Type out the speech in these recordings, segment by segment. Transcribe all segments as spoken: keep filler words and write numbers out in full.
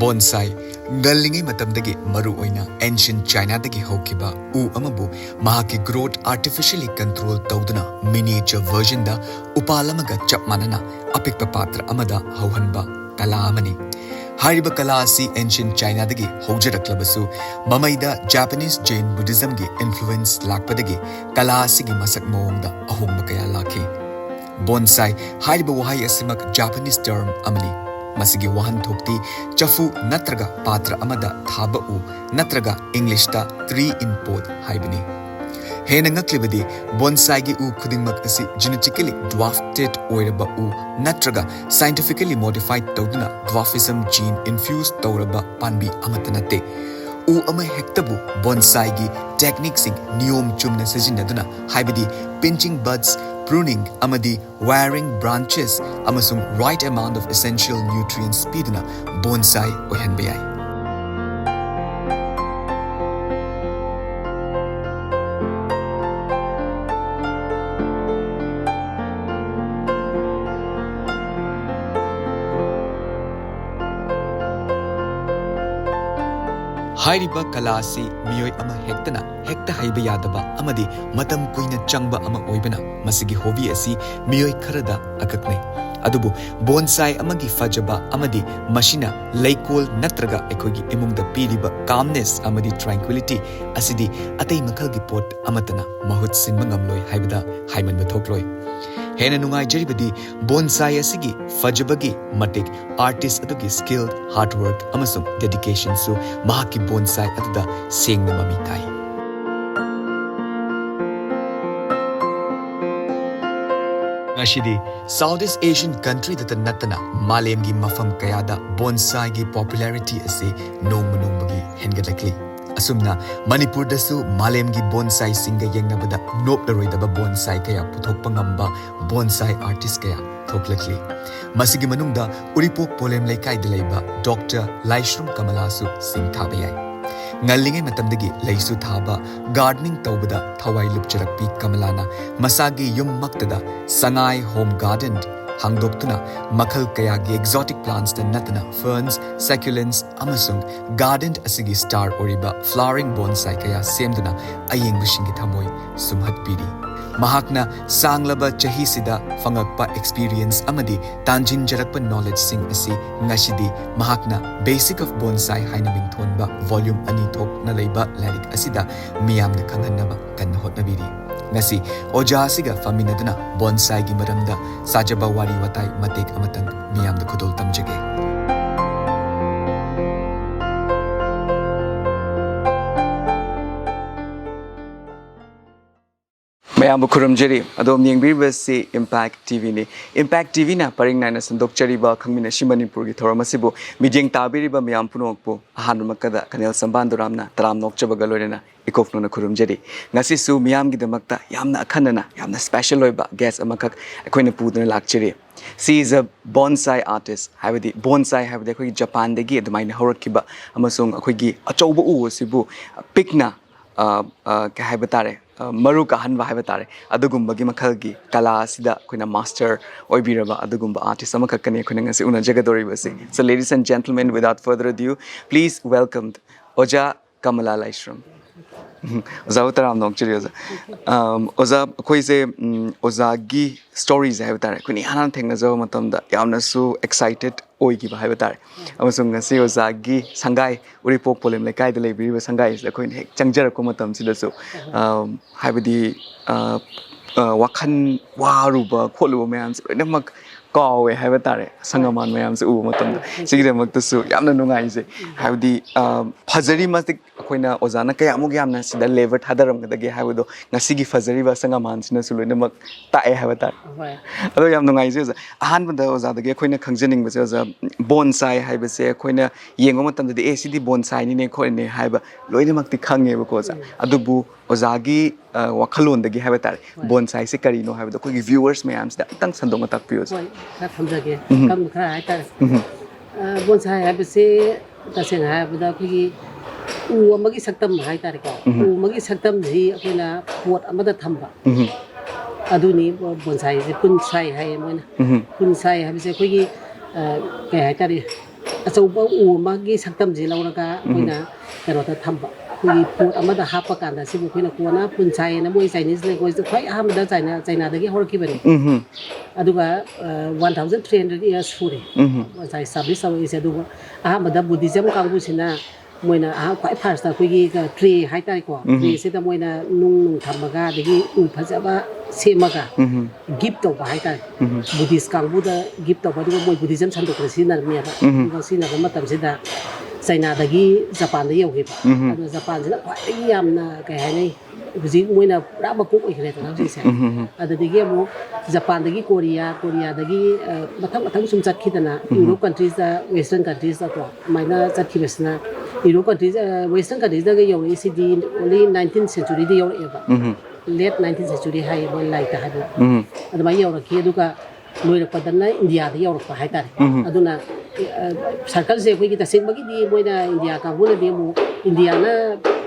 Bonsai ꯉꯜꯂꯤꯉꯩ ꯃꯇꯝꯗꯒꯤ, ꯃꯔꯨ ꯑꯣꯏꯅ ancient Chinaꯗꯒꯤ ꯍꯧꯈꯤꯕ ꯎ ꯑꯃꯕꯨ ꯃꯍꯥꯛꯀꯤ growth artificially control ꯇꯧꯗꯨꯅ miniature versionꯗ ꯎꯄꯥꯜ ꯑꯃꯒ ꯆꯞ ꯃꯥꯟꯅꯅ ꯑꯄꯤꯛꯄ ꯄꯥꯇ꯭ꯔ ꯑꯃꯗ ꯍꯧꯍꯟꯕ ꯀꯂꯥ ꯑꯃꯅꯤ꯫ ꯍꯥꯏꯔꯤꯕ ꯀꯂꯥ ꯑꯁꯤ ancient Chinaꯗꯒꯤ ꯍꯧꯖꯔꯛꯂꯕꯁꯨ, ꯃꯃꯩꯗ Japanese Jain Buddhismꯒꯤ influence ꯂꯥꯛꯄꯗꯒꯤ ꯀꯂꯥ ꯑꯁꯤꯒꯤ ꯃꯁꯛ ꯃꯑꯣꯡꯗ ꯑꯍꯣꯡꯕ ꯀꯌꯥ ꯂꯥꯛꯈꯤ꯫ Bonsai ꯍꯥꯏꯔꯤꯕ ꯋꯥꯍꯩ ꯑꯁꯤꯃꯛ Japanese term ꯑꯃꯅꯤ꯫ ꯃꯁꯤꯒꯤ ꯋꯥꯍꯟꯊꯣꯛꯇꯤ ꯆꯐꯨ ꯅꯠꯇ꯭ꯔꯒ ꯄꯥꯇ꯭ꯔ ꯑꯃꯗ ꯊꯥꯕ ꯎ, ꯅꯠꯇ꯭ꯔꯒ Englishꯇ tree in pot ꯍꯥꯏꯕꯅꯤ꯫ ꯍꯦꯟꯅ ꯉꯛꯂꯤꯕꯗꯤ, bonsaiꯒꯤ ꯎ ꯈꯨꯗꯤꯡꯃꯛ ꯑꯁꯤ genetically dwarfed ꯑꯣꯏꯔꯕ ꯎ ꯅꯠꯇ꯭ꯔꯒ scientifically modified ꯇꯧꯗꯨꯅ dwarfism gene infuse ꯇꯧꯔꯕ ꯄꯥꯝꯕꯤ ꯑꯃꯠꯇ ꯅꯠꯇꯦ꯫ ꯎ ꯑꯃ ꯍꯦꯛꯇꯕꯨ bonsaiꯒꯤ techniqueꯁꯤꯡ ꯅꯤꯌꯣꯝ ꯆꯨꯝꯅ ꯁꯤꯖꯤꯟꯅꯗꯨꯅ, ꯍꯥꯏꯕꯗꯤ pinching buds, pruning ꯑꯃꯗꯤ wiring branches ꯑꯃꯁꯨꯡ right amount of essential nutrients ꯄꯤꯗꯨꯅ bonsai ꯑꯣꯏꯍꯟꯕ ꯌꯥꯏ꯫ ꯍꯥꯏꯔꯤꯕ ꯀꯂꯥ ꯑꯁꯤ ꯃꯤꯑꯣꯏ ꯑꯃ ꯍꯦꯛꯇꯅ ꯍꯦꯛꯇ ꯍꯩꯕ ꯌꯥꯗꯕ ꯑꯃꯗꯤ ꯃꯇꯝ ꯀꯨꯏꯅ ꯆꯪꯕ ꯑꯃ ꯑꯣꯏꯕꯅ, ꯃꯁꯤꯒꯤ hobby ꯑꯁꯤ ꯃꯤꯑꯣꯏ ꯈꯔꯗ ꯑꯀꯛꯅꯩ꯫ ꯑꯗꯨꯕꯨ bonsai ꯑꯃꯒꯤ ꯐꯖꯕ ꯑꯃꯗꯤ ꯃꯁꯤꯅ ꯂꯩꯀꯣꯜ ꯅꯠꯇ꯭ꯔꯒ ꯑꯩꯈꯣꯏꯒꯤ ꯏꯃꯨꯡꯗ ꯄꯤꯔꯤꯕ calmness ꯑꯃꯗꯤ tranquility ꯑꯁꯤꯗꯤ ꯑꯇꯩ ꯃꯈꯜꯒꯤ ꯄꯣꯠ ꯑꯃꯠꯇꯅ ꯃꯍꯨꯠ ꯁꯤꯟꯕ ꯉꯝꯂꯣꯏ ꯍꯥꯏꯕꯗ ꯍꯥꯏꯃꯟꯕ ꯊꯣꯛꯂꯣꯏ꯫ ꯍꯦꯟꯅ ꯅꯨꯡꯉꯥꯏꯖꯔꯤꯕꯗꯤ, bonsai ꯑꯁꯤꯒꯤ ꯐꯖꯕꯒꯤ ꯃꯇꯤꯛ artist ꯑꯗꯨꯒꯤ skill, hard work ꯑꯃꯁꯨꯡ dedicationꯁꯨ ꯃꯍꯥꯛꯀꯤ bonsai ꯑꯗꯨꯗ ꯁꯦꯡꯅ ꯃꯃꯤ ꯇꯥꯏ꯫ ꯉꯁꯤꯗꯤ Southeast Asian countryꯗꯇ ꯅꯠꯇꯅ ꯃꯥꯂꯦꯝꯒꯤ ꯃꯐꯝ ꯀꯌꯥꯗ bonsaiꯒꯤ popularity ꯑꯁꯤ ꯅꯣꯡꯃ ꯅꯣꯡꯃꯒꯤ ꯍꯦꯟꯒꯠꯂꯛꯂꯤ꯫ ꯑꯁꯨꯝꯅ ꯃꯅꯤꯄꯨꯔꯗꯁꯨ ꯃꯥꯂꯦꯝꯒꯤ bonsaiꯁꯤꯡꯒ ꯌꯦꯡꯅꯕꯗ ꯅꯣꯞꯂꯔꯣꯏꯗꯕ bonsai ꯀꯌꯥ ꯄꯨꯊꯣꯛꯄ ꯉꯝꯕ bonsai artist ꯀꯌꯥ ꯊꯣꯛꯂꯛꯂꯤ꯫ ꯃꯁꯤꯒꯤ ꯃꯅꯨꯡꯗ ꯎꯔꯤꯄꯣꯛ ꯄꯣꯂꯦꯝ ꯂꯩꯀꯥꯏꯗ ꯂꯩꯕ Doctor ꯂꯥꯏꯁ꯭ꯔꯝ ꯀꯃꯂꯥꯁꯨ ꯁꯤꯡ ꯊꯥꯕ ꯌꯥꯏ꯫ ꯉꯜꯂꯤꯉꯩ ꯃꯇꯝꯗꯒꯤ ꯂꯩꯁꯨ ꯊꯥꯕ, gardening ꯇꯧꯕꯗ ꯊꯋꯥꯏ ꯂꯨꯞꯆꯔꯛꯄꯤ ꯀꯃꯂꯥꯅ ꯃꯁꯥꯒꯤ ꯌꯨꯝꯃꯛꯇꯗ ꯁꯉꯥꯏ home garden ꯍꯥꯡꯗꯣꯛꯇꯨꯅ ꯃꯈꯜ ꯀꯌꯥꯒꯤ exotic plants ꯇ ꯅꯠꯇꯅ ferns, succulents ꯑꯃꯁꯨꯡ garden ꯑꯁꯤꯒꯤ star ꯑꯣꯏꯔꯤꯕ flowering bonsai ꯀꯌꯥ ꯁꯦꯝꯗꯨꯅ ꯑꯌꯦꯡꯕꯁꯤꯡꯒꯤ ꯊꯃꯣꯏ ꯁꯨꯝꯍꯠꯄꯤꯔꯤ꯫ ꯃꯍꯥꯛꯅ ꯁꯥꯡꯂꯕ ꯆꯍꯤꯁꯤꯗ ꯐꯪꯉꯛꯄ experience ꯑꯃꯗꯤ ꯇꯥꯟꯖꯤꯟꯖꯔꯛꯄ knowledge ꯁꯤꯡ ꯑꯁꯤ ꯉꯁꯤꯗꯤ ꯃꯍꯥꯛꯅ Basic of Bonsai ꯍꯥꯏꯅ ꯃꯤꯡꯊꯣꯟꯕ volume ꯑꯅꯤ ꯊꯣꯛꯅ ꯂꯩꯕ ꯂꯥꯏꯔꯤꯛ ꯑꯁꯤꯗ ꯃꯤꯌꯥꯝꯅ ꯈꯪꯍꯟꯅꯕ ꯀꯟꯅ ꯍꯣꯠꯅꯕꯤꯔꯤ꯫ ꯉꯁꯤ ꯑꯣꯖꯥ ꯑꯁꯤꯒ ꯐꯝꯃꯤꯟꯅꯗꯨꯅ bonsai ꯒꯤ ꯃꯔꯝꯗ ꯁꯥꯖꯕ ꯋꯥꯔꯤ ꯋꯥꯇꯥꯏ ꯃꯇꯦꯛ ꯑꯃꯇꯪ ꯃꯤꯌꯥꯝꯗ ꯈꯨꯗꯣꯜ ꯇꯝꯖꯒꯦ꯫ ꯃꯌꯥꯝꯕꯨ ꯈꯨꯔꯨꯝꯖꯔꯤ꯫ ꯑꯗꯣꯝ ꯌꯦꯡꯕꯤꯔꯤꯕꯁꯤ Impact T V ꯅꯤ꯫ Impact T V ꯅ ꯄꯔꯤꯡ ꯅꯥꯏꯅ ꯁꯟꯗꯣꯛꯆꯔꯤꯕ ꯈꯪꯃꯤꯟꯅꯁꯤ ꯃꯅꯤꯄꯨꯔꯒꯤ ꯊꯧꯔꯝ ꯑꯁꯤꯕꯨ ꯃꯤꯠꯌꯦꯡ ꯇꯥꯕꯤꯔꯤꯕ ꯃꯤꯌꯥꯝ ꯄꯨꯝꯅꯃꯛꯄꯨ ꯑꯍꯥꯟꯕꯃꯛꯇꯗ ꯀꯅꯦꯜ ꯁꯝꯕꯥꯟꯗꯨꯔꯥꯝꯅ ꯇꯔꯥꯝꯅ ꯑꯣꯛꯆꯕꯒ ꯂꯣꯏꯅꯅ ꯏꯀꯣꯛ ꯅꯣꯟꯅ ꯈꯨꯔꯨꯝꯖꯔꯤ꯫ ꯉꯁꯤꯁꯨ ꯃꯤꯌꯥꯝꯒꯤꯗꯃꯛꯇ ꯌꯥꯝꯅ ꯑꯈꯟꯅꯅ, ꯌꯥꯝꯅ special ꯑꯣꯏꯕ guest ꯑꯃꯈꯛ ꯑꯩꯈꯣꯏꯅ ꯄꯨꯗꯨꯅ ꯂꯥꯛꯆꯔꯤ꯫ She is a bonsai artist, ꯍꯥꯏꯕꯗꯤ bonsai ꯍꯥꯏꯕꯗꯤ ꯑꯩꯈꯣꯏꯒꯤ ꯖꯄꯥꯟꯗꯒꯤ ꯑꯗꯨꯃꯥꯏꯅ ꯍꯧꯔꯛꯈꯤꯕ ꯑꯃꯁꯨꯡ ꯑꯩꯈꯣꯏꯒꯤ ꯑꯆꯧꯕ ꯎ ꯑꯁꯤꯕꯨ ꯄꯤꯛꯅ, ꯑ, ꯑ, ꯀꯩ ꯍꯥꯏꯕ ꯇꯥꯔꯦ, ꯑ, ꯃꯔꯨ ꯀꯥꯍꯟꯕ ꯍꯥꯏꯕ ꯇꯥꯔꯦ, ꯑꯗꯨꯒꯨꯝꯕꯒꯤ ꯃꯈꯜꯒꯤ ꯀꯂꯥ ꯑꯁꯤꯗ ꯑꯩꯈꯣꯏꯅ master ꯑꯣꯏꯕꯤꯔꯕ ꯑꯗꯨꯒꯨꯝꯕ artist ꯑꯃꯈꯛꯀꯅꯤ ꯑꯩꯈꯣꯏꯅ ꯉꯁꯤ ꯎꯅꯖꯒꯗꯧꯔꯤꯕꯁꯤ꯫ So, ladies and gentlemen, without further ado, please welcome ꯑꯣꯖꯥ ꯀꯃꯂꯥ ꯂꯥꯏꯁ꯭ꯔꯝ꯫ ꯎꯝ, ꯑꯣꯖꯥꯕꯨ ꯇꯔꯥꯝꯅ ꯑꯣꯛꯆꯔꯤ, ꯑꯣꯖꯥ꯫ ꯑꯝ, ꯑꯣꯖꯥ, ꯑꯩꯈꯣꯏꯁꯦ, ꯎꯝ, ꯑꯣꯖꯥꯒꯤ story ꯁꯦ ꯍꯥꯏꯕ ꯇꯥꯔꯦ, ꯑꯩꯈꯣꯏꯅ ꯏꯍꯥꯟ ꯍꯥꯟꯅ ꯊꯦꯡꯅꯖꯕ ꯃꯇꯝꯗ ꯌꯥꯝꯅꯁꯨ excited ꯑꯣꯏꯈꯤꯕ ꯍꯥꯏꯕ ꯇꯥꯔꯦ꯫ ꯑꯃꯁꯨꯡ ꯉꯁꯤ ꯑꯣꯖꯥꯒꯤ ꯁꯪꯒꯥꯏ, ꯎꯔꯤꯄꯣꯛ ꯄꯣꯂꯦꯝ ꯂꯩꯀꯥꯏꯗ ꯂꯩꯕꯤꯔꯤꯕ ꯁꯪꯒꯥꯏ ꯑꯁꯤꯗ ꯑꯩꯈꯣꯏꯅ ꯍꯦꯛ ꯆꯪꯖꯔꯛꯄ ꯃꯇꯝꯁꯤꯗꯁꯨ, ꯑꯝ, ꯍꯥꯏꯕꯗꯤ, ꯑ, ꯑ, ꯋꯥꯈꯜ ꯋꯥꯔꯨꯕ ꯈꯣꯠꯂꯨꯕ ꯃꯌꯥꯝꯁꯦ ꯂꯣꯏꯅꯃꯛ ꯀꯥꯎꯋꯦ ꯍꯥꯏꯕ ꯇꯥꯔꯦ, ꯑꯁꯪ ꯑꯃꯥꯟ ꯃꯌꯥꯝꯁꯦ ꯎꯕ ꯃꯇꯝꯗ꯫ ꯁꯤꯒꯤꯗꯃꯛꯇꯁꯨ ꯌꯥꯝꯅ ꯅꯨꯡꯉꯥꯏꯖꯩ꯫ ꯍꯥꯏꯕꯗꯤ, ꯑ, ꯐꯖꯔꯤ ꯃꯇꯤꯛ ꯑꯩꯈꯣꯏꯅ ꯑꯣꯖꯥꯅ ꯀꯌꯥꯃꯨꯛ ꯌꯥꯝꯅ ꯁꯤꯗ labour ꯊꯥꯗꯔꯝꯒꯗꯒꯦ ꯍꯥꯏꯕꯗꯣ ꯉꯁꯤꯒꯤ ꯐꯖꯔꯤꯕ ꯑꯁꯪ ꯑꯃꯥꯟꯁꯤꯅꯁꯨ ꯂꯣꯏꯅꯃꯛ ꯇꯥꯛꯑꯦ ꯍꯥꯏꯕ ꯇꯥꯔꯦ꯫ ꯍꯣꯏ꯫ ꯑꯗꯣ ꯌꯥꯝ ꯅꯨꯡꯉꯥꯏꯖꯩ ꯑꯣꯖꯥ꯫ ꯑꯍꯥꯟꯕꯗ ꯑꯣꯖꯥꯗꯒꯤ ꯑꯩꯈꯣꯏꯅ ꯈꯪꯖꯅꯤꯡꯕꯁꯦ, ꯑꯣꯖꯥ, bonsai ꯍꯥꯏꯕꯁꯦ ꯑꯩꯈꯣꯏꯅ ꯌꯦꯡꯕ ꯃꯇꯝꯗꯗꯤ, "ꯑꯦ, ꯁꯤꯗꯤ bonsai ꯅꯤꯅꯦ ꯈꯣꯠꯂꯤꯅꯦ" ꯍꯥꯏꯕ ꯂꯣꯏꯅꯃꯛꯇꯤ ꯈꯪꯉꯦꯕꯀꯣ ꯑꯣꯖꯥ꯫ ꯎꯝ꯫ ꯑꯗꯨꯕꯨ ꯑꯣꯖꯥꯒꯤ, ꯑ, ꯋꯥꯈꯜꯂꯣꯟꯗꯒꯤ ꯍꯥꯏꯕ ꯇꯥꯔꯦ, ꯍꯣꯏ꯫ Bonsai ꯁꯦ ꯀꯔꯤꯅꯣ ꯍꯥꯏꯕꯗꯣ ꯑꯩꯈꯣꯏꯒꯤ viewers ꯃꯌꯥꯝꯁꯤꯗ ꯑꯝꯇꯪ ꯁꯟꯗꯣꯛꯅ ꯇꯥꯛꯄꯤꯌꯨ, ꯁꯥꯔ꯫ ꯍꯣꯏ, ꯈꯔ ꯊꯝꯖꯒꯦ꯫ ꯎꯝ꯫ ꯀꯝ-, ꯈꯔ ꯍꯥꯏꯇꯥꯔꯦ꯫ ꯎꯝ꯫ ꯑ, bonsai ꯍꯥꯏꯕꯁꯤ ꯇꯁꯦꯡꯅ ꯍꯥꯏꯔꯕꯗ ꯑꯩꯈꯣꯏꯒꯤ ꯎ ꯑꯃꯒꯤ ꯁꯛꯇꯝ ꯍꯥꯏꯇꯥꯔꯦꯀꯣ꯫ ꯎꯝ꯫ ꯎ ꯑꯃꯒꯤ ꯁꯛꯇꯝꯁꯤ ꯑꯩꯈꯣꯏꯅ pot ꯑꯃꯗ ꯊꯝꯕ꯫ ꯎꯝ꯫ ꯑꯗꯨꯅꯤ ꯕꯣꯟꯁꯥꯏꯁꯦ, ꯄꯨꯟꯁꯥꯏ ꯍꯥꯏꯌꯦ ꯃꯣꯏꯅ꯫ ꯎꯝ꯫ ꯄꯨꯟꯁꯥꯏ ꯍꯥꯏꯕꯁꯦ ꯑꯩꯈꯣꯏꯒꯤ, ꯑ, ꯀꯩ ꯍꯥꯏꯇꯥꯔꯦ, ꯑꯆꯧꯕ ꯎ ꯑꯃꯒꯤ ꯁꯛꯇꯝꯁꯦ ꯂꯧꯔꯒ ꯑꯩꯈꯣꯏꯅ ꯀꯩꯅꯣꯗ ꯊꯝꯕ, ꯑꯩꯈꯣꯏꯒꯤ ꯄꯣꯠ ꯑꯃꯗ ꯍꯥꯞꯄ ꯀꯥꯟꯗ ꯁꯤꯕꯨ ꯑꯩꯈꯣꯏꯅ ꯀꯣꯟꯅ ꯄꯨꯟꯁꯥꯏ ꯍꯥꯏꯅ ꯃꯣꯏ Chinese language ꯗ ꯈ꯭ꯋꯥꯏ ꯑꯍꯥꯟꯕꯗ ꯆꯥꯏꯅꯥ, ꯆꯥꯏꯅꯥꯗꯒꯤ ꯍꯧꯔꯛꯈꯤꯕꯅꯤ꯫ ꯎꯝ꯫ ꯑꯗꯨꯒ, ꯑ, one thousand three hundred years ꯁꯨꯔꯦ ꯎꯝ꯫ ꯕꯣꯟꯁꯥꯏ establish ꯇꯧꯔꯛꯏꯁꯦ꯫ ꯑꯗꯨꯒ ꯑꯍꯥꯟꯕꯗ Buddhism ꯀꯥꯡꯕꯨꯁꯤꯅ ꯃꯣꯏꯅ ꯑꯍꯥꯟ-, ꯈ꯭ꯋꯥꯏ first ꯇ ꯑꯩꯈꯣꯏꯒꯤ tray ꯍꯥꯏꯇꯥꯔꯦꯀꯣ, ꯎꯝ꯫ Tray ꯁꯤꯗ ꯃꯣꯏꯅ ꯅꯨꯡ ꯅꯨꯡ ꯊꯝꯃꯒ, ꯑꯗꯒꯤ ꯎ ꯐꯖꯕ ꯁꯦꯝꯃꯒ ꯎꯝ꯫ Gift ꯇꯧꯕ ꯍꯥꯏꯇꯥꯔꯦ꯫ ꯎꯝ꯫ Buddhist ꯀꯥꯡꯕꯨꯗ gift ꯇꯧꯕ, ꯑꯗꯨꯒ ꯃꯣꯏ Buddhism ꯁꯟꯗꯣꯛꯄꯗ ꯁꯤꯖꯤꯟꯅꯔꯝꯃꯦꯕ꯫ ꯎꯝ꯫ ꯑꯗꯨꯒ ꯁꯤꯖꯤꯟꯅꯕ ꯃꯇꯝꯁꯤꯗ ꯆꯥꯏꯅꯥꯗꯒꯤ ꯖꯄꯥꯟꯗ ꯌꯧꯈꯤꯕ꯫ ꯎꯝ꯫ ꯑꯗꯨ ꯖꯄꯥꯟꯁꯤꯅ ꯈ꯭ꯋꯥꯏꯗꯒꯤ ꯌꯥꯝꯅ, ꯀꯩ ꯍꯥꯏꯅꯤ, ꯍꯧꯖꯤꯛ ꯃꯣꯏꯅ ꯄꯨꯔꯥ ꯃꯀꯣꯛ ꯑꯣꯏꯈ꯭ꯔꯦꯗꯅ ꯍꯧꯖꯤꯛꯁꯦ꯫ ꯎꯝ, ꯎꯝ, ꯎꯝ꯫ ꯑꯗꯨꯗꯒꯤ ꯑꯃꯨꯛ ꯖꯄꯥꯟꯗꯒꯤ ꯀꯣꯔꯤꯌꯥ, ꯀꯣꯔꯤꯌꯥꯗꯒꯤ, ꯑ, ꯃꯊꯪ ꯃꯊꯪ ꯁꯨꯝ ꯆꯠꯈꯤꯗꯅ ꯎꯝ꯫ Europe countries ꯇ, Western countries ꯇꯀꯣ, ꯑꯗꯨꯃꯥꯏꯅ ꯆꯠꯈꯤꯕꯁꯤꯅ Europe countries, ꯑ, Western countries ꯇꯒ ꯌꯧꯔꯛꯏꯁꯤꯗꯤ only nineteenth century ꯗ ꯌꯧꯔꯛꯑꯦꯕ꯫ ꯎꯝ꯫ Late nineteenth century ꯍꯥꯏꯌꯦ ꯃꯣꯏ ꯂꯥꯏꯔꯤꯛꯇ ꯍꯥꯏꯕꯗ꯫ ꯎꯝ꯫ ꯑꯗꯨꯃꯥꯏꯅ ꯌꯧꯔꯛꯈꯤ꯫ ꯑꯗꯨꯒ ꯂꯣꯏꯔꯛꯄꯗꯅ ꯏꯟꯗꯤꯌꯥꯗ ꯌꯧꯔꯛꯄ ꯍꯥꯏꯇꯥꯔꯦ꯫ ꯎꯝ꯫ ꯑꯗꯨꯅ, ꯑ, circle ꯁꯦ ꯑꯩꯈꯣꯏꯒꯤ ꯇꯁꯦꯡꯕꯒꯤꯗꯤ ꯃꯣꯏꯅ ꯏꯟꯗꯤꯌꯥ ꯀꯥꯡꯕꯨꯅꯗꯤ ꯑꯃꯨꯛ ꯏꯟꯗꯤꯌꯥꯅ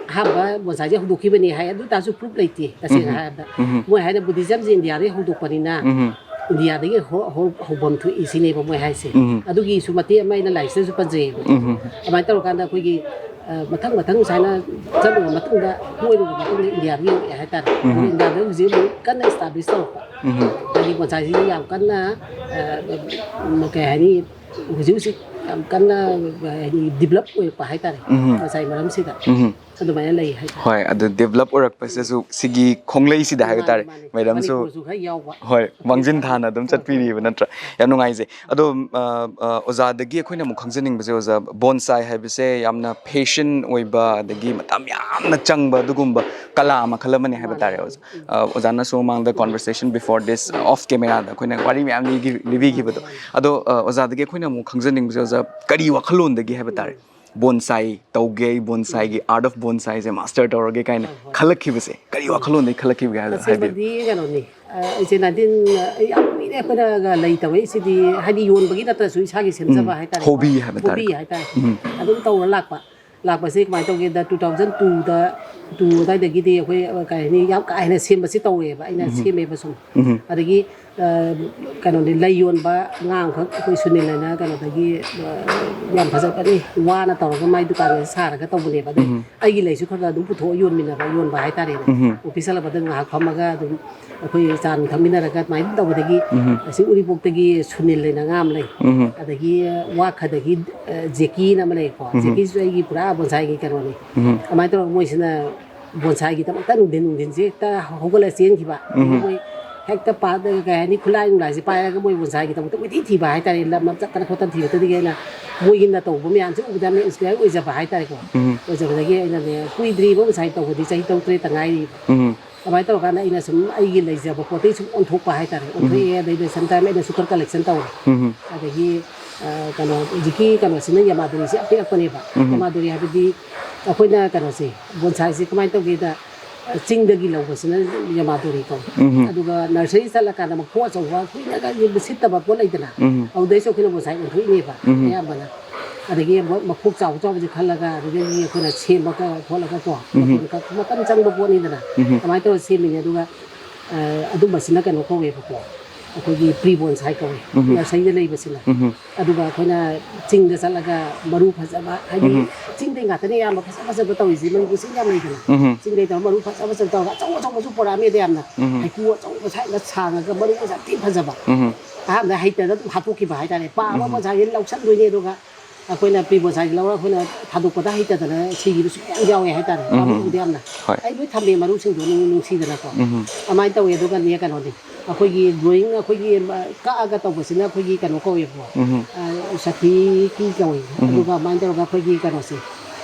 ꯑꯍꯥꯟꯕ ꯕꯣꯟꯁꯥꯏꯁꯦ ꯍꯧꯗꯣꯛꯈꯤꯕꯅꯤ ꯍꯥꯏ, ꯑꯗꯨ ꯇꯥꯔꯁꯨ proof ꯂꯩꯇꯦ ꯇꯁꯦꯡꯅ ꯎꯝ꯫ ꯍꯥꯏꯔꯕꯗ꯫ ꯎꯝ꯫ ꯃꯣꯏ ꯍꯥꯏꯅ Buddhism ꯁꯦ ꯏꯟꯗꯤꯌꯥꯗꯒꯤ ꯍꯧꯗꯣꯛꯄꯅꯤꯅ ꯎꯝ꯫ ꯏꯟꯗꯤꯌꯥꯗꯒꯤ ꯍꯧ-, ꯍꯧ-, ꯍꯧꯐꯝ ꯊꯣꯛꯏ ꯁꯤꯅꯦꯕ ꯃꯣꯏ ꯍꯥꯏꯁꯦ꯫ ꯎꯝ꯫ ꯑꯗꯨꯒꯤꯁꯨ ꯃꯇꯦꯛ ꯑꯃ ꯑꯩꯅ ꯂꯥꯏꯔꯤꯛꯁꯤꯗꯁꯨ ꯄꯟꯖꯩꯌꯦꯕ꯫ ꯎꯝ꯫ ꯑꯗꯨꯃꯥꯏꯅ ꯇꯧꯔꯀꯥꯟꯗ ꯑꯩꯈꯣꯏꯒꯤ, ꯑ, ꯃꯊꯪ ꯃꯊꯪ ꯁꯨꯃꯥꯏꯅ ꯆꯠꯂꯨꯔꯕ ꯃꯇꯨꯡꯗ, ꯀꯣꯏꯔꯨꯔꯕ ꯃꯇꯨꯡꯗ ꯏꯟꯗꯤꯌꯥꯗ ꯌꯧꯔꯛꯑꯦ ꯍꯥꯏꯇꯥꯔꯦ꯫ ꯎꯝ꯫ ꯑꯗꯨ ꯏꯟꯗꯤꯌꯥꯗ ꯍꯧꯖꯤꯛ ꯑꯃꯨꯛ ꯀꯟꯅ establish ꯇꯧꯔꯛꯄ꯫ ꯎꯝ꯫ ꯍꯥꯏꯗꯤ ꯕꯣꯟꯁꯥꯏꯁꯤ ꯌꯥꯝ ꯀꯟꯅ, ꯑ, ꯀꯩ ꯍꯥꯏꯅꯤ, ꯍꯧꯖꯤꯛ ꯍꯧꯖꯤꯛ ꯌꯥꯝ ꯀꯟꯅ, ꯑ, ꯍꯥꯏꯗꯤ develop ꯑꯣꯏꯔꯛꯄ ꯍꯥꯏꯇꯥꯔꯦ, ꯎꯝ꯫ ꯕꯣꯟꯁꯥꯏ ꯃꯔꯝꯁꯤꯗ꯫ ꯎꯝ꯫ ꯑꯗꯨꯃꯥꯏꯅ ꯂꯩ ꯍꯥꯏꯇꯥꯔꯦ꯫ ꯍꯣꯏ, ꯑꯗꯨ develop ꯑꯣꯏꯔꯛꯄꯁꯤꯗꯁꯨ ꯁꯤꯒꯤ ꯈꯣꯡꯂꯩꯁꯤꯗ ꯍꯥꯏꯕ ꯃꯥꯅꯦ, ꯇꯥꯔꯦ, ꯃꯥꯅꯦ꯫ ꯃꯦꯗꯥꯝꯁꯨ ꯃꯅꯤꯄꯨꯔꯁꯨ ꯈꯔ ꯌꯥꯎꯕ꯫ ꯍꯣꯏ, ꯃꯥꯡꯖꯤꯟ ꯊꯥꯅ ꯑꯗꯨꯝ ꯆꯠꯄꯤꯔꯤꯕ ꯅꯠꯇ꯭ꯔꯥ? ꯌꯥꯝ ꯅꯨꯡꯉꯥꯏꯖꯩ꯫ ꯑꯗꯣ, ꯑ, ꯑ, ꯑꯣꯖꯥꯗꯒꯤ ꯑꯩꯈꯣꯏꯅ ꯑꯃꯨꯛ ꯈꯪꯖꯅꯤꯡꯕꯁꯦ, ꯑꯣꯖꯥ, ꯕꯣꯟꯁꯥꯏ ꯍꯥꯏꯕꯁꯦ ꯌꯥꯝꯅ patient ꯑꯣꯏꯕ, ꯑꯗꯒꯤ ꯃꯇꯝ ꯌꯥꯝꯅ ꯆꯪꯕ ꯑꯗꯨꯒꯨꯝꯕ ꯀꯂꯥ ꯃꯈꯜ ꯑꯃꯅꯤ ꯍꯥꯏꯕ ꯃꯥꯅꯦ꯫ ꯇꯥꯔꯦ, ꯑꯣꯖꯥ꯫ ꯎꯝ꯫ ꯑ, ꯑꯣꯖꯥꯅꯁꯨ ꯃꯃꯥꯡꯗ conversation before this, off camera ꯗ ꯑꯩꯈꯣꯏꯅ ꯋꯥꯔꯤ ꯃꯌꯥꯝ ꯂꯤꯒꯤ-, ꯂꯤꯕꯤꯈꯤꯕꯗꯣ꯫ ꯃꯥꯅꯦ, ꯃꯥꯅꯦ꯫ ꯑꯗꯣ, ꯑ, ꯑꯣꯖꯥꯗꯒꯤ ꯑꯩꯈꯣꯏꯅ ꯑꯃꯨꯛ ꯈꯪꯖꯅꯤꯡꯕꯁꯦ, ꯑꯣꯖꯥ, ꯀꯔꯤ ꯋꯥꯈꯜꯂꯣꯟꯗꯒꯤ ꯍꯥꯏꯕ ꯇꯥꯔꯦ? ꯎꯝ꯫ ꯕꯣꯟꯁꯥꯏ ꯇꯧꯒꯦ, ꯑꯩ ꯕꯣꯟꯁꯥꯏꯒꯤ, art of bonsai say master ꯇꯧꯔꯒꯦ ꯀꯥꯏꯅ ꯍꯣꯏ, ꯍꯣꯏ꯫ ꯈꯜꯂꯛꯈꯤꯕꯁꯦ, ꯀꯔꯤ ꯋꯥꯈꯜꯂꯣꯟꯗꯒꯤ ꯈꯜꯂꯛꯈꯤꯕꯒꯦ ꯍꯥꯏꯕꯗꯣ ꯍꯥꯏꯕꯤꯌꯨ꯫ ꯇꯁꯦꯡꯕꯗꯤ ꯀꯩꯅꯣꯅꯤ, ꯑ, ꯑꯩꯁꯦ nineteen, ꯑ, ꯑꯩ ꯌꯥꯝ ꯀꯨꯏꯔꯦ ꯑꯩꯈꯣꯏꯅꯒ ꯂꯩ ꯇꯧꯔꯛꯏꯁꯤꯗꯤ, ꯍꯥꯏꯗꯤ ꯌꯣꯟꯕꯒꯤ ꯅꯠꯇ꯭ꯔꯁꯨ ꯏꯁꯥꯒꯤ ꯁꯦꯝꯖꯕ ꯎꯝ꯫ ꯍꯥꯏꯇꯥꯔꯦꯀꯣ꯫ Hobby ꯍꯥꯏꯕ ꯇꯥꯔꯦ꯫ Hobby ꯍꯥꯏꯇꯥꯔꯦ꯫ ꯎꯝ꯫ ꯑꯗꯨꯝ ꯇꯧꯔ ꯂꯥꯛꯄ꯫ ꯂꯥꯛꯄꯁꯦ ꯀꯃꯥꯏꯅ ꯇꯧꯒꯦꯗ, two thousand two ꯗ ꯇꯨ ꯑꯗꯨꯋꯥꯏꯗꯒꯤꯗꯤ ꯑꯩꯈꯣꯏ, ꯑ, ꯀꯩ ꯍꯥꯏꯅꯤ, ꯌꯥꯝ ꯀꯥ ꯍꯦꯟꯅ ꯁꯦꯝꯕꯁꯤ ꯇꯧꯔꯦꯕ, ꯑꯩꯅ ꯎꯝ꯫ ꯁꯦꯝꯃꯦꯕ ꯁꯨꯝ꯫ ꯎꯝ꯫ ꯑꯗꯒꯤ, ꯑ, ꯀꯩꯅꯣꯅꯤ, ꯂꯩ ꯌꯣꯟꯕ ꯑꯉꯥꯡ ꯑꯃꯈꯛ ꯑꯩꯈꯣꯏ ꯁꯨꯅꯤꯜ ꯍꯥꯏꯅ ꯀꯩꯅꯣꯗꯒꯤ, ꯑ, ꯌꯥꯝ ꯐꯖꯕꯅꯤ, ꯋꯥꯅ ꯇꯧꯔꯒ ꯃꯥꯏ ꯗꯨꯀꯥꯟ ꯁꯥꯔꯒ ꯇꯧꯕꯅꯦꯕ꯫ ꯑꯗꯩ ꯎꯝ꯫ ꯑꯩꯒꯤ ꯂꯩꯁꯨ ꯈꯔ ꯈꯔ ꯑꯗꯨꯝ ꯄꯨꯊꯣꯛꯑ ꯌꯣꯟꯃꯤꯟꯅꯕ, ꯌꯣꯟꯕ ꯍꯥꯏꯇꯥꯔꯦꯅꯦ꯫ ꯎꯝ꯫ ꯑꯣꯐꯤꯁ ꯍꯜꯂꯛꯄꯗ ꯉꯥꯏꯍꯥꯛ ꯐꯝꯃꯒ ꯑꯗꯨꯝ ꯑꯩꯈꯣꯏ ꯆꯥ ꯅꯨꯡ ꯊꯛꯃꯤꯟꯅꯔꯒ ꯑꯗꯨꯃꯥꯏꯅ ꯇꯧꯕꯗꯒꯤ, ꯎꯝ꯫ ꯑꯁꯤ ꯎꯔꯤꯄꯣꯛꯇꯒꯤ ꯁꯨꯅꯤꯜ ꯍꯥꯏꯅ ꯑꯉꯥꯡ ꯑꯃ ꯂꯩ꯫ ꯎꯝ꯫ ꯑꯗꯒꯤ ꯋꯥꯈꯗꯒꯤ, ꯑ, ꯖꯦꯀꯤꯅ ꯑꯃ ꯂꯩꯀꯣ꯫ ꯎꯝ꯫ ꯖꯦꯀꯤꯁꯤꯁꯨ ꯑꯩꯒꯤ ꯄꯨꯔꯥ ꯕꯣꯟꯁꯥꯏꯒꯤ ꯀꯩꯅꯣꯅꯤ꯫ ꯎꯝ꯫ ꯑꯗꯨꯃꯥꯏꯅ ꯇꯧꯔꯒ ꯃꯣꯏꯁꯤꯅ ꯕꯣꯟꯁꯥꯏꯒꯤꯗꯃꯛꯇ ꯅꯨꯡꯊꯤꯟ, ꯅꯨꯡꯊꯤꯟꯁꯦ ꯍꯦꯛꯇ ꯍꯧꯒꯠꯂ ꯆꯦꯟꯈꯤꯕ꯫ ꯎꯝ꯫ ꯃꯣꯏ ꯍꯦꯛꯇ ꯄꯥꯗ-, ꯀꯩ ꯍꯥꯏꯅꯤ, ꯈꯨꯠꯂꯥꯏ ꯅꯨꯡꯂꯥꯏꯁꯦ ꯄꯥꯏꯔꯒ ꯃꯣꯏ ꯕꯣꯟꯁꯥꯏꯒꯤꯗꯃꯛꯇ ꯀꯣꯏꯊꯤ ꯊꯤꯕ ꯍꯥꯏꯇꯥꯔꯦ꯫ ꯂꯝ ꯂꯝ ꯆꯠꯇꯅ ꯈꯣꯠꯇꯅ ꯊꯤꯕꯗꯒꯤ ꯑꯩꯅ ꯃꯣꯏꯒꯤꯅ ꯇꯧꯕ ꯃꯌꯥꯝꯁꯦ ꯎꯕꯗ ꯌꯥꯝꯅ ꯏꯟꯁꯄꯤꯌꯔ ꯑꯣꯏꯖꯕ ꯍꯥꯏꯇꯥꯔꯦꯀꯣ꯫ ꯎꯝ꯫ ꯑꯣꯏꯖꯕꯗꯒꯤ ꯑꯩꯅꯅꯦ, ꯀꯨꯏꯗ꯭ꯔꯤꯕ ꯕꯣꯟꯁꯥꯏ ꯇꯧꯕꯗꯤ, ꯆꯍꯤ ꯇꯔꯨꯛ ꯇꯔꯦꯠꯇ ꯉꯥꯏꯔꯤꯕ꯫ ꯎꯝ꯫ ꯑꯗꯨꯃꯥꯏꯅ ꯇꯧꯔꯀꯥꯟꯗ ꯑꯩꯅ ꯁꯨꯝ ꯑꯩꯒꯤ ꯂꯩꯖꯕ ꯄꯣꯠꯇꯩ ꯁꯨꯝ ꯑꯣꯟꯊꯣꯛꯄ ꯍꯥꯏꯇꯥꯔꯦ꯫ ꯎꯝ꯫ ꯑꯣꯟꯊꯣꯛꯑꯦ, ꯑꯗꯩꯗ ꯁꯝ ꯇꯥꯏꯝ ꯑꯩꯅ ꯁꯨꯒꯔ ꯀꯂꯦꯛꯁꯟ ꯇꯧꯔꯦ꯫ ꯎꯝ꯫ ꯑꯗꯒꯤ, ꯑ, ꯀꯩꯅꯣ, ꯍꯧꯖꯤꯛꯀꯤ ꯀꯩꯅꯣꯁꯤꯅ ꯌꯥꯃꯥꯗꯣꯔꯤꯁꯦ ꯌꯥꯝ ꯄꯤꯔꯛꯄꯅꯦꯕ꯫ ꯎꯝ꯫ ꯌꯥꯃꯥꯗꯣꯔꯤ ꯍꯥꯏꯕꯗꯤ ꯑꯩꯈꯣꯏꯅ ꯀꯩꯅꯣꯁꯦ, ꯕꯣꯟꯁꯥꯏꯁꯦ ꯀꯃꯥꯏꯅ ꯇꯧꯒꯦꯗ, ꯑ, ꯆꯤꯡꯗꯒꯤ ꯂꯧꯕꯁꯤꯅ ꯌꯥꯃꯥꯗꯣꯔꯤ ꯀꯧꯏ꯫ ꯎꯝ꯫ ꯑꯗꯨꯒ ꯅꯔꯁꯔꯤ ꯆꯠꯂꯀꯥꯟꯗ ꯃꯈꯣꯡ ꯑꯆꯧꯕ ꯀꯨꯏꯅꯒ ꯁꯤꯠꯇꯕ ꯄꯣꯠ ꯂꯩꯗꯅ, ꯎꯝ꯫ ꯑꯗꯨꯗꯩꯁꯨ ꯑꯩꯈꯣꯏꯅ ꯕꯣꯟꯁꯥꯏ ꯑꯣꯟꯊꯣꯛꯏꯅꯦꯕ꯫ ꯎꯝ꯫ ꯑꯌꯥꯝꯕꯅ꯫ ꯑꯗꯒꯤ ꯃ-, ꯃꯈꯣꯛ ꯆꯥꯎ ꯆꯥꯎꯕꯁꯦ ꯈꯜꯂꯒ, ꯑꯗꯨꯗꯒꯤ ꯑꯩꯈꯣꯏꯅ ꯁꯦꯝꯃꯒ ꯈꯣꯠꯂꯒ ꯀꯣ, ꯎꯝ꯫ ꯃꯇꯝ ꯀ-, ꯃꯇꯝ ꯆꯪꯕ ꯄꯣꯠꯅꯤꯗꯅ, ꯎꯝ꯫ ꯑꯗꯨꯃꯥꯏꯅ ꯇꯧꯔꯒ ꯁꯦꯝꯃꯤꯅꯦ꯫ ꯑꯗꯨꯒ, ꯑ, ꯑꯗꯨꯝꯕꯁꯤꯅ ꯀꯩꯅꯣ ꯀꯧꯋꯦꯕꯀꯣ, ꯑꯩꯈꯣꯏꯒꯤ ꯄ꯭ꯔꯤ ꯕꯣꯟꯁꯥꯏ ꯀꯧꯋꯦ, ꯎꯝ꯫ ꯅꯔꯁꯔꯤꯗ ꯂꯩꯕꯁꯤꯅ꯫ ꯎꯝ꯫ ꯑꯗꯨꯒ ꯑꯩꯈꯣꯏꯅ ꯆꯤꯡꯗ ꯆꯠꯂꯒ ꯃꯔꯨ ꯐꯖꯕ, ꯍꯥꯏꯗꯤ ꯎꯝ꯫ ꯆꯤꯡꯗꯩ ꯉꯥꯛꯇꯅꯦ ꯑꯌꯥꯝꯕ ꯐꯖ ꯐꯖꯕ ꯇꯧꯔꯤꯁꯦ, ꯃꯅꯤꯄꯨꯔ ꯆꯤꯡ ꯌꯥꯝ ꯂꯩꯗꯅ, ꯎꯝ꯫ ꯆꯤꯡꯗꯩ ꯇꯧꯔꯒ ꯃꯔꯨ ꯐꯖ ꯐꯖꯕ ꯇꯧꯔꯒ ꯑꯆꯧ ꯑꯆꯧꯕꯁꯨ ꯄꯨꯔꯛꯑꯝꯃꯦꯗ ꯌꯥꯝꯅ, ꯎꯝ꯫ ꯍꯩꯀꯨ ꯑꯆꯧꯕ ꯁꯥꯏꯠꯅ ꯁꯥꯡꯉꯒ ꯃꯔꯨ ꯃꯁꯥ ꯊꯤ ꯐꯖꯕ꯫ ꯎꯝ꯫ ꯑꯍꯥꯟꯕꯗ ꯍꯩꯇꯗꯅ ꯑꯗꯨꯝ ꯍꯥꯠꯇꯣꯛꯈꯤꯕ ꯍꯥꯏꯇꯥꯔꯦ꯫ ꯄꯥꯝꯕ ꯎꯝ꯫ ꯕꯣꯟꯁꯥꯏꯁꯦ ꯂꯧꯁꯟꯗꯣꯏꯅꯦ, ꯑꯗꯨꯒ ꯑꯩꯈꯣꯏꯅ ꯄ꯭ꯔꯤ ꯕꯣꯟꯁꯥꯏꯁꯦ ꯂꯧꯔꯒ ꯑꯩꯈꯣꯏꯅ ꯊꯥꯗꯣꯛꯄꯗ ꯍꯩꯇꯗꯅ ꯁꯤꯈꯤꯕꯁꯨ ꯃꯌꯥꯝ ꯌꯥꯎꯋꯦ ꯍꯥꯏꯇꯥꯔꯦ꯫ ꯎꯝ꯫ ꯄꯥꯝꯃꯨꯕꯗꯤ ꯌꯥꯝꯅ꯫ ꯍꯣꯏ꯫ ꯑꯩ ꯂꯣꯏ ꯊꯝꯃꯦ ꯃꯔꯨꯁꯤꯡꯗꯣ ꯅꯨꯡ-, ꯅꯨꯡꯁꯤꯗꯅꯀꯣ꯫ ꯎꯝ꯫ ꯑꯗꯨꯃꯥꯏꯅ ꯇꯧꯋꯦ꯫ ꯑꯗꯨꯒꯅꯦ ꯀꯩꯅꯣꯅꯤ, ꯑꯩꯈꯣꯏꯒꯤ ꯒ꯭ꯔꯣꯋꯤꯡ, ꯑꯩꯈꯣꯏꯒꯤ, ꯑ, ꯀꯛꯑꯒ ꯇꯧꯕꯁꯤꯅ ꯑꯩꯈꯣꯏꯒꯤ ꯀꯩꯅꯣ ꯀꯧꯋꯦꯕꯀꯣ꯫ ꯎꯝ꯫ ꯑ, ꯁꯥꯊꯤꯀꯤ ꯀꯧꯋꯦ꯫ ꯎꯝ꯫ ꯑꯗꯨꯒ ꯑꯗꯨꯃꯥꯏꯅ ꯇꯧꯔꯒ ꯑꯩꯈꯣꯏꯒꯤ ꯀꯩꯅꯣꯁꯦ,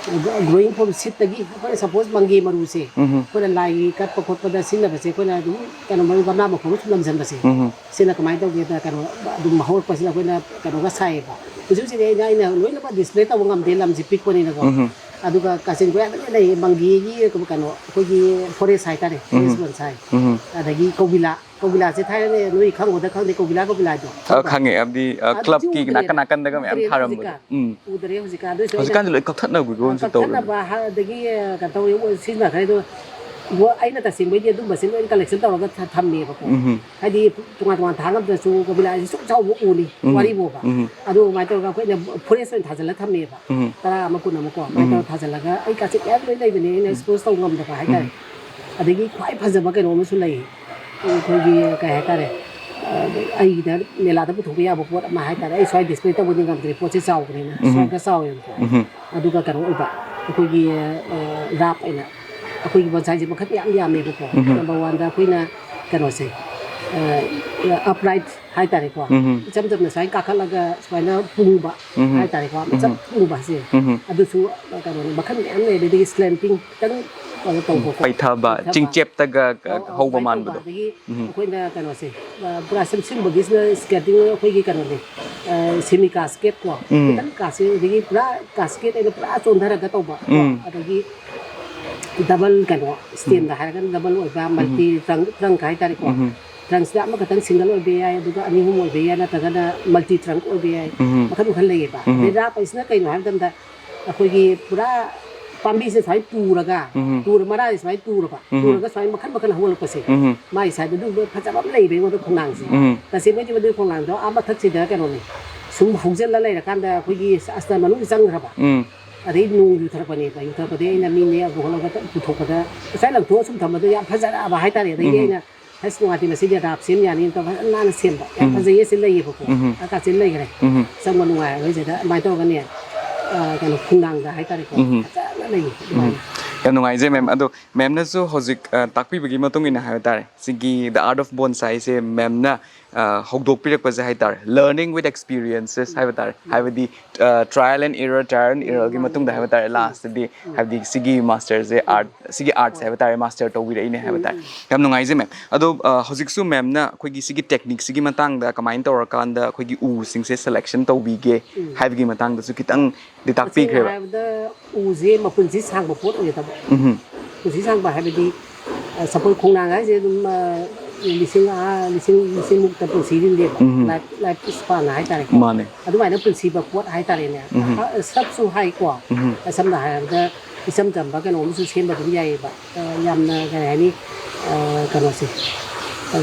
ꯒ꯭ꯔꯣꯋꯤꯡ ꯐ꯭ꯔꯣꯝ ꯁꯤꯠꯇꯒꯤ ꯑꯩꯈꯣꯏꯅ ꯁꯄꯣꯁ ꯃꯪꯒꯦ ꯃꯔꯨꯁꯦ ꯎꯝ꯫ ꯑꯩꯈꯣꯏꯅ ꯂꯥꯏꯒꯤ ꯀꯠꯄ ꯈꯣꯠꯄꯗ ꯁꯤꯖꯤꯟꯅꯕꯁꯦ, ꯑꯩꯈꯣꯏꯅ ꯑꯗꯨꯝ ꯀꯩꯅꯣ ꯃꯔꯨ ꯒꯝꯂꯥ ꯃꯈꯣꯡꯗ ꯁꯨꯝ ꯂꯪꯁꯤꯟꯕꯁꯦ꯫ ꯎꯝ꯫ ꯁꯤꯅ ꯀꯃꯥꯏꯅ ꯇꯧꯒꯦꯗ, ꯀꯩꯅꯣ, ꯑꯗꯨꯝ ꯍꯧꯔꯛꯄꯁꯤꯅ ꯑꯩꯈꯣꯏꯅ ꯀꯩꯅꯣꯒ ꯁꯥꯏꯌꯦꯕ꯫ ꯍꯧꯖꯤꯛ ꯍꯧꯖꯤꯛ ꯑꯩꯅ, ꯑꯩꯅ ꯂꯣꯏꯅꯃꯛ ꯗꯤꯁꯄ꯭ꯂꯦ ꯇꯧꯕ ꯉꯝꯗꯦ, ꯂꯝꯁꯦ ꯄꯤꯛꯄꯅꯤꯅꯀꯣ꯫ ꯎꯝ꯫ ꯑꯗꯨꯒ ꯀꯥꯆꯤꯟ ꯀꯣꯌꯥꯗ ꯂꯣꯏ ꯂꯩꯌꯦ, ꯃꯪꯒꯦꯒꯤ ꯀꯩꯅꯣ, ꯑꯩꯈꯣꯏꯒꯤ ꯐꯣꯔꯦꯁ ꯍꯥꯏꯇꯥꯔꯦ, ꯐꯣꯔꯦꯁ ꯕꯣꯟꯁꯥꯏ꯫ ꯎꯝ꯫ ꯑꯗꯒꯤ ꯀꯧꯕꯤꯂꯥ, ꯀꯧꯕꯤꯂꯥꯁꯦ ꯊꯥꯏꯅꯅꯦ, ꯅꯣꯏ ꯈꯪꯒꯗ꯭ꯔꯥ ꯈꯪꯗꯦ, ꯀꯧꯕꯤꯂꯥ, ꯀꯧꯕꯤꯂꯥꯗꯣ ꯑ, ꯈꯪꯕ꯭ꯔꯥ? ꯈꯪꯉꯦ, ꯍꯥꯏꯕꯗꯤ, ꯑ, ꯑꯗꯨꯗꯤ ꯀ꯭ꯂꯕꯀꯤ ꯎꯗ꯭ꯔꯦ, ꯅꯥꯀꯟ ꯅꯥꯀꯟꯗꯒ ꯃꯌꯥꯝ ꯎꯗ꯭ꯔꯦꯅ ꯊꯥꯔꯝꯕꯗꯣ꯫ ꯍꯧꯖꯤꯛꯀꯥꯟ꯫ ꯎꯝ꯫ ꯎꯗ꯭ꯔꯦ ꯍꯧꯖꯤꯛꯀꯥꯟ꯫ ꯑꯗꯨꯏꯁꯨ ꯑꯩꯅ, ꯍꯧꯖꯤꯛꯀꯥꯟꯗꯤ ꯂꯣꯏ ꯀꯛꯊꯠꯅꯕꯒꯤ ꯑ, ꯃꯑꯣꯡꯁꯨ ꯇꯧꯔꯦ꯫ ꯀꯛꯊꯠꯅꯕ ꯍꯥꯏ-, ꯑꯗꯒꯤ, ꯑ, ꯀꯩꯅꯣ ꯇꯧꯋꯦ, ꯁꯤꯖꯤꯟꯅꯈ꯭ꯔꯦ꯫ ꯑꯗꯣ ꯕꯣ-, ꯑꯩꯅ ꯇꯁꯦꯡꯕꯩꯗꯤ ꯑꯗꯨꯝꯕꯁꯦ ꯂꯣꯏ ꯀꯂꯦꯛꯁꯟ ꯇꯧꯔꯒ ꯊ-, ꯊꯝꯃꯦꯕꯀꯣ꯫ ꯎꯝ꯫ ꯍꯥꯏꯗꯤ ꯇꯣꯉꯥꯟ ꯇꯣꯉꯥꯟ ꯊꯥ ꯉꯝꯗ꯭ꯔꯁꯨ ꯀꯧꯕꯤꯂꯥꯁꯦ ꯁꯨꯛ ꯆꯥꯎꯕ ꯎꯅꯤ, ꯎꯝ꯫ ꯋꯥꯔꯤ ꯕꯣꯕ꯫ ꯎꯝ꯫ ꯑꯗꯨ ꯑꯗꯨꯃꯥꯏꯅ ꯇꯧꯔꯒ ꯑꯩꯈꯣꯏꯅ ꯐꯣꯔꯦꯁ ꯑꯣꯏꯅ ꯊꯥꯖꯤꯜꯂ ꯊꯝꯃꯦꯕ꯫ ꯎꯝ꯫ ꯇꯔꯥ ꯑꯃ, ꯀꯨꯟ ꯑꯃ ꯀꯣ, ꯑꯗꯨꯃꯥꯏꯅ ꯎꯝ꯫ ꯇꯧꯔ ꯊꯥꯖꯤꯜꯂꯒ ꯑꯩ ꯀꯥꯆꯤꯟ ꯃꯌꯥꯝ ꯂꯣꯏ ꯂꯩꯕꯅꯦ, ꯑꯩꯅ ꯎꯝ꯫ ꯑꯦꯛꯁꯄꯣꯖ ꯇꯧ ꯉꯝꯗꯕ ꯍꯥꯏꯇꯥꯔꯦ꯫ ꯎꯝ꯫ ꯑꯗꯒꯤ ꯈ꯭ꯋꯥꯏ ꯐꯖꯕ ꯀꯩꯅꯣ ꯑꯃꯁꯨ ꯂꯩ, ꯑꯩꯈꯣꯏꯒꯤ ꯀꯩ ꯍꯥꯏꯇꯥꯔꯦ, ꯑ, ꯑꯩꯒꯤꯗ ꯃꯦꯂꯥꯗ ꯄꯨꯊꯣꯛꯄ ꯌꯥꯕ ꯄꯣꯠ ꯑꯃ ꯍꯥꯏꯇꯥꯔꯦ꯫ ꯑꯩ ꯁ꯭ꯋꯥꯏ ꯗꯤꯁꯄ꯭ꯂꯦ ꯇꯧꯕꯗꯤ ꯉꯝꯗ꯭ꯔꯦ, ꯄꯣꯠꯁꯦ ꯆꯥꯎꯕꯅꯤꯅ, ꯎꯝ꯫ ꯁ꯭ꯋꯥꯏ ꯈꯔ ꯆꯥꯎꯋꯦꯕꯀꯣ꯫ ꯎꯝ꯫ ꯑꯗꯨꯒ ꯀꯩꯅꯣ ꯑꯣꯏꯕ, ꯑꯩꯈꯣꯏꯒꯤ, ꯑ, ꯔꯥꯞ ꯑꯣꯏꯅ ꯑꯩꯈꯣꯏꯒꯤ ꯕꯣꯟꯁꯥꯏꯁꯦ ꯃꯈꯜ ꯃꯌꯥꯝ ꯌꯥꯝꯃꯦꯕꯀꯣ꯫ ꯎꯝ꯫ ꯅꯝꯕꯔ ꯋꯥꯟꯗ ꯑꯩꯈꯣꯏꯅ ꯀꯩꯅꯣꯁꯦ, ꯑ, ꯑꯞꯔꯥꯏꯠ ꯍꯥꯏꯇꯥꯔꯦꯀꯣ꯫ ꯎꯝ꯫ ꯏꯆꯝ ꯆꯝꯅ ꯁꯨꯃꯥꯏꯅ ꯀꯥꯈꯠꯂꯒ ꯁꯨꯃꯥꯏꯅ ꯄꯨꯡꯕ ꯎꯝ꯫ ꯍꯥꯏꯇꯥꯔꯦꯀꯣ, ꯎꯝ꯫ ꯃꯆꯞ ꯄꯨꯡꯕ ꯍꯥꯏꯁꯦ꯫ ꯎꯝ꯫ ꯑꯗꯨꯁꯨ ꯀꯩꯅꯣꯅꯤ, ꯃꯈꯜ ꯃꯌꯥꯝ ꯂꯩ꯫ ꯑꯗꯒꯤ ꯁ꯭ꯂꯦꯟꯇꯤꯡ ꯈꯤꯇꯪ ꯀꯩꯅꯣ ꯇꯧꯕꯀꯣ, ꯄꯩꯊꯕ, ꯄꯩꯊꯕ꯫ ꯆꯤꯡꯆꯦꯞꯇꯒ ꯑꯧ, ꯑꯧ, ꯍꯧꯕ ꯑꯗꯨꯃꯥꯏꯅ ꯇꯧꯕ꯫ ꯃꯥꯟꯕꯗꯣ꯫ ꯑꯗꯒꯤ ꯎꯝ꯫ ꯑꯩꯈꯣꯏꯅ ꯀꯩꯅꯣꯁꯦ, ꯑ, ꯄꯨꯔꯥ ꯁꯦꯝ-, ꯁꯤꯒꯨꯝꯕꯒꯤꯁꯤꯅ ꯁ꯭ꯀꯦꯇꯤꯡ ꯑꯩꯈꯣꯏꯒꯤ ꯀꯩꯅꯣꯅꯦ, ꯑ, ꯁꯦꯃꯤ ꯀꯥꯁꯀꯦꯠ ꯀꯣ, ꯎꯝ꯫ ꯈꯤꯇꯪ ꯀꯥꯁꯀꯦꯠ, ꯑꯗꯒꯤ ꯄꯨꯔꯥ ꯀꯥꯁꯀꯦꯠ ꯑꯩꯅ ꯄꯨꯔꯥ ꯆꯣꯟꯊꯔꯒ ꯇꯧꯕ ꯀꯣ꯫ ꯎꯝ꯫ ꯑꯗꯒꯤ ꯗꯕꯜ ꯀꯩꯅꯣ, ꯁ꯭ꯇꯦꯝꯗ ꯎꯝ꯫ ꯍꯥꯏꯔꯒꯅ ꯗꯕꯜ ꯑꯣꯏꯕ, ꯎꯝ꯫ ꯃꯜꯇꯤ ꯇ꯭ꯔꯪ-, ꯇ꯭ꯔꯪꯛ ꯍꯥꯏꯇꯥꯔꯦꯀꯣ꯫ ꯎꯝ꯫ ꯇ꯭ꯔꯪꯛꯁꯤꯗ ꯑꯃꯈꯛꯇꯪ ꯁꯤꯡꯒꯜ ꯑꯣꯏꯕ ꯌꯥꯏ, ꯑꯗꯨꯒ ꯑꯅꯤ ꯑꯍꯨꯝ ꯑꯣꯏꯕ ꯌꯥꯏ, ꯅꯠꯇ꯭ꯔꯒꯅ ꯃꯜꯇꯤ ꯇ꯭ꯔꯪꯛ ꯑꯣꯏꯕ ꯌꯥꯏ꯫ ꯎꯝ꯫ ꯃꯈꯜ ꯃꯈꯜ ꯂꯩꯌꯦꯕ꯫ ꯎꯝ꯫ ꯑꯗꯩ ꯔꯥꯞ ꯍꯥꯏꯁꯤꯅ ꯀꯩꯅꯣ ꯍꯥꯏꯕ ꯃꯇꯝꯗ, ꯑꯩꯈꯣꯏꯒꯤ ꯄꯨꯔꯥ ꯄꯥꯝꯕꯤꯁꯦ ꯁꯨꯃꯥꯏꯅ ꯇꯨꯔꯒ, ꯎꯝ꯫ ꯇꯨꯔ-, ꯃꯔꯥꯁꯦ ꯁꯨꯃꯥꯏꯅ ꯇꯨꯔꯕ, ꯎꯝ꯫ ꯇꯨꯔꯒ ꯁꯨꯃꯥꯏꯅ ꯃꯈꯜ ꯃꯈꯜ ꯍꯧꯒꯠꯂꯛꯄꯁꯦ, ꯎꯝ꯫ ꯃꯥꯒꯤ ꯁꯥꯏꯗ ꯑꯗꯨꯒꯨꯝꯕ ꯐꯖꯕ ꯑꯃ ꯂꯩꯕ ꯑꯩꯉꯣꯟꯗ ꯈꯣꯡꯅꯥꯡꯁꯦ꯫ ꯎꯝ꯫ ꯇꯁꯦꯡꯕꯩꯗꯤ ꯃꯗꯨꯒꯤ ꯈꯣꯡꯅꯥꯡꯗꯣ ꯑꯥ ꯃꯊꯛꯁꯤꯗ ꯀꯩꯅꯣꯅꯦ, ꯁꯨꯝ ꯍꯧꯖꯤꯜꯂ ꯂꯩꯔꯀꯥꯟꯗ ꯑꯩꯈꯣꯏꯒꯤ ꯑꯁꯇꯔ ꯃꯅꯨꯡꯗ ꯆꯪꯈ꯭ꯔꯕ꯫ ꯎꯝ꯫ ꯑꯗꯩ ꯅꯣꯡ ꯌꯨꯊꯔꯛꯄꯅꯦꯕ, ꯌꯨꯊꯔꯛꯄꯗꯒꯤ ꯑꯩꯅ ꯃꯤ ꯅꯦꯛꯑ ꯄꯨꯈꯠꯂꯒ ꯄꯨꯊꯣꯛꯄꯗ, ꯉꯁꯥꯏ ꯂꯪꯊꯣꯛꯑ ꯁꯨꯝ ꯊꯝꯕꯗ ꯌꯥꯝ ꯐꯖꯔꯛꯑꯕ ꯍꯥꯏꯇꯥꯔꯦ꯫ ꯑꯗꯒꯤ ꯎꯝ꯫ ꯑꯩꯅ, "ꯑꯁ, ꯅꯨꯡꯉꯥꯏꯇꯦ, ꯃꯁꯤꯗꯤ ꯔꯥꯞ ꯁꯦꯝ ꯌꯥꯅꯤ" ꯇꯧꯔꯒ ꯐꯖꯅ ꯅꯥꯟꯅ ꯁꯦꯝꯕ꯫ ꯌꯥꯝ ꯎꯝ꯫ ꯐꯖꯩꯌꯦ, ꯁꯤ ꯂꯩꯌꯦꯕꯀꯣ꯫ ꯎꯝ꯫ ꯑ ꯀꯥꯆꯤꯟ ꯂꯩꯈ꯭ꯔꯦ꯫ ꯎꯝ꯫ ꯆꯪꯕ ꯅꯨꯡꯉꯥꯏꯔꯔꯣꯏ ꯁꯤꯗ꯫ ꯑꯗꯨꯃꯥꯏꯅ ꯇꯧꯔꯒꯅꯦ, ꯑ, ꯀꯩꯅꯣ, ꯈꯣꯡꯅꯥꯡꯗ ꯍꯥꯏꯇꯥꯔꯦꯀꯣ, ꯎꯝ꯫ ꯐꯖꯅ ꯂꯩꯌꯦ ꯎꯝ꯫ ꯑꯗꯨꯃꯥꯏꯅ꯫ ꯌꯥꯝ ꯅꯨꯡꯉꯥꯏꯖꯩ, ꯃꯦꯝ꯫ ꯑꯗꯣ ꯃꯦꯝꯅꯁꯨ ꯍꯧꯖꯤꯛ, ꯑ, ꯇꯥꯛꯄꯤꯕꯒꯤ ꯃꯇꯨꯡ ꯏꯟꯅ ꯍꯥꯏꯕ ꯇꯥꯔꯦ, ꯁꯤꯒꯤ The Art of Bonsai ꯁꯦ ꯃꯦꯝꯅ ꯑ, ꯍꯧꯗꯣꯛꯄꯤꯔꯛꯄꯁꯦ ꯍꯥꯏꯇꯥꯔꯦ, learning with experiences ꯍꯥꯏꯕ ꯇꯥꯔꯦ꯫ ꯍꯥꯏꯕꯗꯤ, ꯑ, trial and error, trial and errorꯒꯤ ꯃꯇꯨꯡꯗ ꯍꯥꯏꯕ ꯇꯥꯔꯦ, lastꯇꯗꯤ ꯍꯥꯏꯕꯗꯤ ꯁꯤꯒꯤ masterꯁꯦ art, ꯁꯤꯒꯤ artꯁꯦ ꯍꯥꯏꯕ ꯇꯥꯔꯦ, master ꯇꯧꯕꯤꯔꯛꯏꯅꯦ ꯍꯥꯏꯕ ꯇꯥꯔꯦ꯫ ꯌꯥꯝ ꯅꯨꯡꯉꯥꯏꯖꯩ, ma'am꯫ ꯑꯗꯣ, ꯑ, ꯍꯧꯖꯤꯛꯁꯨ ma'amꯅ ꯑꯩꯈꯣꯏꯒꯤ ꯁꯤꯒꯤ techniqueꯁꯤꯒꯤ ꯃꯇꯥꯡꯗ ꯀꯃꯥꯏꯅ ꯇꯧꯔꯀꯥꯟꯗ ꯑꯩꯈꯣꯏꯒꯤ ꯎꯁꯤꯡꯁꯦ selection ꯇꯧꯕꯤꯒꯦ ꯍꯥꯏꯕꯒꯤ ꯃꯇꯥꯡꯗꯁꯨ ꯈꯤꯇꯪꯗꯤ ꯇꯥꯛꯄꯤꯈ꯭ꯔꯦꯕ꯫ ꯍꯥꯏꯔꯕꯗ ꯎꯁꯦ ꯃꯄꯨꯟꯁꯤ ꯁꯥꯡꯕ ꯄꯣꯠ ꯑꯣꯏꯒꯗꯕ꯫ ꯎꯝ꯫ ꯄꯨꯟꯁꯤ ꯁꯥꯡꯕ ꯍꯥꯏꯕꯗꯤ, ꯑ, ꯁꯥꯄꯣꯟ ꯈꯣꯡꯅꯥꯡ ꯍꯥꯏꯁꯦ ꯑꯗꯨꯝ, ꯑ, ꯂꯤꯁꯤꯡ, ꯑꯥ, ꯂꯤꯁꯤꯡ, ꯂꯤꯁꯤꯡ ꯃꯨꯛꯇ ꯄꯨꯟꯁꯤꯔꯤꯅꯦꯕ꯫ ꯎꯝ꯫ Life, life span ꯍꯥꯏꯇꯥꯔꯦꯀꯣ꯫ ꯃꯥꯅꯦ꯫ ꯑꯗꯨꯃꯥꯏꯅ ꯄꯨꯟꯁꯤꯕ ꯄꯣꯠ ꯍꯥꯏꯇꯥꯔꯦꯅꯦ꯫ ꯎꯝ꯫ ꯑ, ꯁ꯭ꯔꯞꯁꯨ ꯍꯥꯏꯀꯣ꯫ ꯎꯝ꯫ ꯁꯝꯅ ꯍꯥꯏꯔꯕꯗ ꯏꯆꯝ ꯆꯝꯕ ꯀꯩꯅꯣ ꯑꯃꯁꯨ ꯁꯦꯝꯕ ꯑꯗꯨꯝ ꯌꯥꯏꯑꯕ꯫ ꯑ, ꯌꯥꯝꯅ ꯀꯩ ꯍꯥꯏꯅꯤ, ꯑ, ꯀꯩꯅꯣꯁꯦ, ꯑ,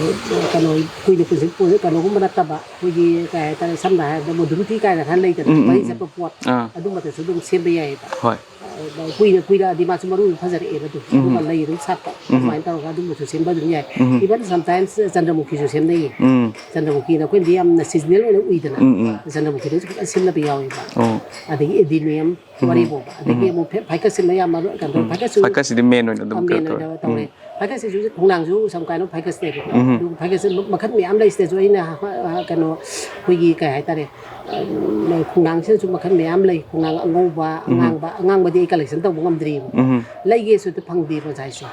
ꯀꯩꯅꯣ ꯀꯨꯏꯅ ꯄꯨꯟꯁꯤ, ꯀꯩꯅꯣꯒꯨꯝꯕ ꯅꯠꯇꯕ, ꯑꯩꯈꯣꯏꯒꯤ ꯀꯩ ꯍꯥꯏꯇꯥꯔꯦ, ꯁꯝꯅ ꯍꯥꯏꯔꯕꯗ modernity ꯀꯥꯏꯅ ꯈꯔ ꯂꯩꯗꯅ, ꯎꯝ, ꯎꯝ, ꯃꯔꯤ ꯎꯝ꯫ ꯆꯠꯄ ꯄꯣꯠ, ꯑꯥ꯫ ꯑꯗꯨꯝꯕꯗꯁꯨ ꯑꯗꯨꯝ ꯁꯦꯝꯕ ꯌꯥꯏꯑꯕ꯫ ꯍꯣꯏ꯫ ꯑ, ꯀꯨꯏꯅ ꯀꯨꯏꯔꯛꯑꯗꯤ ꯃꯥꯁꯨ ꯃꯔꯨ ꯐꯖꯔꯛꯑꯦꯕ ꯑꯗꯨꯝ꯫ ꯎꯝ꯫ ꯑꯗꯨꯒ ꯂꯩ ꯑꯗꯨꯝ ꯁꯥꯠꯄ꯫ ꯎꯝ꯫ ꯑꯗꯨꯃꯥꯏꯅ ꯇꯧꯔꯒ ꯑꯗꯨꯝꯕꯁꯨ ꯁꯦꯝꯕ ꯑꯗꯨꯝ ꯌꯥꯏ꯫ ꯎꯝ꯫ Even sometimes ꯆꯟꯗ꯭ꯔꯃꯨꯈꯤꯁꯨ ꯁꯦꯝꯅꯩꯌꯦ꯫ ꯎꯝ꯫ ꯆꯟꯗ꯭ꯔꯃꯨꯈꯤꯅ ꯑꯩꯈꯣꯏꯅꯗꯤ ꯌꯥꯝꯅ seasonal ꯑꯣꯏꯅ ꯎꯏꯗꯅ꯫ ꯎꯝ, ꯎꯝ꯫ ꯆꯟꯗ꯭ꯔꯃꯨꯈꯤꯗꯁꯨ ꯐꯖꯅ ꯁꯦꯝꯅꯕ ꯌꯥꯎꯋꯦꯕ꯫ ꯑꯣ꯫ ꯑꯗꯒꯤ adenium ꯎꯝ꯫ ꯋꯥꯔꯤꯕꯣꯕ꯫ ꯑꯗꯒꯤ ꯎꯝ꯫ ꯑꯃꯨꯛ ꯐꯦ-, ficusꯁꯤꯅ ꯌꯥꯝ ꯃꯔꯨ-, ꯀꯩꯅꯣ, ꯎꯝ꯫ Ficusꯁꯨ ficusꯁꯤꯗꯤ main ꯑꯣꯏꯅ ꯑꯗꯨꯝ ꯑ, main ꯀꯩꯅꯣ ꯇꯧꯔꯦ꯫ ꯑꯣꯏꯅ ꯇꯧꯔꯦ꯫ ꯎꯝ꯫ Ficusꯁꯤꯁꯨ ꯈꯣꯡꯅꯥꯡꯁꯨ some kind of ficusꯅꯦꯕꯀꯣ꯫ ꯎꯝ꯫ ꯑꯗꯨ ficusꯁꯦ ꯃꯈꯜ ꯃꯌꯥꯝ ꯂꯩꯁꯤꯗꯁꯨ ꯑꯩꯅ, ꯑ, ꯀꯩꯅꯣ, ꯑꯩꯈꯣꯏꯒꯤ ꯀꯩ ꯍꯥꯏꯇꯥꯔꯦ, ꯑ, ꯈꯣꯡꯅꯥꯡꯁꯤꯗꯁꯨ ꯃꯈꯜ ꯃꯌꯥꯝ ꯂꯩ꯫ ꯈꯣꯡꯅꯥꯡ ꯑꯉꯧꯕ, ꯎꯝ꯫ ꯑꯉꯥꯡꯕ, ꯑꯉꯥꯡꯕꯗꯤ ꯑꯩ collection ꯇꯧꯕ ꯉꯝꯗ꯭ꯔꯤꯕ꯫ ꯎꯝ꯫ ꯂꯩꯒꯦꯁꯨ ꯍꯦꯛꯇ ꯐꯪꯗꯦ ꯕꯣꯟꯁꯥꯏꯁꯦ꯫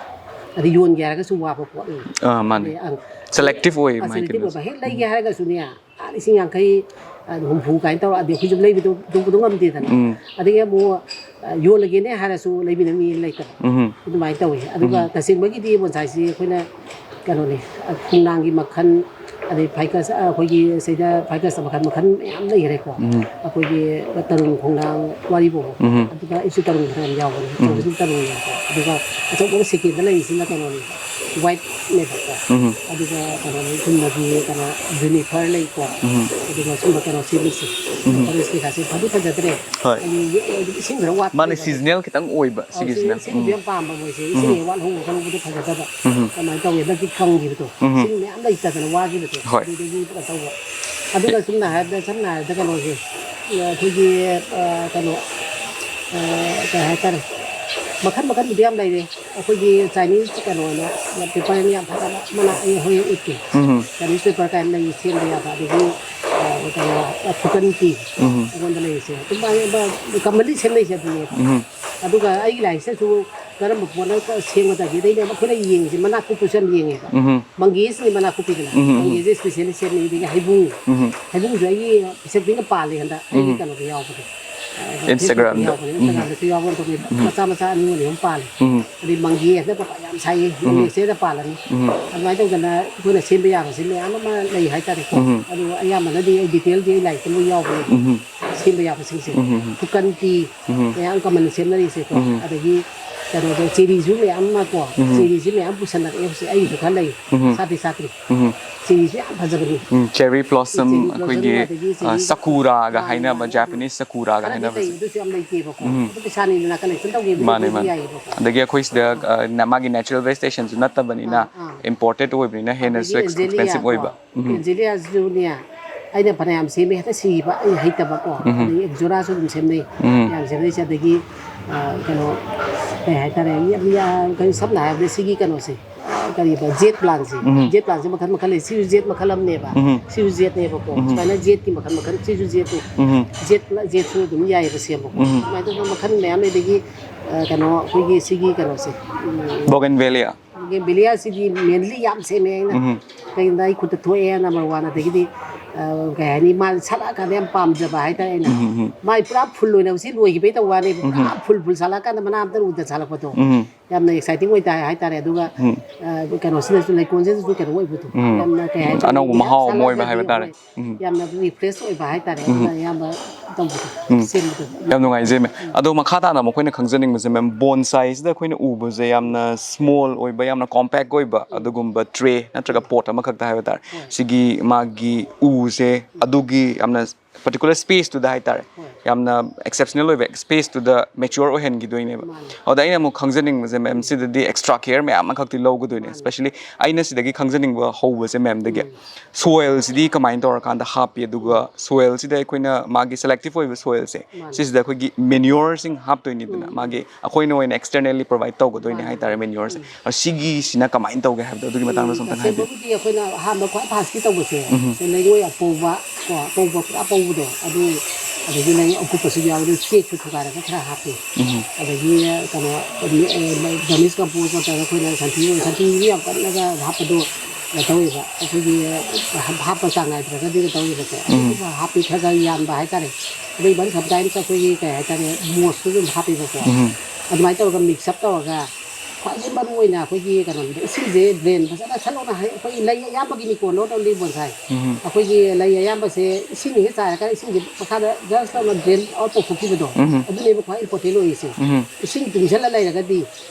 ꯑꯗ ꯌꯣꯟꯒꯦ ꯍꯥꯏꯔꯒꯁꯨ ꯋꯥꯕ ꯄꯣꯠꯅꯤ꯫ ꯑꯥ, ꯃꯥꯅꯦ꯫ ꯑꯗꯩ, ꯑꯪ, selective ꯑꯣꯏꯌꯦ ꯑ, ꯃꯥꯒꯤ selective ꯀꯩꯅꯣꯁꯦ꯫ ꯑꯣꯏꯕ꯫ ꯍꯦꯛ ꯂꯩꯒꯦ ꯎꯝ꯫ ꯍꯥꯏꯔꯒꯁꯨꯅꯦ, ꯑꯥ, ꯂꯤꯁꯤꯡ ꯌꯥꯡꯈꯩ, ꯑꯥ, ꯍꯨꯝꯐꯨ ꯀꯥꯏꯅ ꯇꯧꯔꯛꯑꯗꯤ ꯑꯩꯈꯣꯏꯁꯨ ꯂꯩꯕꯗꯣ, ꯂꯧꯕꯗꯣ ꯉꯝꯗꯦꯗꯅ꯫ ꯎꯝ꯫ ꯑꯗꯒꯤ ꯑꯃꯨꯛ, ꯑꯥ, ꯌꯣꯜꯂꯒꯦꯅꯦ ꯍꯥꯏꯔꯁꯨ ꯂꯩꯕꯤꯅꯕ ꯃꯤ ꯂꯩꯇꯕ꯫ ꯎꯝ꯫ ꯑꯗꯨꯃꯥꯏꯅ ꯇꯧꯋꯤ꯫ ꯑꯗꯨꯒ ꯎꯝ꯫ ꯇꯁꯦꯡꯕꯒꯤꯗꯤ ꯕꯣꯟꯁꯥꯏꯁꯤ ꯑꯩꯈꯣꯏꯅ ꯀꯩꯅꯣꯅꯤ, ꯑꯥ, ꯈꯣꯡꯅꯥꯡꯒꯤ ꯃꯈꯜ, ꯑꯗꯩ ficus, ꯑꯥ, ꯑꯩꯈꯣꯏꯒꯤ ꯁꯤꯗ ficusꯇ ꯃꯈꯜ, ꯃꯈꯜ ꯃꯌꯥꯝ ꯂꯩꯈ꯭ꯔꯦꯀꯣ꯫ ꯎꯝ꯫ ꯑꯩꯈꯣꯏꯒꯤ ꯇꯔꯨꯡ ꯈꯣꯡꯅꯥꯡ ꯋꯥꯔꯤꯕꯣꯕ꯫ ꯎꯝ꯫ ꯑꯗꯨꯒ ꯑꯩꯁꯨ ꯇꯔꯨꯡ ꯈꯔ ꯌꯥꯝ ꯌꯥꯎꯕꯅꯦ꯫ ꯎꯝ꯫ ꯑꯆꯧꯕꯁꯤꯅ ꯇꯔꯨꯡꯅꯦꯕꯀꯣ꯫ ꯑꯗꯨꯒ ꯑꯆꯧꯕ secondꯗ ꯂꯩꯔꯤꯁꯤꯅ ꯀꯩꯅꯣꯅꯦꯕ, whiteꯅꯦꯕꯀꯣ꯫ ꯎꯝ꯫ ꯑꯗꯨꯒ ꯀꯩꯅꯣꯅꯤ, ꯆꯨꯝꯅꯒꯤ ꯀꯩꯅꯣ, juniper ꯂꯩꯀꯣ꯫ ꯎꯝ꯫ ꯑꯗꯨꯒ ꯁꯨꯝꯕ ꯀꯩꯅꯣ ꯁꯦꯝꯃꯤꯁꯦ꯫ ꯎꯝ꯫ Forest ꯀꯩꯀꯥꯁꯦ ꯐꯗꯤ ꯐꯖꯗ꯭ꯔꯦ꯫ ꯍꯣꯏ꯫ ꯑꯩ ꯌꯦꯛ-, ꯏꯁꯤꯡ ꯈꯔ ꯋꯥꯠꯄ ꯃꯥꯅꯦ, ꯃꯥꯜꯂꯦ꯫ Seasonal ꯈꯤꯇꯪ ꯑꯣꯏꯕ ꯑꯧ, ꯁꯤꯒꯤꯁꯤꯅ꯫ ꯁꯤ-, ꯁꯤꯒꯤꯁꯨ ꯎꯝ꯫ ꯌꯥꯝ ꯄꯥꯝꯕ ꯃꯣꯏꯁꯦ꯫ ꯏꯁꯤꯡ ꯎꯝ꯫ ꯍꯦꯛ ꯋꯥꯠꯍꯧꯕ ꯈꯣꯠꯍꯧꯕꯗꯣ ꯐꯖꯗꯕ꯫ ꯎꯝ꯫ ꯑꯗꯨꯃꯥꯏꯅ ꯇꯧꯋꯦ꯫ ꯍꯟꯗꯛꯇꯤ ꯀꯪꯈꯤꯕꯗꯣ꯫ ꯎꯝ꯫ ꯏꯁꯤꯡ ꯃꯌꯥꯝ ꯂꯩꯇꯗꯅ ꯋꯥꯈꯤꯕꯗꯣ꯫ ꯍꯣꯏ꯫ ꯑꯗꯨꯗꯒꯤ ꯀꯩꯅꯣ ꯇꯧꯕ꯫ ꯑꯗꯨꯒ ꯁꯝꯅ ꯍꯥꯏꯔꯕꯗ, ꯁꯝꯅ ꯍꯥꯏꯔꯕꯗ ꯀꯩꯅꯣꯁꯦ, ꯑꯩꯈꯣꯏꯒꯤ, ꯑ, ꯀꯩꯅꯣ, ꯑ, ꯀꯩ ꯍꯥꯏꯇꯥꯔꯦ, ꯃꯈꯜ ꯃꯈꯜꯕꯨꯗꯤ ꯌꯥꯝ ꯂꯩꯔꯦ꯫ ꯑꯩꯈꯣꯏꯒꯤ ꯆꯥꯏꯅꯤꯁ ꯀꯩꯅꯣꯅ ꯄꯦꯄꯔ ꯌꯥꯝ ꯐꯖꯕ ꯑꯃꯅ ꯑꯩ ꯍꯣꯔꯦꯟ ꯎꯠꯀꯦ꯫ ꯎꯝ ꯆꯥꯏꯅꯤꯁ ꯄꯦꯄꯔ ꯀꯥꯏꯅ ꯂꯩ, ꯁꯦꯝꯕ ꯌꯥꯕ꯫ ꯑꯗꯒꯤ ꯑ, ꯀꯩꯅꯣ, ꯐꯨꯀꯟ ꯇꯤ ꯎꯝ ꯑꯩꯉꯣꯟꯗ ꯂꯩꯔꯤꯁꯦ ꯑꯗꯨꯝ ꯀꯝꯃꯟꯂꯤ ꯁꯦꯝꯅꯩꯁꯦ ꯑꯗꯨꯅꯦꯕ꯫ ꯎꯝ ꯑꯗꯨꯒ ꯑꯩꯒꯤ ꯂꯥꯏꯔꯤꯛꯁꯤꯗꯁꯨ ꯀꯔꯝꯕ ꯄꯣꯠꯅ ꯁꯦꯝꯒꯗꯒꯦ, ꯑꯗꯩꯗꯤ ꯑꯩꯈꯣꯏꯅ ꯌꯦꯡꯉꯤꯁꯦ ꯃꯅꯥꯛ ꯀꯨꯞꯄꯁꯨ ꯌꯥꯝ ꯌꯦꯡꯉꯦꯕ꯫ ꯎꯝ ꯃꯪꯒꯦꯁꯤꯅꯤ ꯃꯅꯥꯛ ꯀꯨꯞꯄꯤꯗꯅ꯫ ꯎꯝ, ꯎꯝ, ꯎꯝ꯫ ꯃꯪꯒꯦꯁꯦ ꯏꯁꯄꯤꯁꯦꯜꯂꯤ ꯁꯦꯝꯃꯤ꯫ ꯑꯗꯒꯤ ꯍꯩꯕꯨꯡ, ꯎꯝ ꯍꯩꯕꯨꯡꯁꯨ ꯑꯩꯒꯤ ꯄꯤꯁꯛ ꯄꯤꯛꯅ ꯄꯥꯜꯂꯦ ꯍꯟꯗꯛ ꯑꯩꯒꯤ ꯎꯝ꯫ ꯀꯩꯅꯣꯗ ꯌꯥꯎꯕꯗꯣ꯫ Instagram-ꯗ꯫ ꯌꯥꯎꯕꯅꯦ, Instagram-ꯗꯁꯨ ꯌꯥꯎꯕ ꯃꯇꯝꯗ ꯃꯆꯥ ꯃꯆꯥ ꯑꯅꯤ ꯑꯅꯤ ꯑꯍꯨꯝ ꯄꯥꯜꯂꯦ꯫ ꯎꯝ ꯑꯗꯩ ꯃꯪꯒꯦ ꯍꯟꯗꯛ ꯌꯥꯝ ꯁꯥꯏꯌꯦ, ꯃꯪꯒꯦꯁꯦꯗ ꯄꯥꯜꯂꯅꯤ꯫ ꯎꯝ ꯑꯗꯨꯃꯥꯏꯅ ꯇꯧꯗꯅ ꯑꯩꯈꯣꯏꯅ ꯁꯦꯝꯕ ꯌꯥꯕꯁꯦ ꯃꯌꯥꯝ ꯑꯃ ꯂꯩ ꯍꯥꯏꯇꯥꯔꯦꯀꯣ꯫ ꯎꯝ ꯑꯗꯣ ꯑꯌꯥꯝꯕꯅꯗꯤ ꯑꯩ ꯗꯤꯇꯦꯜꯗꯤ ꯑꯩ ꯂꯥꯏꯔꯤꯛꯇ ꯂꯣꯏ ꯌꯥꯎꯕꯅꯦ꯫ ꯎꯝ ꯁꯦꯝꯕ ꯌꯥꯕꯁꯤꯡꯁꯦ ꯎꯝ ꯐꯨꯀꯟ ꯇꯤ ꯎꯝ ꯃꯌꯥꯝ ꯀꯃꯟ ꯁꯦꯝꯅꯔꯤꯁꯦꯀꯣ꯫ ꯎꯝ ꯑꯗꯒꯤ ꯀꯩꯅꯣꯗꯣ ꯆꯦꯔꯤꯁꯨ ꯃꯌꯥꯝ ꯑꯃ ꯀꯣ꯫ ꯎꯝ ꯆꯦꯔꯤꯁꯨ ꯃꯌꯥꯝ ꯄꯨꯁꯜꯂꯛꯑꯦ ꯍꯧꯖꯤꯛ ꯑꯩꯒꯤꯁꯨ ꯈꯔ ꯂꯩ꯫ ꯎꯝ ꯁꯥꯠꯇꯤ ꯁꯥꯠꯇ꯭ꯔꯤ꯫ ꯎꯝ ꯆꯦꯔꯤꯁꯨ ꯌꯥꯝ ꯐꯖꯕꯅꯤ꯫ ꯎꯝ cherry blossom Cherry blossom ꯑꯩꯈꯣꯏꯒꯤ ꯑꯗꯒꯤ ꯆꯦꯔꯤ ꯁꯀꯨꯔꯥꯒ ꯃꯥꯅꯦ, ꯍꯥꯏꯅꯕ ꯃꯥꯅꯦ꯫ Japanese ꯁꯀꯨꯔꯥꯒ ꯈꯔꯗꯤ ꯍꯥꯏꯅꯕꯁꯦ꯫ ꯂꯩ, ꯑꯗꯨꯁꯨ ꯌꯥꯝ ꯂꯩꯇꯦꯕꯀꯣ꯫ ꯎꯝ ꯑꯗꯨ ꯄꯩꯁꯥꯅꯤꯗꯅ collection ꯇꯧꯒꯦꯕꯨꯗꯤ ꯃꯥꯅꯦ ꯃꯥꯅꯦ꯫ ꯌꯥꯏꯌꯦꯕꯀꯣ꯫ ꯑꯗꯒꯤ ꯑꯩꯈꯣꯏ ꯁꯤꯗ ꯑ, ꯅ- ꯃꯥꯒꯤ natural vegetationꯁꯨ ꯅꯠꯇꯕꯅꯤꯅ ꯑꯥ, ꯑꯥ꯫ imported ꯑꯣꯏꯕꯅꯤꯅ ꯍꯦꯟꯅꯁꯨ ꯑꯗꯒꯤ ex- expensive ꯑꯦꯟꯖꯦꯂꯤꯌꯥꯀꯣ꯫ ꯑꯣꯏꯕ꯫ ꯎꯝ ꯑꯦꯟꯖꯦꯂꯤꯌꯥꯁꯤꯁꯨꯅꯦ ꯑꯩꯅ ꯐꯅꯌꯥꯝ ꯁꯦꯝꯃꯦ, ꯍꯦꯛꯇ ꯁꯤꯕ, ꯑꯩ ꯍꯩꯇꯕꯀꯣ꯫ ꯎꯝ ꯑꯗꯒꯤ ꯑꯦꯛꯖꯣꯔꯥꯁꯨ ꯑꯗꯨꯝ ꯁꯦꯝꯅꯩ꯫ ꯎꯝ ꯌꯥꯝ ꯁꯦꯝꯅꯩꯁꯦ꯫ ꯑꯗꯒꯤ ꯑ, ꯀꯩꯅꯣ ꯀꯩ ꯍꯥꯏꯇꯥꯔꯦ, ꯌꯥꯝ, ꯌꯥꯝ, ꯀꯩꯅꯣ, ꯁꯝꯅ ꯍꯥꯏꯔꯕꯗ ꯁꯤꯒꯤ ꯀꯩꯅꯣꯁꯦ, ꯑ, ꯀꯔꯤꯕ, ꯖꯦꯠ ꯄ꯭ꯂꯥꯟꯁꯦ꯫ ꯎꯝ ꯖꯦꯠ ꯄ꯭ꯂꯥꯟꯁꯦ ꯃꯈꯜ ꯃꯈꯜ ꯂꯩ꯫ ꯁꯤꯁꯨ ꯖꯦꯠ ꯃꯈꯜ ꯑꯃꯅꯦꯕ꯫ ꯎꯝ ꯁꯤꯁꯨ ꯖꯦꯠꯅꯦꯕꯀꯣ꯫ ꯎꯝ ꯁꯨꯃꯥꯏꯅ ꯖꯦꯠꯀꯤ ꯃꯈꯜ ꯃꯈꯜ, ꯁꯤꯁꯨ ꯖꯦꯠꯅꯦ꯫ ꯎꯝ ꯖꯦꯠ ꯖꯦꯠꯁꯨ ꯑꯗꯨꯝ ꯌꯥꯏꯌꯦꯕ ꯁꯦꯝꯕꯀꯣ꯫ ꯎꯝ ꯁꯨꯃꯥꯏꯅ ꯇꯧꯗꯅ ꯃꯈꯜ ꯃꯌꯥꯝ ꯂꯩ꯫ ꯑꯗꯒꯤ ꯑ, ꯀꯩꯅꯣ, ꯑꯩꯈꯣꯏꯒꯤ ꯁꯤꯒꯤ ꯀꯩꯅꯣꯁꯦ, ꯎꯝ, Bougainvillea꯫ Bougainvillea ꯁꯤꯗꯤ mainly ꯌꯥꯝ ꯁꯦꯝꯃꯦ ꯑꯩꯅ꯫ ꯎꯝ ꯀꯩꯒꯤꯅꯣꯗ ꯑꯩ ꯈꯨꯠꯇ ꯊꯣꯛꯑꯦ number one꯫ ꯑꯗꯒꯤꯗꯤ ꯑ, ꯀꯩ ꯍꯥꯏꯅꯤ, ꯃꯥ ꯁꯥꯠꯂꯛꯑꯀꯥꯟꯗ ꯌꯥꯝ ꯄꯥꯝꯖꯕ ꯍꯥꯏꯇꯥꯔꯦ ꯑꯩꯅ꯫ ꯎꯝ ꯎꯝ ꯃꯥꯏ ꯄꯨꯔꯥ ꯐꯨꯜ ꯑꯣꯏꯅ ꯁꯤ ꯂꯣꯏꯈꯤꯕꯩ ꯇꯧꯕ ꯋꯥꯅꯤ꯫ ꯄꯨꯔꯥ ꯎꯝ ꯐꯨꯜ ꯐꯨꯜ ꯁꯥꯠꯂꯛꯑꯀꯥꯟꯗ ꯃꯅꯥ ꯑꯝꯇ ꯎꯗ ꯁꯥꯠꯂꯛꯄꯗꯣ꯫ ꯎꯝ ꯌꯥꯝꯅ exciting ꯑꯣꯏ ꯇꯥꯏ ꯍꯥꯏꯇꯥꯔꯦ꯫ ꯑꯗꯨꯒ ꯎꯝ ꯑ, ꯀꯩꯅꯣꯁꯤꯗꯁꯨ, ꯂꯩꯀꯣꯜꯁꯤꯗꯁꯨ ꯀꯩꯅꯣ ꯑꯣꯏꯕꯗꯣ꯫ ꯎꯝ꯫ ꯌꯥꯝꯅ ꯀꯩ ꯍꯥꯏꯇꯥꯔꯦ, ꯑꯅꯧꯕ ꯃꯍꯥꯎ ꯑꯃ ꯑꯣꯏꯕ ꯁꯥꯠꯂꯛꯑꯒꯗꯤ ꯍꯥꯏꯕ ꯇꯥꯔꯦ꯫ ꯍꯣꯏ꯫ ꯎꯝ꯫ ꯌꯥꯝꯅ refresh ꯑꯣꯏꯕ ꯍꯥꯏꯇꯥꯔꯦ꯫ ꯎꯝ꯫ ꯑꯗꯨꯅ ꯑꯌꯥꯝꯕ ꯇꯧꯕꯗꯣ꯫ ꯎꯝ꯫ ꯁꯦꯝꯕꯗꯣ꯫ ꯌꯥꯝ ꯅꯨꯡꯉꯥꯏꯖꯩ ꯃꯦꯝ꯫ ꯑꯗꯣ ꯃꯈꯥ ꯇꯥꯅ ꯑꯃꯨꯛ ꯑꯩꯈꯣꯏꯅ ꯈꯪꯖꯅꯤꯡꯕꯁꯦ ꯃꯦꯝ, bonsai ꯁꯤꯗ ꯑꯩꯈꯣꯏꯅ ꯎꯕꯁꯦ ꯌꯥꯝꯅ small ꯑꯣꯏꯕ, ꯌꯥꯝꯅ compact ꯑꯣꯏꯕ ꯑꯗꯨꯒꯨꯝꯕ tray ꯅꯠꯇ꯭ꯔꯒ pot ꯑꯃꯈꯛꯇ ꯍꯥꯏꯕ ꯇꯥꯔꯦ꯫ ꯍꯣꯏ꯫ ꯁꯤꯒꯤ ꯃꯥꯒꯤ ꯎꯁꯦ ꯑꯗꯨꯒꯤ ꯌꯥꯝꯅ particular space ꯇꯨꯗ ꯍꯥꯏ ꯇꯥꯔꯦ꯫ ꯍꯣꯏ꯫ ꯌꯥꯝꯅ exceptional ꯑꯣꯏꯕ space ꯇꯨꯗ mature ꯑꯣꯏꯍꯟꯈꯤꯗꯣꯏꯅꯦꯕ꯫ ꯑꯗꯨꯗ ꯑꯩꯅ ꯑꯃꯨꯛ ꯈꯪꯖꯅꯤꯡꯕꯁꯦ, ꯃꯦꯝ, ꯁꯤꯗꯗꯤ extra care ꯃꯌꯥꯝ ꯑꯃꯈꯛꯇꯤ ꯂꯧꯒꯗꯣꯏꯅꯦ꯫ Especially ꯑꯩꯅ ꯁꯤꯗꯒꯤ ꯈꯪꯖꯅꯤꯡꯕ ꯍꯧꯕꯁꯦ ꯃꯦꯝꯗꯒꯤ, soil ꯁꯤꯗꯤ ꯀꯃꯥꯏꯅ ꯇꯧꯔꯀꯥꯟꯗ ꯍꯥꯞꯄꯤ, ꯑꯗꯨꯒ soil ꯁꯤꯗ ꯑꯩꯈꯣꯏꯅ ꯃꯥꯒꯤ selective ꯑꯣꯏꯕ soil ꯁꯦ, ꯁꯤꯁꯤꯗ ꯑꯩꯈꯣꯏꯒꯤ manure ꯁꯤꯡ ꯍꯥꯞꯇꯣꯏꯅꯤꯗꯅ, ꯃꯥꯒꯤ ꯑꯩꯈꯣꯏꯅ ꯑꯣꯏꯅ externally provide ꯇꯧꯒꯗꯣꯏꯅꯦ ꯍꯥꯏꯇꯥꯔꯦ, manure ꯁꯦ꯫ ꯑ, ꯁꯤꯒꯤꯁꯤꯅ ꯀꯃꯥꯏꯅ ꯇꯧꯒꯦ ꯍꯥꯏꯕꯗꯣ, ꯑꯗꯨꯒꯤ ꯃꯇꯥꯡꯗꯁꯨ ꯑꯝꯇꯪ ꯍꯥꯏꯕꯤꯌꯨ꯫ ꯇꯁꯦꯡꯕꯕꯨꯗꯤ ꯑꯩꯈꯣꯏꯅ ꯑꯍꯥꯟꯕ ꯈ꯭ꯋꯥꯏ ꯐꯥꯔꯁꯀꯤ ꯇꯧꯕꯁꯦ, ꯁꯦ ꯂꯩꯉꯣꯏ ꯑꯄꯧꯕ ꯀꯣ, ꯑꯄꯧꯕ ꯄꯨꯔꯥ ꯑꯄꯧꯕꯗꯣ, ꯑꯗꯨ, ꯑꯗꯒꯤ ꯂꯩꯉꯣꯏ ꯑꯀꯨꯞꯄꯁꯨ ꯌꯥꯎꯋꯦ, ꯑꯗꯨ ꯆꯦꯛꯁꯨ ꯊꯨꯒꯥꯏꯔꯒ ꯈꯔ ꯍꯥꯞꯄꯤ꯫ ꯑꯗꯒꯤ ꯀꯩꯅꯣ, vermiculture compost ꯅꯠꯇ꯭ꯔꯒ ꯑꯩꯈꯣꯏꯅ ꯁꯟꯊꯤ, ꯁꯟꯊꯤꯁꯨ ꯌꯥꯝ ꯀꯜꯂꯒ ꯍꯥꯞꯄꯗꯣ ꯀꯩꯅꯣ ꯇꯧꯋꯦꯕ, ꯑꯩꯈꯣꯏꯒꯤ ꯍꯥꯞꯄ ꯆꯥꯡ ꯅꯥꯏꯗ꯭ꯔꯒꯗꯤ ꯀꯩꯅꯣ ꯇꯧꯋꯦꯕꯀꯣ꯫ ꯑꯗꯨꯒ ꯍꯥꯞꯄꯤ ꯈꯔ ꯈꯔ ꯌꯥꯟꯕ ꯍꯥꯏꯇꯥꯔꯦ꯫ ꯑꯗꯩ ꯏꯚꯟ ꯁꯝꯇꯥꯏꯝꯁ ꯑꯩꯈꯣꯏꯒꯤ ꯀꯩ ꯍꯥꯏꯇꯥꯔꯦ, ꯃꯣꯁꯁꯨ ꯑꯗꯨꯝ ꯍꯥꯞꯄꯤꯕꯀꯣ꯫ ꯑꯗꯨꯃꯥꯏꯅ ꯇꯧꯔꯒ mix up ꯇꯧꯔꯒ ꯈ꯭ꯋꯥꯏꯗꯒꯤ ꯃꯔꯨ ꯑꯣꯏꯅ ꯑꯩꯈꯣꯏꯒꯤ ꯀꯩꯅꯣꯅꯤꯗ, ꯏꯁꯤꯡꯁꯦ drain ꯐꯖꯅ ꯁꯠ ꯂꯥꯎꯅ ꯍꯥꯏ-, ꯑꯩꯈꯣꯏ ꯂꯩ ꯑꯌꯥꯝꯕꯒꯤ ꯅꯤꯀꯣ, not only bonsai꯫ ꯑꯩꯈꯣꯏꯒꯤ ꯂꯩ ꯑꯌꯥꯝꯕꯁꯦ ꯏꯁꯤꯡ ꯍꯦꯛ ꯆꯥꯏꯔꯀꯥꯟꯗ ꯏꯁꯤꯡꯁꯦ ꯃꯈꯥꯗ just ꯂꯥꯎꯅ drain out ꯇꯧꯊꯣꯛꯈꯤꯕꯗꯣ, ꯑꯗꯨꯅꯦꯕ ꯈ꯭ꯋꯥꯏ important ꯑꯣꯏꯔꯤꯁꯦ꯫ ꯏꯁꯤꯡ ꯇꯨꯡꯁꯤꯜꯂ ꯂꯩꯔꯒꯗꯤ,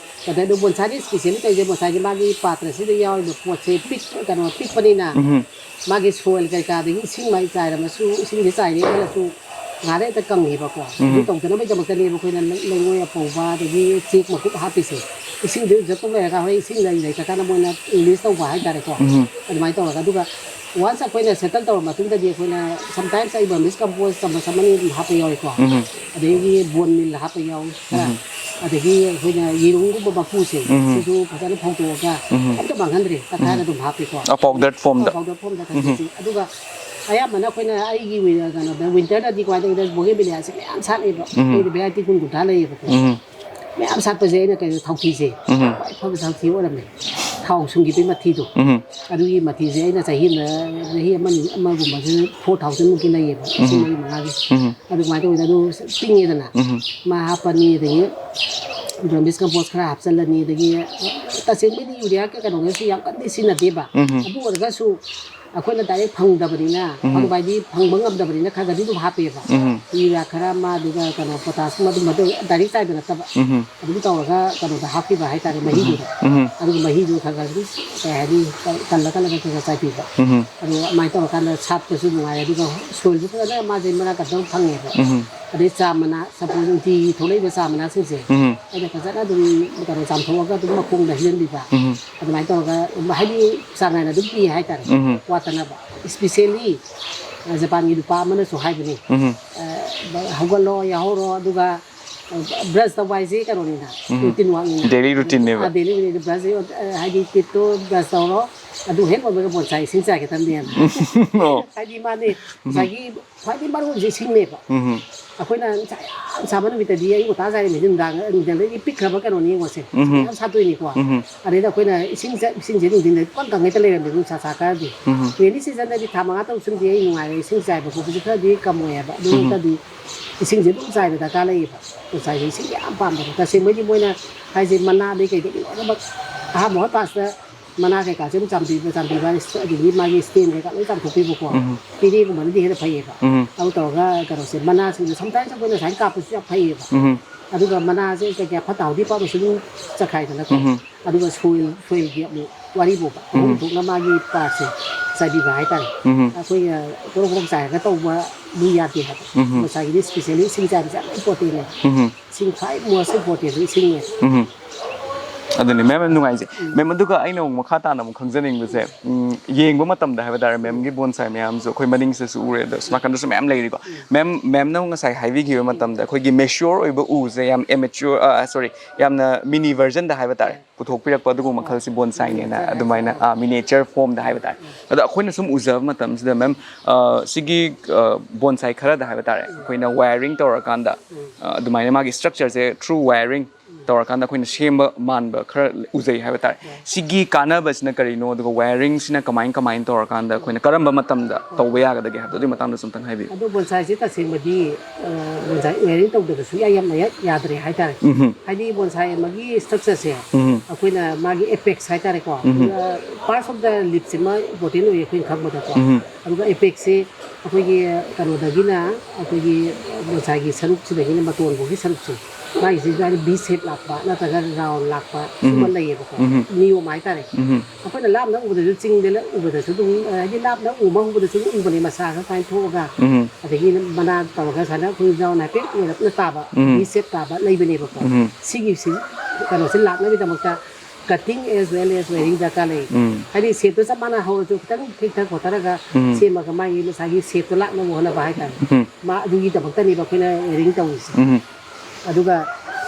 ꯑꯗꯩ ꯑꯗꯨ bonsai ꯗꯤ specially ꯇꯧꯔꯤꯁꯦ, bonsai ꯒꯤ ꯃꯥꯒꯤ ꯄꯥꯇ꯭ꯔꯁꯤꯗ ꯌꯥꯎꯔꯤꯕ ꯄꯣꯠꯁꯦ ꯄꯤꯛ-, ꯀꯩꯅꯣ, ꯄꯤꯛꯄꯅꯤꯅ, ꯃꯥꯒꯤ soil ꯀꯩꯀꯥꯗꯒꯤ ꯏꯁꯤꯡ ꯃꯥꯏ ꯆꯥꯏꯔꯝꯃꯁꯨ, ꯏꯁꯤꯡꯁꯦ ꯆꯥꯏꯔꯦ ꯈꯜꯂꯁꯨ, ꯉꯥꯏꯍꯥꯛ ꯂꯩꯇ ꯀꯪꯉꯦꯕꯀꯣ꯫ ꯑꯗꯨ ꯇꯧꯗꯅꯕꯒꯤꯗꯃꯛꯇꯅꯦꯕ ꯑꯩꯈꯣꯏꯅ ꯂꯩ-, ꯂꯩꯉꯣꯏ ꯑꯄꯧꯕ ꯑꯗꯒꯤ ꯆꯦꯛ ꯃꯀꯨꯞ ꯍꯥꯞꯄꯤꯁꯦ꯫ ꯏꯁꯤꯡꯗꯨ ꯏꯔꯨꯖꯊꯣꯛ ꯂꯩꯔꯒ ꯍꯣꯔꯦꯟ ꯏꯁꯤꯡ ꯂꯩ ꯂꯩꯇ꯭ꯔꯀꯥꯟꯗ ꯃꯣꯏꯅ release ꯇꯧꯕ ꯍꯥꯏꯇꯥꯔꯦꯀꯣ꯫ ꯑꯗꯨꯃꯥꯏꯅ ꯇꯧꯔꯒ, ꯑꯗꯨꯒ once ꯑꯩꯈꯣꯏꯅ settle ꯇꯧꯔ ꯃꯇꯨꯡꯗꯗꯤ ꯑꯩꯈꯣꯏꯅ sometimes ꯑꯩ vermiculture compost ꯆꯥꯃꯁ ꯑꯃꯅꯤ ꯑꯗꯨꯝ ꯍꯥꯞꯄ ꯌꯥꯎꯏꯀꯣ꯫ ꯑꯗꯒꯤ bone meal ꯍꯥꯞꯄ ꯌꯥꯎꯏ ꯈꯔ꯫ ꯑꯗꯒꯤ ꯑꯩꯈꯣꯏꯅ ꯌꯦꯔꯨꯝꯒꯨꯝꯕ ꯃꯀꯨꯁꯦ, ꯁꯤꯁꯨ ꯐꯖꯅ ꯐꯧꯗꯣꯛꯑꯒ ꯑꯝꯇ ꯃꯥꯡꯍꯟꯗ꯭ꯔꯦ, ꯇꯛꯈꯥꯏꯔꯒ ꯑꯗꯨꯝ ꯍꯥꯞꯄꯤꯀꯣ꯫ ꯑ, powder form ꯗ꯫ ꯑ, powder form ꯗ ꯊꯝꯕꯤꯁꯦ꯫ ꯑꯗꯨꯒ ꯑꯌꯥꯝꯕꯅ ꯑꯩꯈꯣꯏꯅ ꯑꯩꯒꯤ ꯋꯤ-, ꯀꯩꯅꯣꯗ, winter ꯗꯗꯤ ꯀꯃꯥꯏꯅ ꯇꯧꯒꯦꯗ, bougainvillea ꯁꯦ ꯃꯌꯥꯝ ꯁꯥꯠꯂꯦꯕ꯫ ꯑꯩꯈꯣꯏꯗꯤ variety ꯀꯨꯟ ꯀꯨꯟꯊ꯭ꯔꯥ ꯂꯩꯌꯦꯕꯀꯣ꯫ ꯃꯌꯥꯝ ꯁꯥꯠꯄꯁꯦ ꯑꯩꯅ ꯀꯩꯅꯣ, ꯊꯥꯎꯊꯤꯁꯦ ꯈ꯭ꯋꯥꯏ ꯐꯕ ꯊꯥꯎꯊꯤ ꯑꯣꯏꯔꯝꯃꯦ꯫ ꯊꯥꯎ ꯁꯨꯡꯈꯤꯕꯒꯤ ꯃꯊꯤꯗꯣ꯫ ꯑꯗꯨꯒꯤ ꯃꯊꯤꯁꯦ ꯑꯩꯅ ꯆꯍꯤ ꯑꯃꯗ, ꯆꯍꯤ ꯑꯃꯅꯤ, ꯑꯃꯒꯨꯝꯕꯁꯦ four thousand ꯃꯨꯛꯇꯤ ꯂꯩꯌꯦꯕ, ꯂꯤꯁꯤꯡ ꯃꯔꯤ ꯃꯉꯥꯒꯤ꯫ ꯑꯗꯨꯃꯥꯏꯅ ꯇꯧꯕꯗ ꯑꯗꯨ ꯇꯤꯡꯉꯦꯗꯅ꯫ ꯃꯥ ꯍꯥꯞꯄꯅꯤ, ꯑꯗꯒꯤ vermiculture compost ꯈꯔ ꯍꯥꯞꯆꯤꯜꯂꯅꯤ, ꯑꯗꯒꯤ ꯇꯁꯦꯡꯕꯩꯗꯤ urea ꯀꯩ ꯀꯩꯅꯣꯒꯁꯨ ꯌꯥꯝ ꯀꯟꯅ ꯁꯤꯖꯤꯟꯅꯗꯦꯕ꯫ ꯑꯗꯨ ꯑꯣꯏꯔꯒꯁꯨ ꯑꯩꯈꯣꯏꯅ direct ꯐꯪꯗꯕꯅꯤꯅ, ꯐꯪꯕ ꯍꯥꯏꯗꯤ ꯐꯪꯕ ꯉꯝꯗꯕꯅꯤꯅ ꯈꯔ ꯈꯔꯗꯤ ꯑꯗꯨꯝ ꯍꯥꯞꯄꯦꯕ꯫ Urea ꯈꯔ ꯑꯃ, ꯑꯗꯨꯒ ꯀꯩꯅꯣ, potash ꯀꯨꯝꯕ ꯑꯗꯨꯝꯕꯗꯣ direct ꯆꯥꯏꯕ ꯅꯠꯇꯕ꯫ ꯑꯗꯨꯝ ꯇꯧꯔꯒ ꯀꯩꯅꯣꯗ ꯍꯥꯞꯈꯤꯕ ꯍꯥꯏꯇꯥꯔꯦ, ꯃꯍꯤꯗꯨꯗ꯫ ꯑꯗꯨꯒ ꯃꯍꯤꯗꯨ ꯈꯔ ꯈꯔ ꯑꯗꯨꯝ, ꯀꯩ ꯍꯥꯏꯅꯤ, ꯀꯜꯂ ꯀꯜꯂꯒ ꯈꯔ ꯈꯔ ꯆꯥꯏꯕꯤꯕ꯫ ꯑꯗꯣ ꯑꯗꯨꯃꯥꯏꯅ ꯇꯧꯔꯀꯥꯟꯗ ꯁꯥꯠꯄꯁꯨ ꯅꯨꯡꯉꯥꯏ, ꯑꯗꯨꯒ soil ꯁꯨ ꯐꯖꯅ ꯃꯥꯁꯦ ꯃꯔꯥꯡ ꯀꯥꯏꯅ ꯐꯪꯉꯦꯕ꯫ ꯑꯗꯩ ꯆꯥ ꯃꯅꯥ, ꯆꯝꯐꯨꯠ ꯅꯨꯡꯇꯤꯒꯤ ꯊꯣꯛꯂꯛꯏꯕ ꯆꯥ ꯃꯅꯥꯁꯤꯡꯁꯦ, ꯎꯝ꯫ ꯑꯩꯅ ꯐꯖꯅ ꯑꯗꯨꯝ ꯀꯩꯅꯣ ꯆꯥꯝꯊꯣꯛꯑꯒ ꯑꯗꯨꯝ ꯃꯈꯣꯡꯗ ꯍꯩꯖꯤꯟꯕꯤꯕ꯫ ꯎꯝ꯫ ꯑꯗꯨꯃꯥꯏꯅ ꯇꯧꯔꯒ ꯍꯥꯏꯗꯤ ꯆꯥꯡ ꯅꯥꯏꯅ ꯑꯗꯨꯝ ꯄꯤ ꯍꯥꯏꯇꯥꯔꯦ꯫ ꯎꯝ꯫ ꯋꯥꯠꯇꯅꯕ꯫ Especially ꯖꯄꯥꯟꯒꯤ ꯅꯨꯄꯥ ꯑꯃꯅꯁꯨ ꯍꯥꯏꯕꯅꯤ, ꯎꯝ꯫ ꯑ, "ꯍꯧꯒꯠꯂꯣ, ꯌꯥꯍꯧꯔꯣ, ꯑꯗꯨꯒ ꯕ꯭ꯔꯁ ꯇꯧꯕ ꯍꯥꯏꯁꯦ ꯀꯩꯅꯣꯅꯤꯅ, ꯎꯝ꯫ ꯔꯨꯇꯤꯟ ꯋꯥꯛꯅꯤꯅ꯫ ꯗꯦꯂꯤ ꯔꯨꯇꯤꯟꯅꯦꯕ꯫ ꯑ, ꯗꯦꯂꯤ ꯔꯨꯇꯤꯟ ꯕ꯭ꯔꯁ, ꯑ, ꯍꯥꯏꯗꯤ ꯇꯤꯠꯇꯣ ꯕ꯭ꯔꯁ ꯇꯧꯔꯣ, ꯑꯗꯨ ꯍꯦꯛ ꯂꯣꯏꯕꯒ ꯕꯣꯟꯁꯥꯏ ꯏꯁꯤꯡ ꯆꯥꯏꯒꯗꯕꯅꯦꯅ"꯫ ꯑꯣ꯫ ꯍꯥꯏꯗꯤ ꯃꯥꯅꯦ, ꯎꯝ꯫ ꯉꯁꯥꯏꯒꯤ ꯈ꯭ꯋꯥꯏꯗꯒꯤ ꯃꯔꯨ ꯑꯣꯏꯕꯁꯦ ꯏꯁꯤꯡꯅꯦꯕ꯫ ꯎꯝ꯫ ꯑꯩꯈꯣꯏꯅ ꯅꯨꯡꯁꯥ ꯌꯥꯝ ꯁꯥꯕ ꯅꯨꯃꯤꯠꯇꯗꯤ ꯑꯌꯨꯛ ꯉꯟꯇꯥ ꯆꯥꯏꯔꯤꯉꯩꯗ ꯅꯨꯡꯗꯥꯡ, ꯅꯨꯡꯊꯤꯜꯗꯩꯗꯤ ꯄꯤꯛꯈ꯭ꯔꯕ ꯀꯩꯅꯣꯅꯤ ꯌꯦꯡꯉꯣꯁꯦ꯫ ꯎꯝ꯫ ꯌꯥꯝ ꯁꯥꯗꯣꯏꯅꯤꯀꯣ꯫ ꯎꯝ꯫ ꯑꯗꯩꯗ ꯑꯩꯈꯣꯏꯅ ꯏꯁꯤꯡ ꯆ-, ꯏꯁꯤꯡꯁꯦ ꯅꯨꯡꯊꯤꯟꯗ ꯄꯨꯡꯀꯪ ꯀꯪꯉꯩꯇ ꯂꯩꯔꯝꯃꯦꯕ, ꯅꯨꯡꯁꯥ ꯁꯥ ꯈꯔꯗꯤ꯫ ꯎꯝ꯫ ꯔꯦꯅꯤ ꯁꯤꯖꯟꯗꯗꯤ ꯊꯥ ꯃꯉꯥ ꯇꯔꯨꯛ ꯁꯤꯃꯗꯤ ꯑꯩ ꯅꯨꯡꯉꯥꯏꯔꯦ, ꯏꯁꯤꯡ ꯆꯥꯏꯕ ꯈꯣꯠꯄꯁꯦ ꯈꯔꯗꯤ ꯀꯝꯃꯣꯏ ꯍꯥꯏꯕ꯫ ꯑꯗꯨ ꯎꯝ꯫ ꯅꯠꯇ꯭ꯔꯗꯤ ꯏꯁꯤꯡꯁꯦ ꯑꯗꯨꯝ ꯆꯥꯏꯕ ꯗꯔꯀꯥꯔ ꯂꯩꯌꯦꯕ꯫ ꯉꯁꯥꯏꯒꯤ ꯏꯁꯤꯡ ꯌꯥꯝ ꯄꯥꯝꯕꯗꯣ꯫ ꯇꯁꯦꯡꯕꯩꯗꯤ ꯃꯣꯏꯅ ꯍꯥꯏꯁꯦ ꯃꯅꯥꯗꯩ ꯀꯩꯗꯒꯤ ꯂꯣꯏꯅꯃꯛ ꯑꯍꯥꯟꯕ ꯍꯣꯏ ꯄꯥꯁꯇ ꯃꯅꯥ ꯀꯩꯀꯥꯁꯦ ꯑꯗꯨꯝ ꯆꯥꯝꯕꯤꯕ, ꯆꯥꯝꯕꯤꯕ, ꯑꯗꯒꯤ ꯃꯥꯒꯤ stem ꯀꯩꯀꯥ ꯂꯣꯏ ꯆꯥꯝꯊꯣꯛꯄꯤꯕꯀꯣ꯫ ꯎꯝ꯫ ꯄꯦꯔꯦꯒꯨꯝꯕꯅꯗꯤ ꯍꯦꯟꯅ ꯐꯩꯌꯦꯕ꯫ ꯎꯝ꯫ ꯑꯗꯨ ꯇꯧꯔꯒ ꯀꯩꯅꯣꯁꯦ, ꯃꯅꯥꯁꯤꯡꯁꯦ sometimes ꯑꯩꯈꯣꯏꯅ ꯁꯨꯃꯥꯏꯅ ꯀꯥꯞꯄꯁꯨ ꯌꯥꯝ ꯐꯩꯌꯦꯕ꯫ ꯎꯝ꯫ ꯑꯗꯨꯒ ꯃꯅꯥꯁꯦ ꯀꯩꯀꯥ ꯐꯠꯇ ꯍꯥꯎꯊꯤ ꯄꯥꯛꯄꯁꯨ ꯑꯗꯨꯝ ꯆꯠꯈꯥꯏꯗꯅꯀꯣ꯫ ꯎꯝ꯫ ꯑꯗꯨꯒ soil, soilꯒꯤ ꯑꯃꯨꯛ ꯋꯥꯔꯤꯕꯣꯕ꯫ ꯎꯝ꯫ ꯑꯍꯨꯝ ꯊꯣꯛꯅ ꯃꯥꯒꯤ partꯁꯦ ꯆꯥꯏꯕꯤꯕ ꯍꯥꯏꯇꯥꯔꯦ꯫ ꯎꯝ꯫ ꯑꯩꯈꯣꯏꯅ ꯀꯣꯔꯣꯛ ꯀꯣꯔꯣꯛ ꯆꯥꯏꯔꯒ ꯇꯧꯕ ꯃꯤ ꯌꯥꯗꯦ ꯍꯥꯏꯕ꯫ ꯎꯝ꯫ ꯉꯁꯥꯏꯒꯤꯗꯤ specially ꯏꯁꯤꯡ ꯆꯥꯏꯕꯁꯦ ꯌꯥꯝ importantꯅꯦ꯫ ꯎꯝ꯫ ꯏꯁꯤꯡ ꯈ꯭ꯋꯥꯏ most importantꯁꯦ ꯏꯁꯤꯡꯅꯦ꯫ ꯎꯝ꯫ ꯑꯗꯨꯅꯤ, ma'am, ꯌꯥꯝ ꯅꯨꯡꯉꯥꯏꯖꯩ꯫ ꯎꯝ꯫ Ma'am, ꯑꯗꯨꯒ ꯑꯩꯅ ꯑꯃꯨꯛ ꯃꯈꯥ ꯇꯥꯅ ꯑꯃꯨꯛ ꯈꯪꯖꯅꯤꯡꯕꯁꯦ, ꯎꯝ, ꯌꯦꯡꯕ ꯃꯇꯝꯗ ꯍꯥꯏꯕ ꯇꯥꯔꯦ, ma'amꯒꯤ bonsai ꯃꯌꯥꯝꯁꯨ ꯑꯩꯈꯣꯏ ꯃꯅꯤꯡꯁꯤꯗꯁꯨ ꯎꯔꯦ, ꯑꯗꯣ ꯁꯣꯝ ꯅꯥꯀꯟꯗꯁꯨ ꯃꯌꯥꯝ ꯂꯩꯔꯤꯀꯣ꯫ ꯎꯝ꯫ Ma'am, ma'amꯅ ꯉꯁꯥꯏ ꯍꯥꯏꯕꯤꯈꯤꯕ ꯃꯇꯝꯗ ꯑꯩꯈꯣꯏꯒꯤ mature ꯑꯣꯏꯕ ꯎꯁꯦ ꯌꯥꯝ immature, ꯑ, sorry, ꯌꯥꯝꯅ mini versionꯗ ꯍꯥꯏꯕ ꯇꯥꯔꯦ, ꯄꯨꯊꯣꯛꯄꯤꯔꯛꯄ ꯑꯗꯨꯒꯨꯝꯕ ꯃꯈꯜꯁꯤ bonsaiꯅꯦꯅ, miniature ꯑꯗꯨꯃꯥꯏꯅ, ꯍꯥꯏꯇꯥꯔꯦ꯫ ꯑ, miniature formꯗ ꯍꯥꯏꯕ ꯇꯥꯔꯦ꯫ ꯎꯝ꯫ ꯑꯗꯣ ꯑꯩꯈꯣꯏꯅ ꯁꯨꯝ ꯎꯖꯕ ꯃꯇꯝꯁꯤꯗ, ma'am, ꯑ, ꯁꯤꯒꯤ, ꯑ, bonsai ꯈꯔꯗ ꯍꯥꯏꯕ ꯇꯥꯔꯦ, ꯎꯝ꯫ ꯑꯩꯈꯣꯏꯅ wiring ꯇꯧꯔꯀꯥꯟꯗ, ꯎꯝ꯫ ꯑ, ꯑꯗꯨꯃꯥꯏꯅ ꯃꯥꯒꯤ structureꯁꯦ through wiring ꯎꯝ꯫ ꯇꯧꯔꯀꯥꯟꯗ ꯑꯩꯈꯣꯏꯅ ꯁꯦꯝꯕ ꯃꯥꯟꯕ ꯈꯔ ꯎꯖꯩ ꯍꯥꯏꯕ ꯇꯥꯔꯦ꯫ ꯍꯣꯏ꯫ ꯁꯤꯒꯤ ꯀꯥꯟꯅꯕꯁꯤꯅ ꯀꯔꯤꯅꯣ, ꯑꯗꯨꯒ wiringꯁꯤꯅ ꯀꯃꯥꯏ, ꯀꯃꯥꯏꯅ ꯇꯧꯔꯀꯥꯟꯗ ꯑꯩꯈꯣꯏꯅ ꯀꯔꯝꯕ ꯃꯇꯝꯗ ꯍꯣꯏ꯫ ꯇꯧꯕ ꯌꯥꯒꯗꯒꯦ ꯍꯥꯏꯕꯗꯣ, ꯑꯗꯨꯒꯤ ꯃꯇꯥꯡꯗꯁꯨ ꯑꯝꯇꯪ ꯍꯥꯏꯕꯤꯌꯨ꯫ ꯑꯗꯣ bonsaiꯁꯦ ꯇꯁꯦꯡꯕꯗꯤ, ꯑ, bonsai wiring ꯇꯧꯗꯕ ꯁꯨꯡꯌꯥ ꯌꯥꯝꯅ ꯌꯥ-, ꯌꯥꯗ꯭ꯔꯦ ꯍꯥꯏꯇꯥꯔꯦ꯫ ꯎꯝ꯫ ꯍꯥꯏꯗꯤ bonsai ꯑꯃꯒꯤ structureꯁꯦ ꯎꯝ꯫ ꯑꯩꯈꯣꯏꯅ ꯃꯥꯒꯤ apex ꯍꯥꯏꯇꯥꯔꯦꯀꯣ꯫ ꯎꯝ꯫ ꯑꯗꯨꯒ parts of the leafꯁꯤꯃ important ꯑꯣꯏꯌꯦ ꯑꯩꯈꯣꯏꯅ ꯈꯪꯕꯗꯀꯣ꯫ ꯎꯝ꯫ ꯑꯗꯨꯒ apexꯁꯦ ꯑꯩꯈꯣꯏꯒꯤ ꯀꯩꯅꯣꯗꯒꯤꯅ, ꯑꯩꯈꯣꯏꯒꯤ bonsaiꯒꯤ ꯁꯔꯨꯛꯁꯤꯗꯒꯤꯅ ꯃꯇꯣꯟꯐꯥꯎꯒꯤ ꯁꯔꯨꯛꯁꯦ, ꯃꯥꯒꯤꯁꯤ ꯁꯨꯃꯥꯏꯅ ꯕꯤ ꯁꯦꯞ ꯂꯥꯛꯄ ꯅꯠꯇ꯭ꯔꯒ ꯔꯥꯎꯟ ꯂꯥꯛꯄ ꯁꯨꯝꯕ ꯎꯝ꯫ ꯂꯩꯌꯦꯕꯀꯣ꯫ ꯎꯝ꯫ ꯅꯤꯌꯣꯝ ꯍꯥꯏꯇꯥꯔꯦ꯫ ꯎꯝ꯫ ꯑꯩꯈꯣꯏꯅ ꯂꯥꯞꯅ ꯎꯕꯗꯁꯨ ꯆꯤꯡꯗ ꯎꯕꯗꯁꯨ ꯑꯗꯨꯝ, ꯍꯥꯏꯗꯤ ꯂꯥꯞꯅ ꯎꯕ ꯍꯧꯕꯗꯁꯨ ꯑꯗꯨꯝ ꯎꯕꯅꯦ, ꯃꯁꯥꯒ ꯁꯨꯃꯥꯏꯅ ꯊꯣꯛꯑꯒ꯫ ꯎꯝ꯫ ꯑꯗꯒꯤ ꯃꯅꯥ ꯇꯧꯔꯒ ꯁꯨꯃꯥꯏꯅ ꯑꯩꯈꯣꯏ ꯔꯥꯎꯟ ꯍꯥꯏꯐꯦꯠ ꯑꯣꯏꯔꯞꯅ ꯇꯥꯕ, ꯎꯝ꯫ ꯕꯤ ꯁꯦꯞ ꯇꯥꯕ ꯂꯩꯕꯅꯦꯕꯀꯣ꯫ ꯎꯝ꯫ ꯁꯤꯒꯤꯁꯤ ꯀꯩꯅꯣꯁꯦ ꯂꯥꯛꯅꯕꯒꯤꯗꯃꯛꯇ cutting as well as wearing ꯗꯔꯀꯥꯔ ꯂꯩ꯫ ꯎꯝ꯫ ꯍꯥꯏꯗꯤ ꯁꯦꯞꯇꯣ ꯆꯞ ꯃꯥꯟꯅ ꯍꯧꯔꯁꯨ ꯈꯤꯇꯪ ꯊꯦꯛꯊ ꯈꯣꯠꯊꯔꯒ ꯎꯝ꯫ ꯁꯦꯝꯃꯒ ꯃꯥꯒꯤ ꯃꯁꯥꯒꯤ ꯁꯦꯞꯇꯣ ꯂꯥꯛꯅꯕ ꯍꯣꯠꯅꯕ ꯍꯥꯏꯇꯥꯔꯦ꯫ ꯎꯝ꯫ ꯃꯥ ꯑꯗꯨꯒꯤꯗꯃꯛꯇꯅꯦꯕ ꯑꯩꯈꯣꯏꯅ ꯋꯦꯔꯤꯡ ꯇꯧꯔꯤꯁꯦ꯫ ꯎꯝ꯫ ꯑꯗꯨꯒ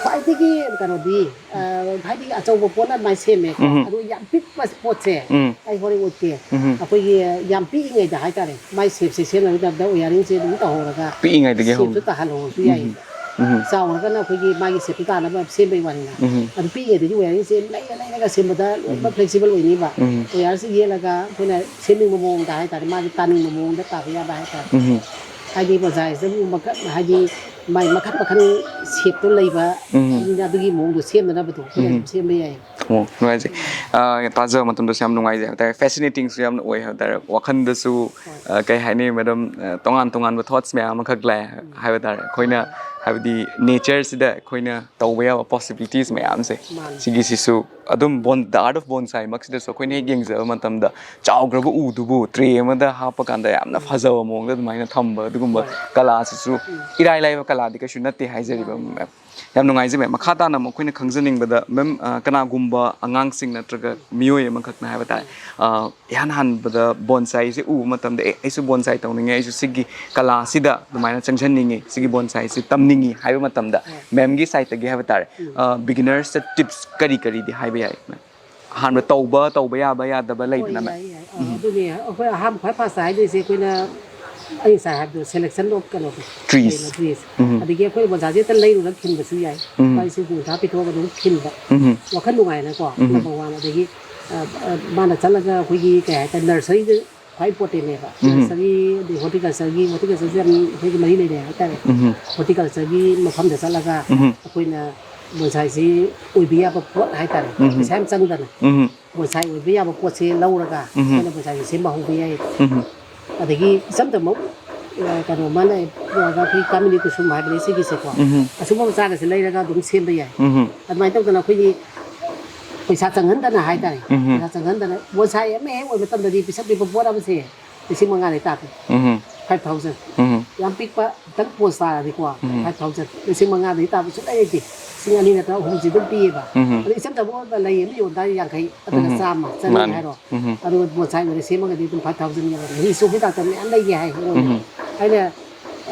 ꯈ꯭ꯋꯥꯏꯗꯒꯤ ꯀꯩꯅꯣꯗꯤ, ꯑ, ꯍꯥꯏꯗꯤ ꯑꯆꯧꯕ ꯄꯣꯠꯅ ꯑꯗꯨꯃꯥꯏꯅ ꯁꯦꯝꯃꯦꯀꯣ꯫ ꯎꯝ꯫ ꯑꯗꯨ ꯌꯥꯝ ꯄꯤꯛꯄ ꯄꯣꯠꯁꯦ ꯎꯝ꯫ ꯑꯩ ꯍꯣꯔꯦꯟ ꯎꯠꯀꯦ꯫ ꯎꯝ꯫ ꯑꯩꯈꯣꯏꯒꯤ ꯌꯥꯝ ꯄꯤꯛꯏꯉꯩꯗ ꯍꯥꯏꯇꯥꯔꯦ, ꯃꯥꯏ ꯁꯦꯞꯁꯦ ꯁꯦꯝꯅꯕꯒꯤꯗꯃꯛꯇ ꯋꯦꯌꯥꯔꯤꯡꯁꯦ ꯑꯗꯨꯝ ꯇꯧꯍꯧꯔꯒ ꯄꯤꯛꯏꯉꯩꯗꯒꯤ ꯁꯦꯞꯁꯨ ꯍꯧꯅ꯫ ꯇꯥꯍꯜꯍꯧꯔꯁꯨ ꯎꯝ꯫ ꯌꯥꯏꯌꯦꯕ꯫ ꯎꯝ꯫ ꯆꯥꯎꯔꯒꯅ ꯑꯩꯈꯣꯏꯒꯤ ꯃꯥꯒꯤ ꯁꯦꯞꯇꯨ ꯇꯥꯅꯕ ꯁꯦꯝꯕꯒꯤ ꯋꯥꯅꯤꯅ꯫ ꯎꯝ꯫ ꯑꯗꯨ ꯄꯤꯛꯏꯉꯩꯗꯒꯤ ꯋꯦꯌꯥꯔꯤꯡꯁꯦ ꯂꯩꯔ ꯂꯩꯔꯒ ꯁꯦꯝꯕꯗ ꯂꯣꯏꯅꯃꯛ ꯎꯝ꯫ ꯐ꯭ꯂꯦꯛꯁꯤꯕꯜ ꯑꯣꯏꯅꯤꯕ꯫ ꯎꯝ꯫ ꯋꯦꯌꯥꯔꯁꯦ ꯌꯦꯠꯂꯒ ꯑꯩꯈꯣꯏꯅ ꯁꯦꯝꯅꯤꯡꯕ ꯃꯑꯣꯡꯗ ꯍꯥꯏꯇꯥꯔꯦ, ꯃꯥꯒꯤ ꯇꯥꯅꯤꯡꯕ ꯃꯑꯣꯡꯗ ꯇꯥꯕ ꯌꯥꯕ ꯍꯥꯏꯇꯥꯔꯦ꯫ ꯎꯝ꯫ ꯍꯥꯏꯗꯤ ꯕꯣꯟꯁꯥꯏꯁꯤꯗꯕꯨ ꯃꯈꯜ, ꯍꯥꯏꯗꯤ ꯃꯥꯏ ꯃꯈꯜ ꯃꯈꯜ ꯁꯦꯞꯇꯣ ꯂꯩꯕ, ꯎꯝ꯫ ꯑꯗꯨꯅ ꯑꯗꯨꯒꯤ ꯃꯑꯣꯡꯗꯣ ꯁꯦꯝꯅꯅꯕꯗꯣ ꯑꯩꯈꯣꯏꯅ ꯎꯝ꯫ ꯑꯗꯨꯝ ꯁꯦꯝꯕ ꯌꯥꯏ꯫ ꯑꯣ, ꯅꯨꯡꯉꯥꯏꯖꯩ꯫ ꯑ, ꯇꯥꯖꯕ ꯃꯇꯝꯗꯁꯨ ꯌꯥꯝ ꯅꯨꯡꯉꯥꯏꯖꯩ ꯍꯥꯏꯕ ꯇꯥꯔꯦ, ꯐꯦꯁꯤꯅꯦꯇꯤꯡꯁꯨ ꯌꯥꯝꯅ ꯑꯣꯏ ꯍꯥꯏꯕ ꯇꯥꯔꯦ, ꯋꯥꯈꯜꯗꯁꯨ, ꯍꯣꯏ꯫ ꯑ, ꯀꯩ ꯍꯥꯏꯅꯤ, ꯃꯦꯗꯝ, ꯑ, ꯇꯣꯉꯥꯟ ꯇꯣꯉꯥꯟꯕ ꯊꯣꯠꯁ ꯃꯌꯥꯝ ꯑꯃꯈꯛ ꯂꯥꯛꯑꯦ ꯎꯝ꯫ ꯍꯥꯏꯕ ꯇꯥꯔꯦ꯫ ꯑꯩꯈꯣꯏꯅ, ꯍꯣꯏ꯫ ꯍꯥꯏꯕꯗꯤ ꯅꯦꯆꯔꯁꯤꯗ ꯑꯩꯈꯣꯏꯅ ꯇꯧꯕ ꯌꯥꯕ ꯄꯣꯁꯤꯕꯤꯂꯤꯇꯤꯁ ꯃꯌꯥꯝꯁꯦ, ꯃꯥꯅꯤ꯫ ꯁꯤꯒꯤꯁꯤꯁꯨ ꯑꯗꯨꯝ ꯕꯣꯟ, The Art of Bonsai ꯃꯛꯁꯤꯗꯁꯨ ꯑꯩꯈꯣꯏꯅ ꯍꯦꯛ ꯌꯦꯡꯖꯕ ꯃꯇꯝꯗ ꯆꯥꯎꯈ꯭ꯔꯕ ꯎꯗꯨꯕꯨ ꯇ꯭ꯔꯦ ꯑꯃꯗ ꯍꯥꯞꯄ ꯀꯥꯟꯗ ꯌꯥꯝꯅ ꯎꯝ꯫ ꯐꯖꯕ ꯃꯑꯣꯡꯗ ꯑꯗꯨꯃꯥꯏꯅ ꯊꯝꯕ, ꯑꯗꯨꯒꯨꯝꯕ ꯍꯣꯏ꯫ ꯀꯂꯥꯁꯤꯁꯨ ꯎꯝ꯫ ꯏꯔꯥꯏ ꯂꯥꯏꯕ ꯀꯂꯥꯗꯤ ꯀꯩꯁꯨ ꯅꯠꯇꯦ ꯍꯥꯏꯖꯔꯤꯕ, ꯃꯥꯅꯤ꯫ ꯃꯦꯝ꯫ ꯌꯥꯝ ꯅꯨꯡꯉꯥꯏꯖꯩ, ꯃꯦꯝ꯫ ꯃꯈꯥ ꯇꯥꯅ ꯑꯃꯨꯛ ꯑꯩꯈꯣꯏꯅ ꯈꯪꯖꯅꯤꯡꯕꯗ, ꯃꯦꯝ, ꯑ, ꯀꯅꯥꯒꯨꯝꯕ ꯑꯉꯥꯡꯁꯤꯡ ꯅꯠꯇ꯭ꯔꯒ ꯃꯤꯑꯣꯏ ꯑꯃꯈꯛꯅ ꯍꯥꯏꯕ ꯇꯥꯔꯦ, ꯑ, ꯏꯍꯥꯟ ꯍꯥꯟꯕꯗ ꯕꯣꯟꯁꯥꯏꯁꯦ ꯎꯕ ꯃꯇꯝꯗ, "ꯑꯦ, ꯑꯩꯁꯨ ꯕꯣꯟꯁꯥꯏ ꯇꯧꯅꯤꯡꯉꯦ, ꯑꯩꯁꯨ ꯁꯤꯒꯤ ꯀꯂꯥꯁꯤꯗ ꯑꯗꯨꯃꯥꯏꯅ ꯆꯪꯁꯤꯟꯅꯤꯡꯉꯤ, ꯁꯤꯒꯤ ꯕꯣꯟꯁꯥꯏꯁꯤ ꯇꯝꯅꯤꯡꯉꯤ" ꯍꯥꯏꯕ ꯃꯇꯝꯗ, ꯍꯣꯏ꯫ ꯃꯦꯝꯒꯤ ꯁꯥꯏꯠꯇꯒꯤ ꯍꯥꯏꯕ ꯇꯥꯔꯦ, ꯎꯝ꯫ ꯑ, ꯕꯤꯒꯤꯅꯔꯁꯇ ꯇꯤꯞꯁ ꯀꯔꯤ ꯀꯔꯤꯗꯤ ꯍꯥꯏꯕ ꯌꯥꯏ, ꯃꯦꯝ? ꯑꯍꯥꯟꯕ ꯇꯧꯕ, ꯇꯧꯕ ꯌꯥꯕ ꯌꯥꯗꯕ ꯍꯣꯏ, ꯂꯩꯗꯅ, ꯃꯦꯝ? ꯌꯥꯏ, ꯌꯥꯏ꯫ ꯑ, ꯎꯝ꯫ ꯑꯗꯨꯅꯦ, ꯑꯩꯈꯣꯏ ꯑꯍꯥꯟꯕ ꯈ꯭ꯋꯥꯏ ꯐꯥꯔꯁꯇ ꯍꯥꯏꯗꯣꯏꯁꯦ ꯑꯩꯈꯣꯏꯅ, ꯑꯩ ꯉꯁꯥꯏ ꯍꯥꯏꯕꯗꯣ, selection of ꯀꯩꯅꯣꯗꯣ, trees꯫ ꯀꯩꯅꯣ, trees꯫ ꯎꯝ꯫ ꯑꯗꯒꯤ ꯑꯩꯈꯣꯏ ꯕꯣꯟꯁꯥꯏꯁꯦ ꯍꯦꯛꯇ ꯂꯩꯔꯨꯔ ꯈꯤꯟꯕꯁꯨ ꯌꯥꯏ꯫ ꯎꯝ꯫ ꯂꯨꯄꯥ ꯂꯤꯁꯤꯡ ꯀꯨꯟꯊ꯭ꯔꯥ ꯄꯤꯊꯣꯛꯑꯒ ꯑꯗꯨꯝ ꯈꯤꯟꯕ꯫ ꯎꯝ꯫ ꯋꯥꯈꯜ ꯅꯨꯡꯉꯥꯏꯅꯀꯣ, ꯎꯝ꯫ Number one꯫ ꯑꯗꯒꯤ, ꯑ, ꯑ, ꯃꯥꯅ ꯆꯠꯂꯒ ꯑꯩꯈꯣꯏꯒꯤ ꯀꯩ ꯍꯥꯏꯇꯥꯔꯦ, nurseryꯗ ꯈ꯭ꯋꯥꯏ importantꯅꯦꯕ꯫ ꯎꯝ꯫ Nursery, ꯑꯗꯩ horticultureꯒꯤ, horticultureꯁꯨ ꯌꯥꯝ ꯑꯩꯈꯣꯏꯒꯤ ꯃꯔꯤ ꯂꯩꯅꯩ ꯍꯥꯏꯇꯥꯔꯦ꯫ ꯎꯝ꯫ Horticultureꯒꯤ ꯃꯐꯝꯗ ꯆꯠꯂꯒ ꯎꯝ꯫ ꯑꯩꯈꯣꯏꯅ ꯕꯣꯟꯁꯥꯏꯁꯤ ꯑꯣꯏꯕ ꯌꯥꯕ ꯄꯣꯠ ꯍꯥꯏꯇꯥꯔꯦ, ꯎꯝ꯫ ꯄꯩꯁꯥ ꯌꯥꯝ ꯆꯪꯗꯅ꯫ ꯎꯝ꯫ ꯕꯣꯟꯁꯥꯏ ꯑꯣꯏꯕ ꯌꯥꯕ ꯄꯣꯠꯁꯦ ꯂꯧꯔꯒ ꯎꯝ꯫ ꯑꯩꯈꯣꯏꯅ ꯕꯣꯟꯁꯥꯏꯁꯦ ꯁꯦꯝꯕ ꯍꯧꯕ ꯌꯥꯏ꯫ ꯎꯝ꯫ ꯑꯗꯒꯤ ꯏꯆꯝ ꯆꯝꯕ ꯑ, ꯀꯩꯅꯣ ꯑꯃ ꯂꯩ, ꯑ, ꯑꯩꯈꯣꯏ ꯀꯥꯃꯤꯅꯤ ꯀꯨꯁꯨꯝ ꯍꯥꯏꯕꯅꯦ ꯁꯤꯒꯤꯁꯦꯀꯣ꯫ ꯎꯝ. ꯑꯁꯨꯝꯕ ꯃꯆꯥꯒꯁꯦ ꯂꯩꯔꯒ ꯑꯗꯨꯝ ꯁꯦꯝꯕ ꯌꯥꯏ꯫ ꯎꯝ. ꯑꯗꯨꯃꯥꯏꯅ ꯇꯧꯗꯅ ꯑꯩꯈꯣꯏꯒꯤ ꯄꯩꯁꯥ ꯆꯪꯍꯟꯗꯅ ꯍꯥꯏꯇꯥꯔꯦ꯫ ꯎꯝ. ꯄꯩꯁꯥ ꯆꯪꯍꯟꯗꯅ ꯕꯣꯟꯁꯥꯏ ꯑꯃ ꯍꯦꯛ ꯑꯣꯏꯕ ꯃꯇꯝꯗꯗꯤ ꯄꯤꯁꯛ ꯄꯤꯛꯄ ꯄꯣꯠ ꯑꯃꯁꯦ ꯂꯤꯁꯤꯡ ꯃꯉꯥꯗꯒꯤ ꯇꯥꯗꯦ꯫ ꯎꯝ. Five thousand. ꯎꯝ. ꯌꯥꯝ ꯄꯤꯛꯄ ꯈꯤꯇꯪ ꯄꯣꯁ ꯇꯥꯔꯗꯤꯀꯣ, ꯎꯝ. ꯐꯥꯏꯚ ꯊꯥꯎꯖꯟ, ꯂꯤꯁꯤꯡ ꯃꯉꯥꯗꯒꯤ ꯇꯥꯕ ꯁꯨꯡꯂꯩ ꯂꯩꯇꯦ꯫ ꯂꯤꯁꯤꯡ ꯑꯅꯤ ꯅꯠꯇ꯭ꯔꯒ ꯑꯍꯨꯝꯁꯤ ꯑꯗꯨꯝ ꯄꯤꯌꯦꯕ꯫ ꯎꯝ. ꯑꯗꯣ ꯏꯆꯝ ꯆꯝꯕ ꯑꯣꯏꯕ ꯂꯩ ꯑꯃ ꯌꯣꯟ ꯇꯥꯔꯗꯤ ꯌꯥꯡꯈꯩ, ꯑꯗꯨꯅ ꯎꯝ. ꯆꯥꯝꯃ, ꯆꯅꯤ ꯃꯥꯅꯤ. ꯍꯥꯏꯔꯣ꯫ ꯎꯝ. ꯑꯗꯨꯒ ꯕꯣꯟꯁꯥꯏ ꯑꯣꯏꯅ ꯁꯦꯝꯃꯒꯗꯤ ꯑꯗꯨꯝ ꯐꯥꯏꯚ ꯊꯥꯎꯖꯟ ꯌꯧꯔꯅꯤ꯫ ꯍꯤ ꯆꯣꯡꯐꯤ ꯗꯥꯛꯇꯔ ꯃꯌꯥꯝ ꯂꯩꯒꯦ ꯍꯥꯏ ꯑꯩꯉꯣꯟꯗ꯫ ꯎꯝ. ꯑꯩꯅ,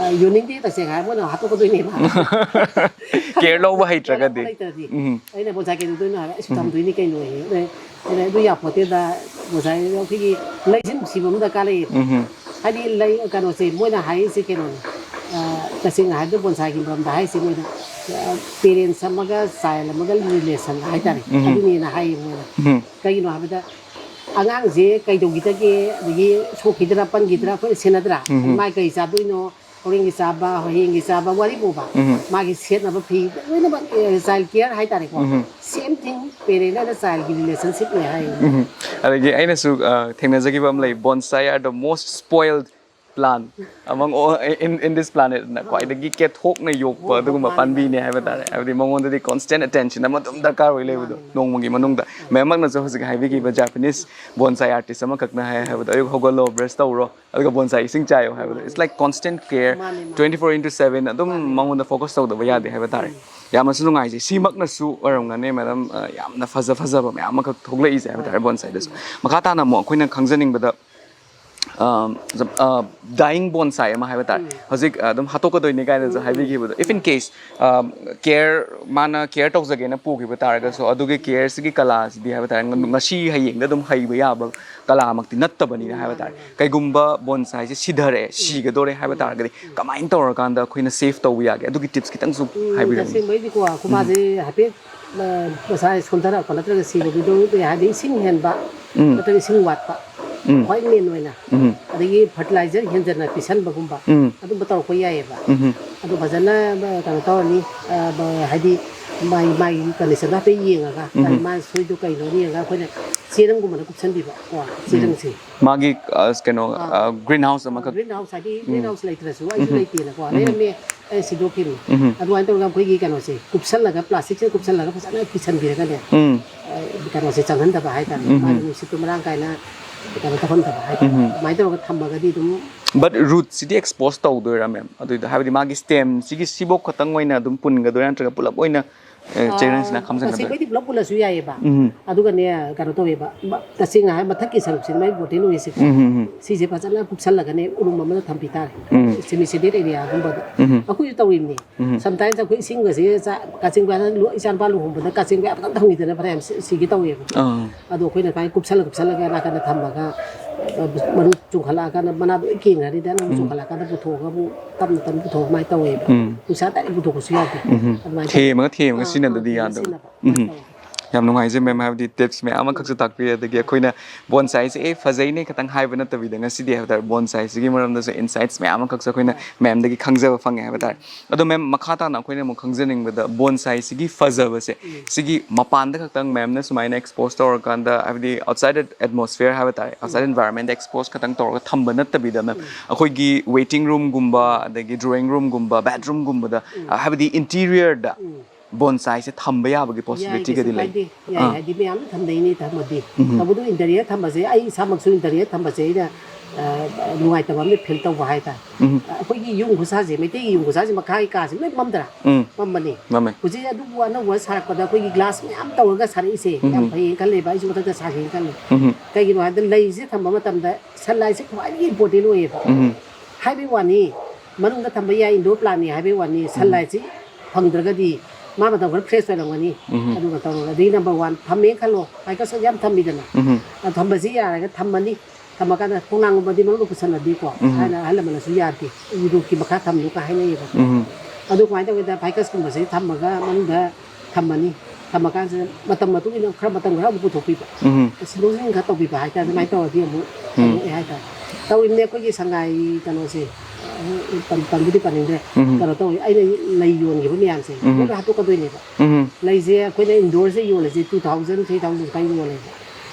ꯑ, ꯌꯣꯟꯅꯤꯡꯗꯦ ꯇꯁꯦꯡꯅ ꯍꯥꯏ, ꯃꯣꯏꯅ ꯍꯥꯠꯇꯣꯛꯀꯗꯣꯏꯅꯦꯕ꯫ ꯀꯦꯌꯔ ꯂꯧꯕ ꯀꯦꯌꯔ ꯂꯧꯕ ꯍꯩꯇ꯭ꯔꯒꯗꯤ. ꯂꯩꯇ꯭ꯔꯗꯤ꯫ ꯎꯝ. ꯑꯩꯅ ꯕꯣꯟꯁꯥꯏ ꯀꯦꯟꯗꯣꯛꯇꯣꯏꯅꯣ ꯍꯥꯏꯕ, ꯑꯩꯁꯨ ꯎꯝ. ꯊꯝꯗꯣꯏꯅꯤ ꯀꯩꯅꯣ ꯑꯩ꯫ ꯑꯩꯅ, ꯑꯩꯅ ꯑꯗꯨ ꯌꯥꯄꯣꯠꯇꯦꯗ, ꯕꯣꯟꯁꯥꯏ ꯑꯩꯈꯣꯏꯒꯤ ꯂꯩꯁꯤ ꯅꯨꯡꯁꯤꯕ ꯑꯃ ꯗꯔꯀꯥꯔ ꯂꯩꯌꯦꯕ꯫ ꯎꯝ. ꯍꯥꯏꯗꯤ ꯂꯩ, ꯀꯩꯅꯣꯁꯦ ꯃꯣꯏꯅ ꯍꯥꯏꯔꯤꯁꯦ ꯀꯩꯅꯣꯅꯤ꯫ ꯑ, ꯇꯁꯦꯡꯅ ꯍꯥꯏꯔꯕꯗ ꯕꯣꯟꯁꯥꯏꯒꯤ ꯃꯔꯝꯗ ꯍꯥꯏꯔꯤꯁꯦ ꯃꯣꯏꯅ, ꯑ, ꯄꯦꯔꯦꯟꯁ ꯑꯃꯒ ꯆꯥꯏꯜ ꯑꯃꯒ ꯔꯤꯂꯦꯁꯟ ꯍꯥꯏꯇꯥꯔꯦ, ꯎꯝ. ꯑꯗꯨꯅꯦꯅ ꯍꯥꯏꯌꯦ ꯃꯣꯏꯅ꯫ ꯎꯝ. ꯀꯩꯒꯤꯅꯣ ꯍꯥꯏꯕꯗ ꯑꯉꯥꯡꯁꯦ ꯀꯩꯗꯧꯈꯤꯗꯒꯦ, ꯑꯗꯒꯤ ꯁꯣꯛꯈꯤꯗ꯭ꯔꯥ ꯄꯟꯈꯤꯗ꯭ꯔꯥ ꯑꯩꯈꯣꯏꯅ ꯁꯦꯟꯅꯗ꯭ꯔꯥ? ꯎꯝ. ꯃꯥ ꯀꯔꯤ ꯆꯥꯗꯣꯏꯅꯣ, ꯍꯣꯔꯦꯟꯒꯤ ꯆꯥꯕ, ꯍꯌꯦꯡꯒꯤ ꯆꯥꯕ, ꯋꯥꯔꯤꯕꯣꯕ꯫ ꯎꯝ. ꯃꯥꯒꯤ ꯁꯦꯠꯅꯕ ꯐꯤ, ꯂꯣꯏꯅꯃꯛ, ꯑ, ꯆꯥꯏꯜ ꯀꯤꯌꯔ ꯍꯥꯏꯇꯥꯔꯦꯀꯣ꯫ ꯎꯝ. ꯁꯦꯝ ꯊꯤꯡ ꯄꯦꯔꯦꯟ ꯑꯦꯟ ꯆꯥꯏꯜꯒꯤ ꯔꯤꯂꯦꯁꯟꯁꯤꯞꯅꯦ ꯍꯥꯏꯌꯦ꯫ ꯎꯝ. ꯑꯗꯒꯤ ꯑꯩꯅꯁꯨ, ꯑ, ꯊꯦꯡꯅꯖꯈꯤꯕ ꯑꯃ ꯂꯩ, bonsai are the most spoiled plant among all in, in this planet. ꯅ ꯈ꯭ꯋꯥꯏꯗꯒꯤ ꯀꯦꯊꯣꯛꯅ ꯌꯣꯛꯄ ꯑꯗꯨꯒꯨꯝꯕ ꯄꯥꯝꯕꯤꯅꯦ ꯍꯥꯏꯕ ꯇꯥꯔꯦ꯫ ꯍꯥꯏꯕꯗꯤ ꯃꯉꯣꯟꯗꯗꯤ constant attention ꯑꯃ ꯑꯗꯨꯝ ꯗꯔꯀꯥꯔ ꯑꯣꯏ ꯂꯩꯕꯗꯣ ꯅꯣꯡꯃꯒꯤ ꯃꯅꯨꯡꯗ꯫ ꯃꯌꯥꯝꯃꯛꯅꯁꯨ ꯍꯧꯖꯤꯛ ꯍꯥꯏꯕꯤꯈꯤꯕ Japanese bonsai artist ꯑꯃꯈꯛꯅ ꯍꯥꯏ ꯍꯥꯏꯕꯗꯣ, "ꯑꯌꯨꯛ ꯍꯧꯒꯠꯂꯣ, brush ꯇꯧꯔꯣ, ꯑꯗꯨꯒ bonsai ꯏꯁꯤꯡ ꯆꯥꯏꯌꯣ" ꯍꯥꯏꯕꯗꯣ꯫ It's like constant care, ꯃꯥꯅꯦ, ꯃꯥꯅꯦ꯫ twenty four into seven ꯑꯗꯨꯝ ꯃꯉꯣꯟꯗ focus ꯇꯧꯗꯕ ꯌꯥꯗꯦ ꯍꯥꯏꯕ ꯇꯥꯔꯦ꯫ ꯌꯥꯝꯅꯁꯨ ꯅꯨꯡꯉꯥꯏꯖꯩ꯫ ꯁꯤꯃꯛꯅꯁꯨ ꯑꯣꯏꯔꯝꯒꯅꯤ, madam, ꯑ, ꯌꯥꯝꯅ ꯐꯖ ꯐꯖꯕ ꯃꯌꯥꯝ ꯑꯃꯈꯛ ꯊꯣꯛꯂꯛꯏꯁꯦ ꯍꯥꯏꯕ ꯇꯥꯔꯦ bonsai ꯗꯁꯨ꯫ ꯃꯈꯥ ꯇꯥꯅ ꯑꯃꯨꯛ ꯑꯩꯈꯣꯏꯅ ꯈꯪꯖꯅꯤꯡꯕꯗ, ꯑ, ꯑ, dying bonsai ꯑꯃ ꯍꯥꯏꯕ ꯇꯥꯔꯦ꯫ ꯍꯧꯖꯤꯛ, ꯑ, ꯑꯗꯨꯝ ꯍꯥꯠꯇꯣꯛꯀꯗꯣꯏꯅꯤ ꯀꯥꯏꯅꯁꯨ ꯍꯥꯏꯕꯤꯈꯤꯕꯗꯣ, if in case, ꯑ, care, ꯃꯥꯅ care ꯇꯧꯖꯒꯦꯅ ꯄꯨꯈꯤꯕ ꯇꯥꯔꯒꯁꯨ, ꯑꯗꯨꯒꯤ care ꯁꯤꯒꯤ ꯀꯂꯥꯁꯤꯗꯤ ꯍꯥꯏꯕ ꯇꯥꯔꯦ, ꯉ-, ꯉꯁꯤ ꯍꯌꯦꯡꯗ ꯑꯗꯨꯝ ꯍꯩꯕ ꯌꯥꯕ ꯀꯂꯥꯃꯛꯇꯤ ꯅꯠꯇꯕꯅꯤꯅ ꯍꯥꯏꯕ ꯇꯥꯔꯦ꯫ ꯀꯩꯒꯨꯝꯕ bonsai ꯁꯦ ꯁꯤꯊꯔꯛꯑꯦ, ꯁꯤꯒꯗꯣꯔꯦ ꯍꯥꯏꯕ ꯇꯥꯔꯒꯗꯤ ꯀꯃꯥꯏꯅ ꯇꯧꯔꯀꯥꯟꯗ ꯑꯩꯈꯣꯏꯅ save ꯇꯧꯕ ꯌꯥꯒꯦ? ꯑꯗꯨꯒꯤ tips ꯈꯤꯇꯪꯁꯨ ꯍꯥꯏꯕꯤꯔꯝꯃꯨ꯫ ꯇꯁꯦꯡꯕꯩꯗꯤꯀꯣ, ꯑꯩꯈꯣꯏ ꯃꯥꯁꯦ ꯍꯥꯏꯐꯦꯠ, ꯑ, ꯃꯁꯥ ꯁꯣꯟꯊꯔꯛꯄ ꯅꯠꯇ꯭ꯔꯒ ꯁꯤꯕꯒꯤꯗꯣ, ꯍꯥꯏꯗꯤ ꯏꯁꯤꯡ ꯍꯦꯟꯕ ꯎꯝ. ꯅꯠꯇ꯭ꯔꯒ ꯏꯁꯤꯡ ꯋꯥꯠꯄ, ꯎꯝ. ꯈ꯭ꯋꯥꯏ main ꯑꯣꯏꯅ, ꯎꯝ. ꯑꯗꯒꯤ fertilizer ꯍꯦꯟꯖꯟꯅ ꯄꯤꯁꯟꯕꯒꯨꯝꯕ, ꯎꯝ. ꯑꯗꯨꯝꯕ ꯇꯧꯔꯛꯄ ꯌꯥꯏꯑꯕ꯫ ꯎꯝ. ꯑꯗꯨ ꯐꯖꯅ, ꯑ, ꯀꯩꯅꯣ ꯇꯧꯔꯅꯤ, ꯑ, ꯕ-, ꯍꯥꯏꯗꯤ ꯃꯥꯒꯤ, ꯃꯥꯒꯤ condition ꯗꯣ ꯍꯥꯏꯐꯦꯠ ꯌꯦꯡꯉꯒ, ꯎꯝ. ꯃꯥꯒꯤ ꯁꯣꯏꯗꯣ ꯀꯩꯅꯣ ꯌꯦꯡꯉꯒ ꯑꯩꯈꯣꯏꯅ ꯆꯦꯔꯪꯒꯨꯝꯕꯅ ꯀꯨꯞꯁꯟꯕꯤꯕ ꯀꯣ, ꯆꯦꯔꯪꯁꯦ꯫ ꯃꯥꯒꯤ, ꯑ, ꯀꯩꯅꯣ, ꯑꯥ꯫ ꯑ, green house ꯑꯃꯈꯛ꯫ Green house ꯍꯥꯏꯗꯤ, green house ꯂꯩꯇ꯭ꯔꯁꯨ ꯑꯩꯁꯨ ꯎꯝ꯫ ꯂꯩꯇꯦꯅꯀꯣ, ꯎꯝ꯫ ꯂꯩꯔꯝꯃꯦ, ꯑꯩ ꯁꯤꯗꯣꯛꯈꯤꯕꯅꯤ꯫ ꯎꯝ꯫ ꯑꯗꯨꯃꯥꯏꯅ ꯇꯧꯔꯒ ꯑꯩꯈꯣꯏꯒꯤ ꯀꯩꯅꯣꯁꯦ ꯀꯨꯞꯁꯜꯂꯒ, plastic ꯁꯤꯅ ꯀꯨꯞꯁꯜꯂꯒ ꯐꯖꯅ ꯀꯤꯁꯟꯕꯤꯔꯒꯅꯦ, ꯎꯝ꯫ ꯑ, ꯀꯩꯅꯣꯁꯦ ꯆꯪꯍꯟꯗꯕ ꯍꯥꯏꯇꯥꯔꯦ, ꯎꯝ꯫ ꯃꯥꯒꯤ ꯅꯨꯡꯁꯤꯠꯇꯣ ꯃꯔꯥꯡ ꯀꯥꯏꯅ ꯀꯩꯅꯣ ꯇꯧꯍꯟꯗꯕ ꯍꯥꯏꯇꯥꯔꯦ꯫ ꯎꯝ꯫ ꯑꯗꯨꯃꯥꯏꯅ ꯇꯧꯔꯒ ꯊꯝꯃꯒꯗꯤ ꯑꯗꯨꯝ But root CD expose ꯇꯧꯗꯣꯏꯔꯥ, ma'am? ꯑꯗꯨꯏꯗꯣ ꯍꯥꯏꯕꯗꯤ ꯃꯥꯒꯤ stem ꯁꯤꯒꯤ ꯁꯤꯕꯣꯛ ꯈꯛꯇꯪ ꯑꯣꯏꯅ ꯑꯗꯨꯝ ꯄꯨꯟꯒꯗꯣꯏꯔꯥ, ꯅꯠꯇ꯭ꯔꯒ ꯄꯨꯂꯞ ꯑꯣꯏꯅ, ꯑ, ꯆꯦꯔꯪꯁꯤꯅ ꯑꯥ, ꯈꯥꯝꯖꯟꯒꯗꯣꯏꯔꯥ? ꯇꯁꯦꯡꯕꯩꯗꯤ ꯄꯨꯂꯞ ꯄꯨꯜꯂꯁꯨ ꯌꯥꯏꯌꯦꯕ꯫ ꯎꯝ꯫ ꯑꯗꯨꯒꯅꯦ, ꯀꯩꯅꯣ ꯇꯧꯋꯦꯕ, ꯃ-, ꯇꯁꯦꯡꯅ ꯍꯥꯏ, ꯃꯊꯛꯀꯤ ꯁꯔꯨꯛꯁꯤꯅ ꯃꯥꯏ important ꯑꯣꯏꯔꯤꯁꯦꯀꯣ꯫ ꯎꯝ, ꯎꯝ, ꯎꯝ꯫ ꯁꯤꯁꯦ ꯐꯖꯅ ꯀꯨꯞꯁꯜꯂꯒꯅꯦ, ꯎꯔꯨꯝ ꯑꯃꯗ ꯊꯝꯕꯤ ꯇꯥꯔꯦ꯫ ꯎꯝ꯫ Semi shaded area ꯒꯨꯝꯕꯗ꯫ ꯎꯝ꯫ ꯑꯩꯈꯣꯏꯁꯨ ꯇꯧꯔꯤꯕꯅꯤ꯫ ꯎꯝ꯫ Sometimes ꯑꯩꯈꯣꯏ ꯏꯁꯤꯡꯒꯁꯦ ꯆꯥ-, ꯀꯥꯆꯤꯟ ꯀꯣꯌꯥꯗ ꯂꯨ-, ꯏꯆꯥ ꯅꯨꯄꯥ ꯂꯨꯍꯣꯡꯕꯗ ꯀꯥꯆꯤꯟ ꯀꯣꯌꯥ ꯐꯖꯅ ꯊꯝꯈꯤꯗꯅ ꯐꯅꯌꯥꯝ ꯁꯤ-, ꯁꯤꯒꯦ ꯇꯧꯋꯦꯕ꯫ ꯑꯥ꯫ ꯑꯗꯣ ꯑꯩꯈꯣꯏꯅ ꯁꯨꯃꯥꯏꯅ ꯀꯨꯞꯁꯜꯂ ꯀꯨꯞꯁꯜꯂꯒ ꯅꯥꯀꯟꯗ ꯊꯝꯃꯒ, ꯑ, ꯃꯔꯨ ꯆꯣꯡꯈꯠꯂꯛꯑꯀꯥꯟꯗ ꯃꯅꯥꯗꯣ ꯂꯣꯏ ꯀꯦꯟꯈ꯭ꯔꯅꯤꯗꯅ, ꯑꯃꯨꯛ ꯎꯝ꯫ ꯆꯣꯡꯈꯠꯂꯛꯑꯀꯥꯟꯗ ꯄꯨꯊꯣꯛꯑꯒ ꯑꯃꯨꯛ ꯇꯞꯅ ꯇꯞꯅ ꯄꯨꯊꯣꯛꯑꯒ ꯑꯗꯨꯃꯥꯏꯅ ꯇꯧꯋꯦꯕ꯫ ꯎꯝ꯫ ꯅꯨꯡꯁꯥ direct ꯄꯨꯊꯣꯛꯄꯁꯨ ꯌꯥꯗꯦ꯫ ꯎꯝ꯫ ꯑꯗꯨꯃꯥꯏꯅ ꯇꯧꯋꯦ꯫ ꯊꯦꯝꯃꯒ, ꯊꯦꯝꯃꯒ ꯑꯥ, ꯁꯤꯖꯤꯟꯅꯗꯗꯤ ꯑꯥ, ꯌꯥꯗꯕ꯫ ꯁꯤꯖꯤꯟꯅꯕ꯫ ꯎꯝ꯫ ꯑꯗꯨꯃꯥꯏꯅ ꯇꯧꯋꯦ꯫ ꯌꯥꯝ ꯅꯨꯡꯉꯥꯏꯖꯩ, ma'am, ꯍꯥꯏꯕꯗꯤ tips ꯃꯌꯥꯝ ꯑꯃꯈꯛꯁꯨ ꯇꯥꯛꯄꯤꯔꯦ, ꯑꯗꯒꯤ ꯑꯩꯈꯣꯏꯅ bonsai ꯁꯦ, "ꯑꯦ, ꯐꯖꯩꯅꯦ" ꯈꯛꯇꯪ ꯍꯥꯏꯕ ꯅꯠꯇꯕꯤꯗ, ꯉꯁꯤꯗꯤ ꯍꯥꯏꯕ ꯇꯥꯔꯦ, bonsai ꯁꯤꯒꯤ ꯃꯔꯝꯗꯁꯨ insights ꯃꯌꯥꯝ ꯑꯃꯈꯛꯁꯨ ꯑꯩꯈꯣꯏꯅ ma'am ꯗꯒꯤ ꯈꯪꯖꯕ ꯐꯪꯉꯦ ꯍꯥꯏꯕ ꯇꯥꯔꯦ꯫ ꯑꯗꯣ, ma'am, ꯃꯈꯥ ꯇꯥꯅ ꯑꯩꯈꯣꯏꯅ ꯑꯃꯨꯛ ꯈꯪꯖꯅꯤꯡꯕꯗ, bonsai ꯁꯤꯒꯤ ꯐꯖꯕꯁꯦ, ꯎꯝ꯫ ꯁꯤꯒꯤ ꯃꯄꯥꯟꯗ ꯈꯛꯇꯪ ma'am ꯅ ꯁꯨꯃꯥꯏꯅ expose ꯇꯧꯔꯀꯥꯟꯗ, ꯍꯥꯏꯕꯗꯤ outside atmosphere ꯍꯥꯏꯕ ꯇꯥꯔꯦ, outside ꯎꯝ꯫ Environment ꯗ expose ꯈꯛꯇꯪ ꯇꯧꯔꯒ ꯊꯝꯕ ꯅꯠꯇꯕꯤꯗ, ma'am, ꯎꯝ꯫ ꯑꯩꯈꯣꯏꯒꯤ waiting room ꯒꯨꯝꯕ, ꯑꯗꯒꯤ drawing room ꯒꯨꯝꯕ, bathroom ꯒꯨꯝꯕꯗ, ꯎꯝ꯫ ꯑ, ꯍꯥꯏꯕꯗꯤ interior ꯗ ꯎꯝ꯫ Bonsai ꯁꯦ ꯊꯝꯕ ꯌꯥꯕꯒꯤ ꯌꯥꯏ, possibility ꯀꯩꯁꯨ ꯒꯗꯤ ꯂꯩ? ꯀꯥꯏꯗꯦ꯫ ꯌꯥꯏ, ꯑꯥ꯫ ꯍꯥꯏꯗꯤ ꯃꯌꯥꯝ ꯊꯝꯅꯩꯅꯦ ꯊꯝꯕꯗꯤ꯫ ꯎꯝ꯫ ꯇꯧꯕꯗꯕꯨ interior ꯊꯝꯕꯁꯦ, ꯑꯩ ꯏꯁꯥꯃꯛꯁꯨ interior ꯊꯝꯕꯁꯦ ꯑꯩꯅ, ꯑ, ꯅꯨꯡꯉꯥꯏꯇꯕ ꯑꯃꯗꯤ feel ꯇꯧꯕ ꯍꯥꯏꯇꯥꯔꯦ꯫ ꯎꯝ꯫ ꯑ, ꯑꯩꯈꯣꯏꯒꯤ ꯌꯨꯝ ꯈꯨꯁꯥꯁꯦ, ꯃꯩꯇꯩꯒꯤ ꯌꯨꯝ ꯈꯨꯁꯥꯁꯦ ꯃꯈꯥꯒꯤ ꯀꯥꯁꯦ ꯂꯣꯏ ꯃꯝꯗ꯭ꯔꯥ? ꯎꯝ꯫ ꯃꯝꯕꯅꯦ꯫ ꯃꯝꯃꯦ꯫ ꯍꯧꯖꯤꯛ ꯑꯗꯨꯕꯨ ꯑꯅꯧꯕ ꯁꯥꯔꯛꯄꯗ ꯑꯩꯈꯣꯏꯒꯤ glass ꯃꯌꯥꯝ ꯇꯧꯔꯒ ꯁꯥꯔꯛꯏꯁꯦ ꯎꯝ꯫ ꯌꯥꯝ ꯐꯩꯌꯦꯅ ꯈꯜꯂꯦꯕ, ꯑꯩꯁꯨ ꯃꯊꯛꯇ ꯁꯥꯒꯦꯅ ꯈꯜꯂꯦ꯫ ꯎꯝ꯫ ꯀꯩꯒꯤꯅꯣ ꯍꯥꯏꯕꯗ ꯂꯩꯁꯦ ꯊꯝꯕ ꯃꯇꯝꯗ sunlight ꯁꯦ ꯈ꯭ꯋꯥꯏꯗꯒꯤ important ꯑꯣꯏꯌꯦꯕ꯫ ꯎꯝ꯫ ꯍꯥꯏꯕꯩ ꯋꯥꯅꯤ, ꯃꯅꯨꯡꯗ ꯊꯝꯕ ꯌꯥꯏ, indoor plant ꯅꯤ ꯍꯥꯏꯕꯩ ꯋꯥꯅꯤ, ꯎꯝ꯫ Sunlight ꯁꯤ ꯐꯪꯗ꯭ꯔꯒꯗꯤ ꯃꯥ ꯃꯇꯝ ꯈꯔ fresh ꯑꯣꯏꯔꯝꯒꯅꯤ꯫ ꯎꯝ꯫ ꯑꯗꯨꯒ ꯇꯧꯔꯒ, ꯑꯗꯩ number one ꯊꯝꯃꯦ ꯈꯜꯂꯣ, ꯍꯥꯏ ꯀꯁ ꯌꯥꯝ ꯊꯝꯃꯤꯗꯅ꯫ ꯎꯝ꯫ ꯑ, ꯊꯝꯕꯁꯤ ꯌꯥꯔꯒ ꯊꯝꯃꯅꯤ, ꯊꯝꯃꯀꯥꯟꯗ ꯈꯣꯡꯅꯥꯡꯒꯨꯝꯕꯗꯤ ꯃꯅꯨꯡꯗ ꯄꯨꯁꯜꯂꯗꯤꯀꯣ, ꯎꯝ꯫ ꯍꯥꯏꯅ ꯑꯍꯜ ꯂꯃꯟꯅꯁꯨ ꯌꯥꯗꯦ, ꯎꯔꯨꯛꯀꯤ ꯃꯈꯥ ꯊꯝꯅꯨ ꯀꯥꯏ ꯍꯥꯏꯅꯩꯌꯦꯕ꯫ ꯎꯝ꯫ ꯑꯗꯨ ꯀꯃꯥꯏꯅ ꯇꯧꯒꯦꯗ, ꯐꯥꯏꯀꯁꯀꯨꯝꯕꯁꯦ ꯊꯝꯃꯒ ꯃꯅꯨꯡꯗ ꯊꯝꯃꯅꯤ꯫ ꯊꯝꯃꯀꯥꯟꯁꯤꯗ ꯃꯇꯝ ꯃꯇꯨꯡ ꯏꯟꯅ ꯈꯔ, ꯃꯇꯝ ꯈꯔ ꯑꯃꯨꯛ ꯄꯨꯊꯣꯛꯄꯤꯕ꯫ ꯎꯝ꯫ ꯁꯤꯟꯗꯣꯛ ꯁꯤꯟꯖꯤꯟ ꯈꯔ ꯇꯧꯕꯤꯕ ꯍꯥꯏꯇꯥꯔꯦ, ꯑꯗꯨꯃꯥꯏꯅ ꯇꯧꯔꯗꯤ ꯑꯃꯨꯛ ꯎꯝ꯫ ꯐꯪꯉꯛꯑꯦ ꯍꯥꯏꯇꯥꯔꯦ꯫ ꯇꯧꯔꯤꯕꯅꯦ ꯑꯩꯈꯣꯏꯒꯤ ꯁꯉꯥꯏ ꯀꯩꯅꯣꯁꯦ, ꯑ, ꯄꯟ-, ꯄꯟꯕꯨꯗꯤ ꯄꯟꯅꯤꯡꯗ꯭ꯔꯦ꯫ ꯎꯝ꯫ ꯀꯩꯅꯣ ꯇꯧꯋꯤ, ꯑꯩꯅ ꯂꯩ ꯌꯣꯟꯈꯤꯕ ꯃꯌꯥꯝꯁꯦ ꯎꯝ꯫ ꯂꯣꯏꯅ ꯍꯥꯠꯇꯣꯛꯀꯗꯣꯏꯅꯦꯕ꯫ ꯎꯝ꯫ ꯂꯩꯁꯦ ꯑꯩꯈꯣꯏꯅ indoor ꯁꯦ ꯌꯣꯜꯂꯤꯁꯦ two thousand, three thousand ꯁꯨꯃꯥꯏꯅ ꯌꯣꯜꯂꯦꯕ꯫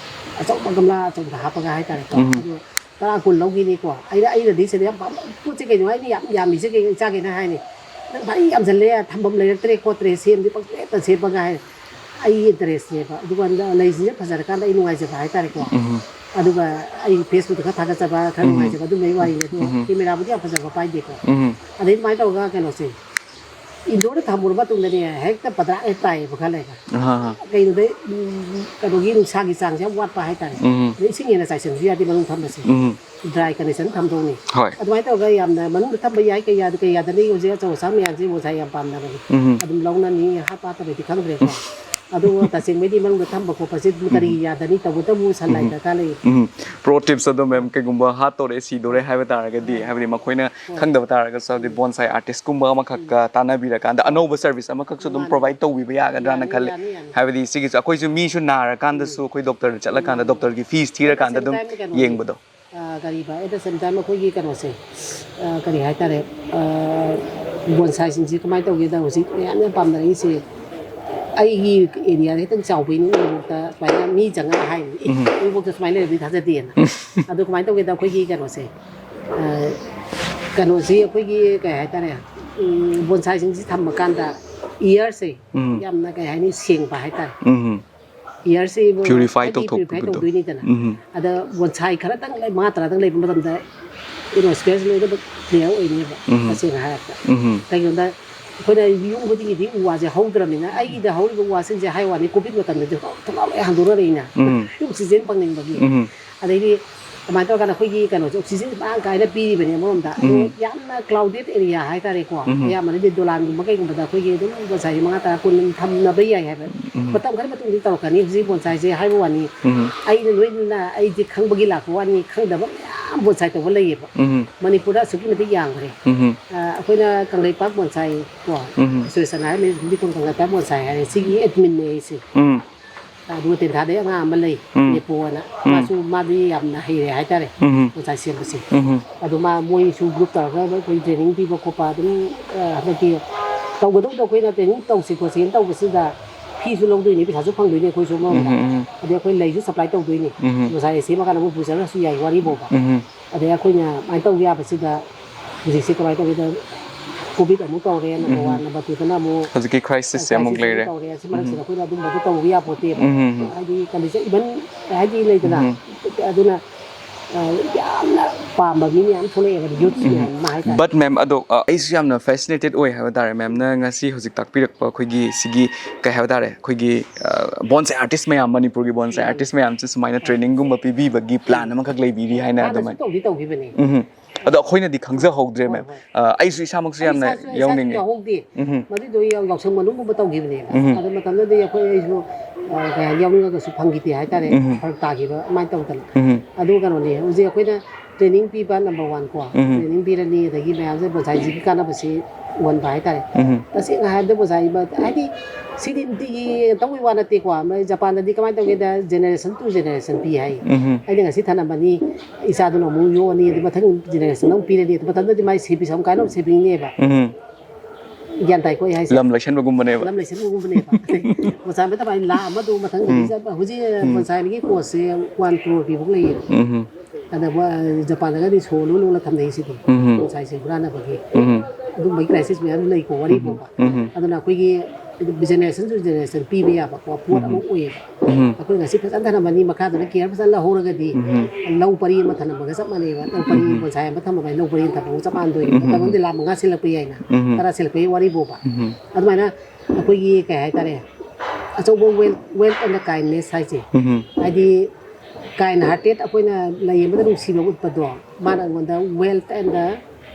ꯑꯆꯧꯕ ꯒꯝꯂꯥ ꯑꯆꯧꯕꯗ ꯍꯥꯞꯄꯒ ꯍꯥꯏꯇꯥꯔꯦꯀꯣ꯫ ꯎꯝ꯫ ꯑꯗꯨ ꯇꯔꯥ ꯀꯨꯟ ꯂꯧꯈꯤꯅꯤꯀꯣ꯫ ꯑꯩꯅ, ꯑꯩꯅꯗꯤ ꯁꯤꯗ ꯌꯥꯝ ꯄꯥꯝꯕ ꯄꯣꯠꯁꯦ ꯀꯩꯅꯣ, ꯑꯩꯅ ꯌꯥꯝ ꯌꯥꯝꯃꯤꯁꯦ ꯀꯩ, ꯏꯆꯥꯈꯩꯅ ꯍꯥꯏꯅꯤ, "ꯅꯪ ꯐꯅ ꯌꯥꯝꯁꯜꯂꯦ, ꯊꯝꯐꯝ ꯂꯩꯔꯛꯇ꯭ꯔꯦ ꯈꯣꯠꯇ꯭ꯔꯦ, ꯁꯦꯝꯗꯤ ꯄꯪꯁꯦꯝꯇ ꯁꯦꯝꯃꯒ" ꯍꯥꯏ꯫ ꯑꯩꯒꯤ interest ꯅꯦꯕ꯫ ꯑꯗꯨꯀꯥꯟꯗ ꯂꯩꯁꯤꯡꯁꯦ ꯐꯖꯔꯀꯥꯟꯗ ꯑꯩ ꯅꯨꯡꯉꯥꯏꯖꯕ ꯍꯥꯏꯇꯥꯔꯦꯀꯣ꯫ ꯎꯝ꯫ ꯑꯗꯨꯒ ꯑꯩ Facebook ꯇ ꯈꯔ ꯊꯥꯒꯠꯆꯕ, ꯈꯔ ꯎꯝ꯫ ꯅꯨꯡꯉꯥꯏꯖꯕ ꯑꯗꯨꯝꯕꯩ ꯋꯥꯔꯤꯅꯦ꯫ ꯑꯗꯨꯒ ꯎꯝ꯫ Camera ꯕꯨꯗꯤ ꯌꯥꯝ ꯐꯖꯕ ꯄꯥꯏꯗꯦꯀꯣ꯫ ꯎꯝ꯫ ꯑꯗꯩ ꯑꯗꯨꯃꯥꯏꯅ ꯇꯧꯔꯒ ꯀꯩꯅꯣꯁꯦ, indoor ꯗ ꯊꯝꯃꯨꯔ ꯃꯇꯨꯡꯗꯅꯦ, ꯍꯦꯛꯇ ꯄꯗ꯭ꯔꯥꯛ ꯍꯦꯛ ꯇꯥꯏꯌꯦꯕ ꯈꯔ ꯂꯩꯔꯒ꯫ ꯑꯍꯥ, ꯑꯍꯥ꯫ ꯀꯩꯅꯣꯗꯩ, ꯎꯝ, ꯀꯩꯅꯣꯒꯤ ꯅꯨꯡꯁꯥꯒꯤ ꯆꯥꯡꯁꯦ ꯌꯥꯝ ꯋꯥꯠꯄ ꯍꯥꯏꯇꯥꯔꯦ꯫ ꯎꯝ꯫ ꯑꯗꯩ ꯏꯁꯤꯡ ꯍꯦꯟꯅ ꯆꯥꯏꯁꯤꯟꯕꯁꯨ ꯌꯥꯗꯦ ꯃꯅꯨꯡ ꯊꯝꯕꯁꯦ꯫ ꯎꯝ꯫ Dry condition ꯊꯝꯗꯧꯅꯤ꯫ ꯍꯣꯏ꯫ ꯑꯗꯨꯃꯥꯏꯅ ꯇꯧꯔꯒ ꯌꯥꯝꯅ ꯃꯅꯨꯡꯗ ꯊꯝꯕ ꯌꯥꯏ, ꯀꯩ ꯌꯥꯗ-, ꯀꯩ ꯌꯥꯗꯅꯤ, ꯍꯧꯖꯤꯛ ꯑꯆꯧ ꯑꯁꯥꯡ ꯃꯌꯥꯝꯁꯦ bonsai ꯌꯥꯝ ꯄꯥꯝꯅꯕꯅꯤ꯫ ꯎꯝ꯫ ꯑꯗꯨꯝ ꯂꯧꯅꯅꯤ, ꯍꯥꯠꯄ ꯍꯥꯠꯇꯕꯩꯗꯤ ꯈꯪꯗ꯭ꯔꯦꯀꯣ꯫ ꯑꯗꯨꯕꯨ ꯇꯁꯦꯡꯕꯩꯗꯤ ꯃꯅꯨꯡꯗ ꯊꯝꯕ ꯈꯣꯠꯄꯁꯦ ꯀꯔꯤ ꯎꯝ꯫ ꯌꯥꯗꯅꯤ, ꯇꯧꯕꯇꯕꯨ ꯁꯟ ꯂꯥꯏ ꯎꯝ꯫ ꯗꯔꯀꯥꯔ ꯂꯩ꯫ ꯎꯝ꯫ Pro tips ꯑꯗꯣ, ꯃꯦꯝ, ꯀꯩꯒꯨꯝꯕ ꯍꯥꯠꯇꯣꯔꯦ, ꯁꯤꯗꯣꯔꯦ ꯍꯥꯏꯕ ꯇꯥꯔꯒꯗꯤ, ꯍꯥꯏꯕꯗꯤ ꯃꯈꯣꯏꯅ ꯍꯣꯏ꯫ ꯈꯪꯗꯕ ꯇꯥꯔꯒꯁꯨ, ꯍꯥꯏꯕꯗꯤ ꯎꯝ꯫ Bonsai artist ꯀꯨꯝꯕ ꯑꯃꯈꯛꯀ ꯎꯝ꯫ ꯇꯥꯟꯅꯕꯤꯔꯀꯥꯟꯗ ꯑꯅꯧꯕ service ꯑꯃꯈꯛꯁꯨ ꯑꯗꯨꯝ ꯃꯥꯅꯦ꯫ Provide ꯇꯧꯕꯤꯕ ꯌꯥꯒꯗ꯭ꯔꯥꯅ ꯌꯥꯅꯤ, ꯈꯜꯂꯦ꯫ ꯌꯥꯅꯤ, ꯌꯥꯅꯤ꯫ ꯍꯥꯏꯕꯗꯤ ꯁꯤꯒꯤꯁꯨ ꯑꯩꯈꯣꯏꯁꯨ ꯃꯤꯁꯨ ꯅꯥꯔꯀꯥꯟꯗꯁꯨ ꯎꯝ꯫ ꯑꯩꯈꯣꯏ doctor ꯗ ꯆꯠꯂꯀꯥꯟꯗ ꯃꯥꯅꯦ꯫ Doctor ꯒꯤ fees ꯊꯤꯔꯀꯥꯟꯗ ꯑꯗꯨꯝ ꯀꯩꯅꯣꯅꯤ꯫ ꯌꯦꯡꯕꯗꯣ꯫ ꯑ, ꯀꯔꯤꯕ, at the same time ꯑꯩꯈꯣꯏꯒꯤ ꯀꯩꯅꯣꯁꯦ, ꯑ, ꯀꯔꯤ ꯍꯥꯏꯇꯥꯔꯦ, ꯑ, bonsai ꯁꯤꯡꯁꯤ ꯀꯃꯥꯏꯅ ꯇꯧꯒꯦꯗ, ꯍꯧꯖꯤꯛ ꯃꯌꯥꯝꯅ ꯄꯥꯝꯅꯔꯛꯏꯁꯦ, ꯑꯩꯒꯤ area ꯗ ꯈꯤꯇꯪ ꯆꯥꯎꯕꯩꯅꯤ, ꯎꯔꯤꯄꯣꯛꯇ ꯁꯨꯃꯥꯏꯅ ꯃꯤ ꯆꯪꯉꯒ ꯍꯥꯏꯅꯤ, "ꯑꯦ, ꯎꯝ꯫ ꯎꯔꯤꯄꯣꯛꯇ ꯁꯨꯃꯥꯏꯅ ꯂꯩꯔꯝꯅꯤ ꯊꯥꯖꯗꯦꯅ"꯫ ꯑꯗꯣ ꯀꯃꯥꯏꯅ ꯇꯧꯒꯦꯗ, ꯑꯩꯈꯣꯏꯒꯤ ꯀꯩꯅꯣꯁꯦ, ꯑ, ꯀꯩꯅꯣꯁꯤ ꯑꯩꯈꯣꯏꯒꯤ ꯀꯩ ꯍꯥꯏꯇꯥꯔꯦ, ꯎꯝ, bonsai ꯁꯤꯡꯁꯤ ꯊꯝꯃꯀꯥꯟꯗ air ꯁꯦ ꯎꯝ꯫ ꯌꯥꯝꯅ ꯀꯩ ꯍꯥꯏꯅꯤ, ꯁꯦꯡꯕ ꯍꯥꯏꯇꯥꯔꯦ꯫ ꯎꯝ꯫ Air ꯁꯤ purify ꯍꯥꯏꯗꯤ purify ꯇꯧꯊꯣꯛꯄꯗꯣ꯫ ꯇꯧꯗꯣꯏꯅꯤꯗꯅ꯫ ꯎꯝ꯫ ꯑꯗ bonsai ꯈꯔꯇꯪ ꯂꯩ, ꯃꯉꯥ ꯇꯔꯥꯗꯪ ꯂꯩꯕ ꯃꯇꯝꯗ atmosphere ꯁꯤ ꯂꯣꯏꯅꯃꯛ clear ꯑꯣꯏꯅꯦꯕ, ꯎꯝ꯫ ꯇꯁꯦꯡꯅ ꯍꯥꯏꯔꯕꯗ꯫ ꯎꯝ꯫ ꯀꯩꯒꯤꯅꯣꯗ ꯑꯩꯈꯣꯏꯅ ꯌꯨꯝ ꯈꯨꯗꯤꯡꯒꯤꯗꯤ ꯎ ꯋꯥꯁꯦ ꯍꯧꯗ꯭ꯔꯕꯅꯤꯅ, ꯑꯩꯒꯤꯗ ꯍꯧꯔꯤꯕ ꯎ ꯋꯥꯁꯤꯡꯁꯦ ꯍꯥꯏ ꯋꯥꯅꯤ, COVID ꯃꯇꯝꯗꯗꯤ ꯊꯣꯡꯅꯥꯎ ꯂꯣꯏ ꯍꯥꯡꯗꯣꯛꯅꯔꯛꯏꯅ꯫ ꯎꯝ꯫ Oxygen ꯐꯪꯅꯤꯡꯕꯒꯤ꯫ ꯎꯝ꯫ ꯑꯗꯩꯗꯤ ꯀꯃꯥꯏꯅ ꯇꯧꯔꯀꯥꯟꯗ ꯑꯩꯈꯣꯏꯒꯤ ꯀꯩꯅꯣꯁꯦ oxygen ꯁꯦ ꯃꯔꯥꯡ ꯀꯥꯏꯅ ꯄꯤꯔꯤꯕꯅꯦ ꯑꯃꯔꯣꯝꯗ꯫ ꯑꯗꯣ ꯎꯝ꯫ ꯌꯥꯝꯅ crowded area ꯍꯥꯏꯇꯥꯔꯦꯀꯣ, ꯎꯝ꯫ ꯑꯌꯥꯝꯕꯅꯗꯤ ꯗꯣꯂꯥꯟꯒꯨꯝꯕ ꯀꯩꯒꯨꯝꯕꯗ ꯑꯩꯈꯣꯏꯒꯤ ꯑꯗꯨꯝ bonsai ꯁꯦ ꯃꯉꯥ, ꯇꯔꯥ, ꯀꯨꯟ ꯊꯝꯅꯕ ꯌꯥꯏ ꯍꯥꯏꯕ꯫ ꯎꯝ꯫ ꯃꯇꯝ ꯈꯔ ꯃꯇꯨꯡꯗꯤ ꯇꯧꯔꯛꯀꯅꯤ꯫ ꯍꯧꯖꯤꯛ bonsai ꯁꯦ ꯍꯥꯏꯕ ꯋꯥꯅꯤ, ꯎꯝ꯫ ꯑꯩꯅ ꯅꯣꯏꯅ ꯑꯩꯗꯤ ꯈꯪꯕꯒꯤ ꯂꯥꯛꯄ ꯋꯥꯅꯤ, ꯈꯪꯗꯕ ꯃꯌꯥꯝ bonsai ꯇꯧꯕ ꯂꯩꯌꯦꯕ꯫ ꯎꯝ꯫ ꯃꯅꯤꯄꯨꯔꯗ ꯑꯁꯨꯛꯀꯤ ꯃꯇꯤꯛ ꯌꯥꯝꯈ꯭ꯔꯦ꯫ ꯎꯝ꯫ ꯑ, ꯑꯩꯈꯣꯏꯅ ꯀꯪꯂꯩꯄꯥꯛ bonsai ꯀꯣ, ꯎꯝ꯫ Association ꯍꯥꯏꯔꯤꯕ ꯂꯤꯀꯣꯟ ꯀꯪꯂꯩꯄꯥꯛ bonsai ꯍꯥꯏꯔꯦ, ꯁꯤꯒꯤ admin ꯅꯦ ꯑꯩꯁꯦ꯫ ꯎꯝ꯫ ꯑꯗꯨꯒ ꯇꯦꯟꯊꯥꯗꯩ ꯑꯉꯥꯡ ꯑꯃ ꯂꯩ, ꯎꯝ꯫ ꯅꯦꯄꯣ ꯑꯅ꯫ ꯎꯝ꯫ ꯃꯥꯁꯨ, ꯃꯥꯗꯤ ꯌꯥꯝꯅ ꯍꯩꯔꯦ ꯍꯥꯏꯇꯥꯔꯦ, ꯎꯝ꯫ ꯑꯣꯖꯥ ꯁꯦꯝꯕꯁꯦ꯫ ꯎꯝ꯫ ꯑꯗꯣ ꯃꯥ, ꯃꯣꯏꯁꯨ group ꯇꯧꯔꯒ ꯑꯩꯈꯣꯏ training ꯄꯤꯕ ꯈꯣꯠꯄ ꯑꯗꯨꯝ, ꯑ, ꯍꯟꯗꯛꯀꯤ ꯇꯧꯒꯗꯧꯗꯣ ꯑꯩꯈꯣꯏꯅ training ꯇꯧꯁꯤ ꯈꯣꯠꯁꯤꯅ ꯇꯧꯕꯁꯤꯗ, ꯐꯤꯁꯨ ꯂꯧꯗꯣꯏꯅꯤ, ꯄꯩꯁꯥꯁꯨ ꯐꯪꯗꯣꯏꯅꯤ ꯑꯩꯈꯣꯏꯁꯨ ꯑꯃꯔꯣꯝꯗ꯫ ꯎꯝ, ꯎꯝ, ꯎꯝ꯫ ꯑꯗꯩ ꯑꯩꯈꯣꯏ ꯂꯩꯁꯨ supply ꯇꯧꯗꯣꯏꯅꯤ꯫ ꯎꯝ꯫ ꯕꯣꯟꯁꯥꯏ ꯁꯦꯝꯃꯀꯥꯟꯗ ꯑꯃꯨꯛ ꯄꯨꯖꯔꯁꯨ ꯌꯥꯏ, ꯋꯥꯔꯤꯕꯣꯕ꯫ ꯎꯝ꯫ ꯑꯗꯩ ꯑꯩꯈꯣꯏꯅ ꯑꯗꯨꯃꯥꯏꯅ ꯇꯧꯕ ꯌꯥꯕꯁꯤꯗ ꯍꯧꯖꯤꯛꯁꯦ ꯀꯃꯥꯏꯅ ꯇꯧꯒꯦꯗ, COVID ꯑꯃꯨꯛ ꯇꯧꯔꯦ, number ꯎꯝ꯫ One, number twoꯗꯅ ꯑꯃꯨꯛ ꯍꯧꯖꯤꯛꯀꯤ crisis ꯁꯦ ꯑꯃꯨꯛ crisis ꯑꯃꯨꯛ ꯂꯩꯔꯦ꯫ ꯇꯧꯔꯦ꯫ ꯑꯁꯤ ꯎꯝ꯫ ꯃꯔꯛꯁꯤꯗ ꯑꯩꯈꯣꯏꯅ ꯑꯗꯨꯝꯕꯗꯣ ꯇꯧꯕ ꯌꯥꯄꯣꯠꯇꯦꯕ꯫ ꯎꯝ, ꯎꯝ, ꯎꯝ꯫ ꯍꯥꯏꯗꯤ condition, even ꯍꯥꯏꯗꯤ ꯂꯩꯗꯅ, ꯎꯝ꯫ ꯑꯗꯨꯅ, ꯑ, ꯌꯥꯝꯅ ꯄꯥꯝꯕ ꯃꯤ ꯃꯌꯥꯝ ꯊꯣꯛꯂꯛꯑꯦꯕ, youth ꯎꯝ꯫ ꯃꯌꯥꯝ ꯑꯃ ꯍꯥꯏꯇꯥꯔꯦ꯫ But ma'am, ꯑꯗꯣ, ꯑ, ꯑꯩꯁꯨ ꯌꯥꯝꯅ fascinated ꯑꯣꯏ ꯍꯥꯏꯕ ꯇꯥꯔꯦ, ma'amꯅ ꯉꯁꯤ ꯍꯧꯖꯤꯛ ꯇꯥꯛꯄꯤꯔꯛꯄ ꯑꯩꯈꯣꯏꯒꯤ ꯁꯤꯒꯤ, ꯀꯩ ꯍꯥꯏꯕ ꯇꯥꯔꯦ, ꯑꯩꯈꯣꯏꯒꯤ, ꯑ, bonsai artist ꯃꯌꯥꯝ, ꯃꯅꯤꯄꯨꯔꯒꯤ bonsai ꯎꯝ꯫ Artist ꯃꯌꯥꯝꯁꯦ ꯁꯨꯃꯥꯏꯅ ꯍꯣꯏ꯫ Trainingꯒꯨꯝꯕ ꯄꯤꯕꯤꯕꯒꯤ plan ꯎꯝ꯫ ꯑꯃꯈꯛ ꯂꯩꯕꯤꯔꯤ ꯍꯥꯏꯅ ꯍꯥꯟꯅꯁꯨ ꯑꯗꯨꯃꯥꯏꯅ꯫ ꯇꯧꯗꯤ ꯇꯧꯈꯤꯕꯅꯦ꯫ ꯎꯝ꯫ ꯑꯗꯣ ꯑꯩꯈꯣꯏꯅꯗꯤ ꯈꯪꯖꯍꯧꯗ꯭ꯔꯦ, ꯍꯣꯏ, ma'am꯫ ꯍꯣꯏ꯫ ꯑ, ꯑꯩꯁꯨ ꯏꯁꯥꯃꯛꯁꯨ ꯑꯩ ꯌꯥꯝꯅ ꯏꯁꯥꯁꯨ, ꯏꯁꯥꯁꯨ ꯌꯥꯎꯅꯤꯡꯉꯤ꯫ ꯌꯥꯎꯍꯧꯗꯦ꯫ ꯎꯝ꯫ ꯃꯗꯨꯗꯣ ꯌꯥꯎ-, ꯌꯥꯎꯁꯪ ꯃꯅꯨꯡꯒꯨꯝꯕ ꯇꯧꯈꯤꯕꯅꯦꯕ꯫ ꯎꯝ꯫ ꯑꯗꯨ ꯃꯇꯝꯗꯨꯗꯤ ꯑꯩꯈꯣꯏ, ꯑꯩꯁꯨ, ꯑ, ꯀꯩ ꯍꯥꯏ, ꯌꯥꯎꯅꯤꯡꯉꯒꯁꯨ ꯐꯪꯈꯤꯗꯦ ꯍꯥꯏꯇꯥꯔꯦ꯫ ꯎꯝ꯫ ꯐꯔꯛ ꯇꯥꯈꯤꯕ ꯑꯗꯨꯃꯥꯏꯅ ꯇꯧꯗꯅ꯫ ꯎꯝ꯫ ꯑꯗꯨ ꯀꯩꯅꯣꯅꯦ, ꯍꯧꯖꯤꯛ ꯑꯩꯈꯣꯏꯅ training ꯄꯤꯕ number one ꯀꯣ, ꯎꯝ꯫ Training ꯄꯤꯔꯅꯤ, ꯑꯗꯒꯤ ꯃꯌꯥꯝꯁꯦ ꯕꯣꯟꯁꯥꯏꯁꯤꯒꯤ ꯀꯥꯟꯅꯕꯁꯤ ꯎꯍꯟꯕ ꯍꯥꯏꯇꯥꯔꯦ꯫ ꯎꯝ꯫ ꯇꯁꯦꯡꯅ ꯍꯥꯏꯔꯕꯗ ꯕꯣꯟꯁꯥꯏ ꯍꯥꯏꯗꯤ ꯁꯤꯗꯤ ꯅꯨꯡꯇꯤꯒꯤ ꯇꯧꯕꯩ ꯋꯥ ꯅꯠꯇꯦꯀꯣ, ꯃꯣꯏ ꯖꯄꯥꯟꯗꯗꯤ ꯀꯃꯥꯏꯅ ꯇꯧꯒꯦꯗ, generation to generation ꯄꯤ ꯍꯥꯏ꯫ ꯎꯝ꯫ ꯑꯩꯅ ꯉꯁꯤ ꯊꯅꯝꯃꯅꯤ, ꯏꯆꯥꯗꯨꯅ ꯑꯃꯨꯛ ꯌꯣꯛꯑꯅꯤ, ꯑꯗꯩ ꯃꯊꯪ generationꯗ ꯑꯃꯨꯛ ꯄꯤꯔꯅꯤ, ꯑꯗꯨ ꯃꯇꯝꯗꯗꯤ ꯃꯥꯏ saving ꯌꯥꯝ ꯀꯥꯟꯅꯕ savingꯅꯦꯕ꯫ ꯎꯝ꯫ ꯒ꯭ꯌꯥꯟ ꯇꯥꯏꯀꯣ ꯑꯩ ꯍꯥꯏꯁꯦ? ꯂꯝ ꯂꯩꯁꯟꯕꯒꯨꯝꯕꯅꯦꯕ꯫ ꯂꯝ ꯂꯩꯁꯟꯕꯒꯨꯝꯕꯅꯦꯕ꯫ ꯕꯣꯟꯁꯥꯏ ꯑꯃ ꯇꯧꯕ ꯍꯥꯏ ꯂꯥꯈ ꯑꯃꯗꯣ ꯃꯊꯪꯗꯗꯤ ꯎꯝ꯫ ꯆꯠ-, ꯍꯧꯖꯤꯛ ꯎꯝ꯫ ꯕꯣꯟꯁꯥꯏ ꯑꯃꯒꯤ courseꯁꯦ one crore ꯄꯤꯕ ꯂꯩꯌꯦꯕ꯫ ꯎꯝ꯫ ꯑꯗ ꯃꯣꯏ ꯖꯄꯥꯟꯗꯒꯗꯤ ꯁꯣ ꯂꯣꯏ ꯂꯣꯜꯂ ꯊꯝꯅꯩ ꯁꯤꯗꯤ꯫ ꯎꯝ꯫ ꯕꯣꯟꯁꯥꯏꯁꯦ ꯍꯨꯔꯥꯟꯅꯕꯒꯤ꯫ ꯎꯝ꯫ ꯑꯗꯨꯝꯕꯒꯤ crisis ꯃꯌꯥꯝ ꯂꯩꯀꯣ, ꯋꯥꯔꯤ ꯎꯝ꯫ ꯐꯥꯎꯕ꯫ ꯎꯝ꯫ ꯑꯗꯨꯅ ꯑꯩꯈꯣꯏꯒꯤ generation to generation ꯄꯤꯕ ꯌꯥꯕꯀꯣ, ꯄꯣꯠ ꯎꯝ꯫ ꯑꯃ ꯑꯣꯏꯌꯦꯕ꯫ ꯎꯝ꯫ ꯑꯩꯈꯣꯏ ꯉꯁꯤ ꯐꯖꯅ ꯊꯅꯝꯃꯅꯤ, ꯃꯈꯥꯗꯨꯅ care ꯐꯖꯅ ꯂꯧꯍꯧꯔꯒꯗꯤ ꯎꯝ꯫ ꯂꯧ ꯄꯔꯤ ꯑꯃ ꯊꯅꯝꯕꯒ ꯆꯞ ꯃꯥꯟꯅꯩꯕ꯫ ꯂꯧ ꯄꯔꯤ ꯎꯝ꯫ ꯕꯣꯟꯁꯥꯏ ꯑꯃ ꯊꯝꯃꯒ ꯂꯧ ꯄꯔꯤ ꯑꯃ ꯊꯝꯕꯒ ꯆꯞ ꯃꯥꯟꯅꯗꯣꯏꯅꯦꯕ꯫ ꯎꯝ꯫ ꯃꯇꯝ ꯑꯃꯗ ꯂꯥꯈ ꯃꯉꯥ ꯁꯤꯜꯂꯛꯄ ꯌꯥꯏꯅ, ꯎꯝ꯫ ꯇꯔꯥ ꯁꯤꯜꯂꯛꯄ ꯌꯥꯏ, ꯋꯥꯔꯤ ꯐꯥꯎꯕ꯫ ꯎꯝ꯫ ꯑꯗꯨꯃꯥꯏꯅ ꯑꯩꯈꯣꯏꯒꯤ ꯀꯩ ꯍꯥꯏꯇꯥꯔꯦ, ꯑꯆꯧꯕ wealth, wealth and the kindness ꯍꯥꯏꯁꯦ꯫ ꯎꯝ꯫ ꯍꯥꯏꯗꯤ kind hearted ꯑꯩꯈꯣꯏꯅ ꯂꯩ ꯑꯃꯗ ꯅꯨꯡꯁꯤꯕ ꯎꯠꯄꯗꯣ, ꯃꯥꯅ ꯑꯩꯉꯣꯟꯗ wealth and the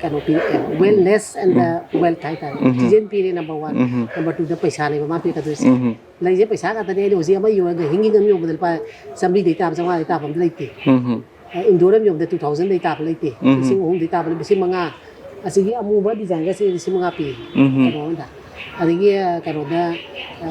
ꯀꯩꯅꯣ ꯄꯤꯔꯛꯑꯦꯕ, wellness and the um. Wealth ꯍꯥꯏꯇꯥꯔꯦ꯫ ꯎꯝ꯫ Oxygen ꯄꯤꯔꯦ number one, ꯎꯝ꯫ Number twoꯗ ꯄꯩꯁꯥꯅꯦꯕ ꯃꯥ ꯄꯤꯔꯛꯀꯗꯣꯏꯁꯦ꯫ ꯎꯝ꯫ ꯂꯩꯁꯦ ꯄꯩꯁꯥ ꯉꯥꯛꯇꯅꯦ꯫ ꯑꯩꯅ ꯍꯧꯖꯤꯛ ꯑꯃ ꯌꯣꯟꯒ ꯍꯤꯡꯒꯤ ꯑꯃ ꯌꯣꯟꯕꯗ ꯂꯨꯄꯥ ꯆꯥꯝꯃꯔꯤꯗꯩ ꯇꯥꯕ, ꯆꯥꯝꯃꯉꯥꯗꯩ ꯇꯥꯕ ꯑꯝꯇ ꯂꯩꯇꯦ꯫ ꯎꯝ꯫ ꯑ, indoor ꯑꯃ ꯌꯣꯟꯕꯗ two thousandꯗꯩ ꯇꯥꯕ ꯂꯩꯇꯦ꯫ ꯎꯝ꯫ ꯂꯤꯁꯤꯡ ꯑꯍꯨꯝꯗꯩ ꯇꯥꯕ, ꯂꯤꯁꯤꯡ ꯃꯉꯥ꯫ ꯑꯁꯤꯒꯤ ꯑꯃꯨꯕ designꯒꯁꯦ ꯂꯤꯁꯤꯡ ꯃꯉꯥ ꯄꯤ꯫ ꯎꯝ꯫ ꯀꯩꯅꯣ ꯑꯃꯗ꯫ ꯑꯗꯒꯤ, ꯑ, ꯀꯩꯅꯣꯗ, ꯑ,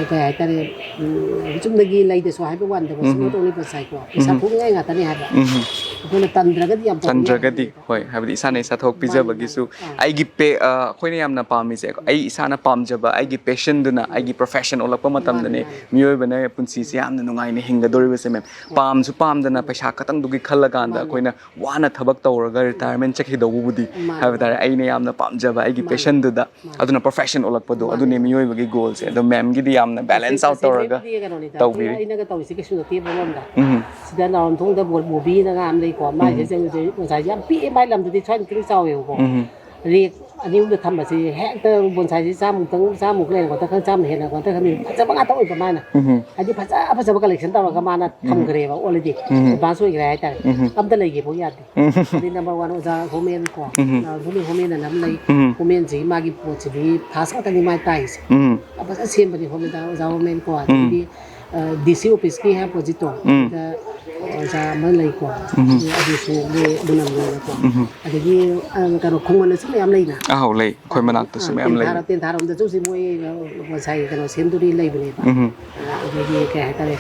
ꯀꯩ ꯍꯥꯏꯇꯥꯔꯦ, ꯎꯝ, ꯆꯨꯝꯅꯒꯤ ꯂꯩꯗꯁꯨ ꯍꯥꯏꯕ ꯋꯥꯅꯤꯗ, ꯎꯝ꯫ Not only ꯕꯣꯟꯁꯥꯏꯀꯣ꯫ ꯄꯩꯁꯥ ꯎꯝ꯫ ꯊꯣꯛꯅꯤꯡꯉꯥꯏ ꯉꯥꯛꯇꯅꯦ ꯍꯥꯏꯕ꯫ ꯎꯝ꯫ ꯑꯩꯈꯣꯏꯅ ꯇꯟꯗ꯭ꯔꯒꯗꯤ ꯌꯥꯝ ꯇꯧꯕ ꯇꯟꯗ꯭ꯔꯒꯗꯤ ꯌꯥꯏ꯫ ꯍꯣꯏ, ꯍꯥꯏꯕꯗꯤ ꯏꯁꯥꯅ ꯏꯁꯥ ꯊꯕꯛ ꯃꯥꯅꯤ, ꯄꯤꯖꯕꯒꯤꯁꯨ ꯃꯥꯅꯤ꯫ ꯑꯥ꯫ ꯑꯩꯒꯤ ꯄꯦ ꯑ, ꯑꯩꯈꯣꯏꯅ ꯌꯥꯝꯅ ꯄꯥꯝꯃꯤꯁꯦ ꯑꯩ ꯏꯁꯥꯅ ꯄꯥꯝꯖꯕ ꯑꯩꯒꯤ ꯄꯦꯁꯟꯗꯨꯅ ꯑꯩꯒꯤ ꯄ꯭ꯔꯣꯐꯦꯁꯟ ꯑꯣꯜꯂꯛꯄ ꯃꯇꯝꯗꯅꯦ ꯃꯥꯅꯤ꯫ ꯃꯤꯑꯣꯏꯕꯅ ꯄꯨꯟꯁꯤꯁꯦ ꯌꯥꯝꯅ ꯅꯨꯡꯉꯥꯏꯅ ꯍꯤꯡꯒꯗꯧꯔꯤꯕꯁꯦ ꯃꯦꯝ꯫ ꯄꯥꯝꯁꯨ ꯄꯥꯝꯗꯅ ꯄꯩꯁꯥ ꯈꯛꯇꯪꯗꯨꯒꯤ ꯈꯜꯂꯀꯥꯟꯗ ꯃꯥꯅꯤ꯫ ꯑꯩꯈꯣꯏꯅ ꯋꯥꯅ ꯊꯕꯛ ꯇꯧꯔꯒ ꯔꯤꯇꯥꯌꯔꯃꯦꯟ ꯆꯠꯈꯤꯗꯧꯕꯕꯨꯗꯤ ꯃꯥꯅꯤ꯫ ꯍꯥꯏꯕ ꯇꯥꯔꯦ ꯑꯩꯅ ꯌꯥꯝꯅ ꯄꯥꯝꯖꯕ ꯑꯩꯒꯤ ꯃꯥꯅꯤ꯫ ꯄꯦꯁꯟꯗꯨꯗ ꯃꯥꯅꯤ꯫ ꯑꯗꯨꯅ ꯄ꯭ꯔꯣꯐꯦꯁꯟ ꯑꯣꯜꯂꯛꯄꯗꯣ ꯃꯥꯅꯤ꯫ ꯑꯗꯨꯅꯦ ꯃꯤꯑꯣꯏꯕꯒꯤ ꯒꯣꯜꯁꯦ꯫ ꯑꯗꯣ ꯃꯦꯝꯒꯤꯗꯤ ꯌꯥꯝꯅ ꯕꯦꯂꯦꯟꯁ ꯑꯥꯎꯠ ꯇꯧꯔꯒ ꯇꯁꯦꯡꯅꯕꯨꯗꯤ ꯀꯩꯅꯣꯅꯤꯗ, ꯇꯧꯕꯤꯔꯤ꯫ ꯑꯩꯅꯒ ꯇꯧꯔꯤꯁꯦ ꯀꯩꯁꯨ ꯅꯠꯇꯦꯕ ꯑꯃꯔꯣꯝꯗ꯫ ꯎꯝ꯫ ꯁꯤꯗ ꯅꯥꯎꯔꯦꯝꯊꯣꯡꯗ ꯕꯣ-, ꯕꯣꯕꯤꯅ ꯑꯉꯥꯡ ꯑꯃ ꯂꯩꯀꯣ, ꯃꯥꯏꯁꯦ ꯎꯝ꯫ ꯆꯪꯉꯤꯁꯦ ꯉꯁꯥꯏꯁꯦ ꯌꯥꯝ ꯄꯤꯛꯑꯦ, ꯃꯥꯏ ꯂꯝꯗꯨꯗꯤ ꯁ꯭ꯋꯥꯏꯗ ꯈꯤꯇꯪ ꯆꯥꯎꯋꯦꯕꯀꯣ꯫ ꯎꯝ꯫ ꯔꯦꯛ ꯑꯅꯤ ꯑꯍꯨꯝꯗ ꯊꯝꯕꯁꯤ ꯍꯦꯛꯇ ꯕꯣꯟꯁꯥꯏꯁꯤ ꯆꯥꯃꯨꯛꯇꯪ, ꯆꯥꯃꯨꯛ ꯂꯩꯔꯝꯒꯗ꯭ꯔꯥ ꯈꯪꯗꯦ, ꯆꯥꯝꯃ ꯍꯦꯜꯂꯝꯒꯗ꯭ꯔꯥ ꯈꯪꯗꯦ, ꯐꯖꯕ ꯉꯥꯛꯇ ꯑꯣꯏꯕ ꯃꯥꯅ꯫ ꯎꯝ꯫ ꯍꯥꯏꯗꯤ ꯐꯖ ꯐꯖꯕ ꯀꯂꯦꯛꯁꯟ ꯇꯧꯔꯒ ꯃꯥꯅ ꯎꯝ꯫ ꯊꯝꯈ꯭ꯔꯦꯕ ꯑꯣꯜꯔꯦꯗꯤ꯫ ꯎꯝ꯫ ꯑꯦꯗꯚꯥꯟꯁ ꯑꯣꯏꯈ꯭ꯔꯦ ꯍꯥꯏꯇꯥꯔꯦ꯫ ꯎꯝ꯫ ꯑꯝꯇ ꯂꯩꯒꯦꯐꯥꯎ ꯌꯥꯗꯦ꯫ ꯎꯝ꯫ ꯑꯗꯩ ꯅꯝꯕꯔ ꯋꯥꯟ ꯑꯣꯖꯥ ꯍꯣꯃꯦꯟ ꯀꯣ, ꯎꯝ꯫ ꯑ, ꯍꯣꯃꯦꯟ, ꯍꯣꯃꯦꯟ ꯑꯅ ꯑꯃ ꯂꯩ꯫ ꯎꯝ꯫ ꯍꯣꯃꯦꯟꯁꯤꯗꯤ ꯃꯥꯒꯤ ꯄꯣꯠꯁꯤꯗꯤ ꯐꯥꯁ ꯉꯥꯛꯇꯅꯤ ꯃꯥꯏ ꯇꯥꯏꯁꯦ꯫ ꯎꯝ꯫ ꯐꯖꯅ ꯁꯦꯝꯕꯅꯤ ꯍꯣꯃꯦꯟ, ꯑꯣꯖꯥ ꯍꯣꯃꯦꯟ ꯀꯣ꯫ ꯑꯗꯒꯤꯗꯤ, ꯑ, ꯗꯤ ꯁꯤ ꯑꯣꯐꯤꯁꯀꯤ ꯍꯦ ꯑꯣꯄꯣꯖꯤꯠꯇꯣ, ꯎꯝ꯫ ꯑꯗꯨꯗ ꯑꯣꯖꯥ ꯑꯃ ꯂꯩꯀꯣ꯫ ꯎꯝ꯫ ꯑꯗꯨ, ꯑꯗꯨꯁꯨ ꯃꯣꯏ ꯑꯗꯨ ꯅꯝꯕꯅꯤꯀꯣ꯫ ꯎꯝ꯫ ꯑꯗꯒꯤ, ꯑ, ꯀꯩꯅꯣ, ꯈꯨꯡꯒꯪꯗꯁꯨ ꯃꯌꯥꯝ ꯂꯩꯅ꯫ ꯑꯍꯥꯎ ꯂꯩ꯫ ꯑꯩꯈꯣꯏ ꯃꯅꯥꯛꯇꯁꯨ ꯃꯌꯥꯝ ꯂꯩ꯫ ꯇꯦꯟꯊꯥꯔꯣꯝ-, ꯇꯦꯟꯊꯥꯔꯣꯝꯗꯁꯨ ꯍꯧꯖꯤꯛ ꯃꯣꯏ, ꯑ, ꯕꯣꯟꯁꯥꯏ ꯀꯩꯅꯣ ꯁꯦꯝꯗꯣꯔꯤ ꯂꯩꯕꯅꯦꯕ꯫ ꯎꯝ꯫ ꯑ, ꯑꯗꯒꯤ ꯀꯩ ꯍꯥꯏꯇꯥꯔꯦ,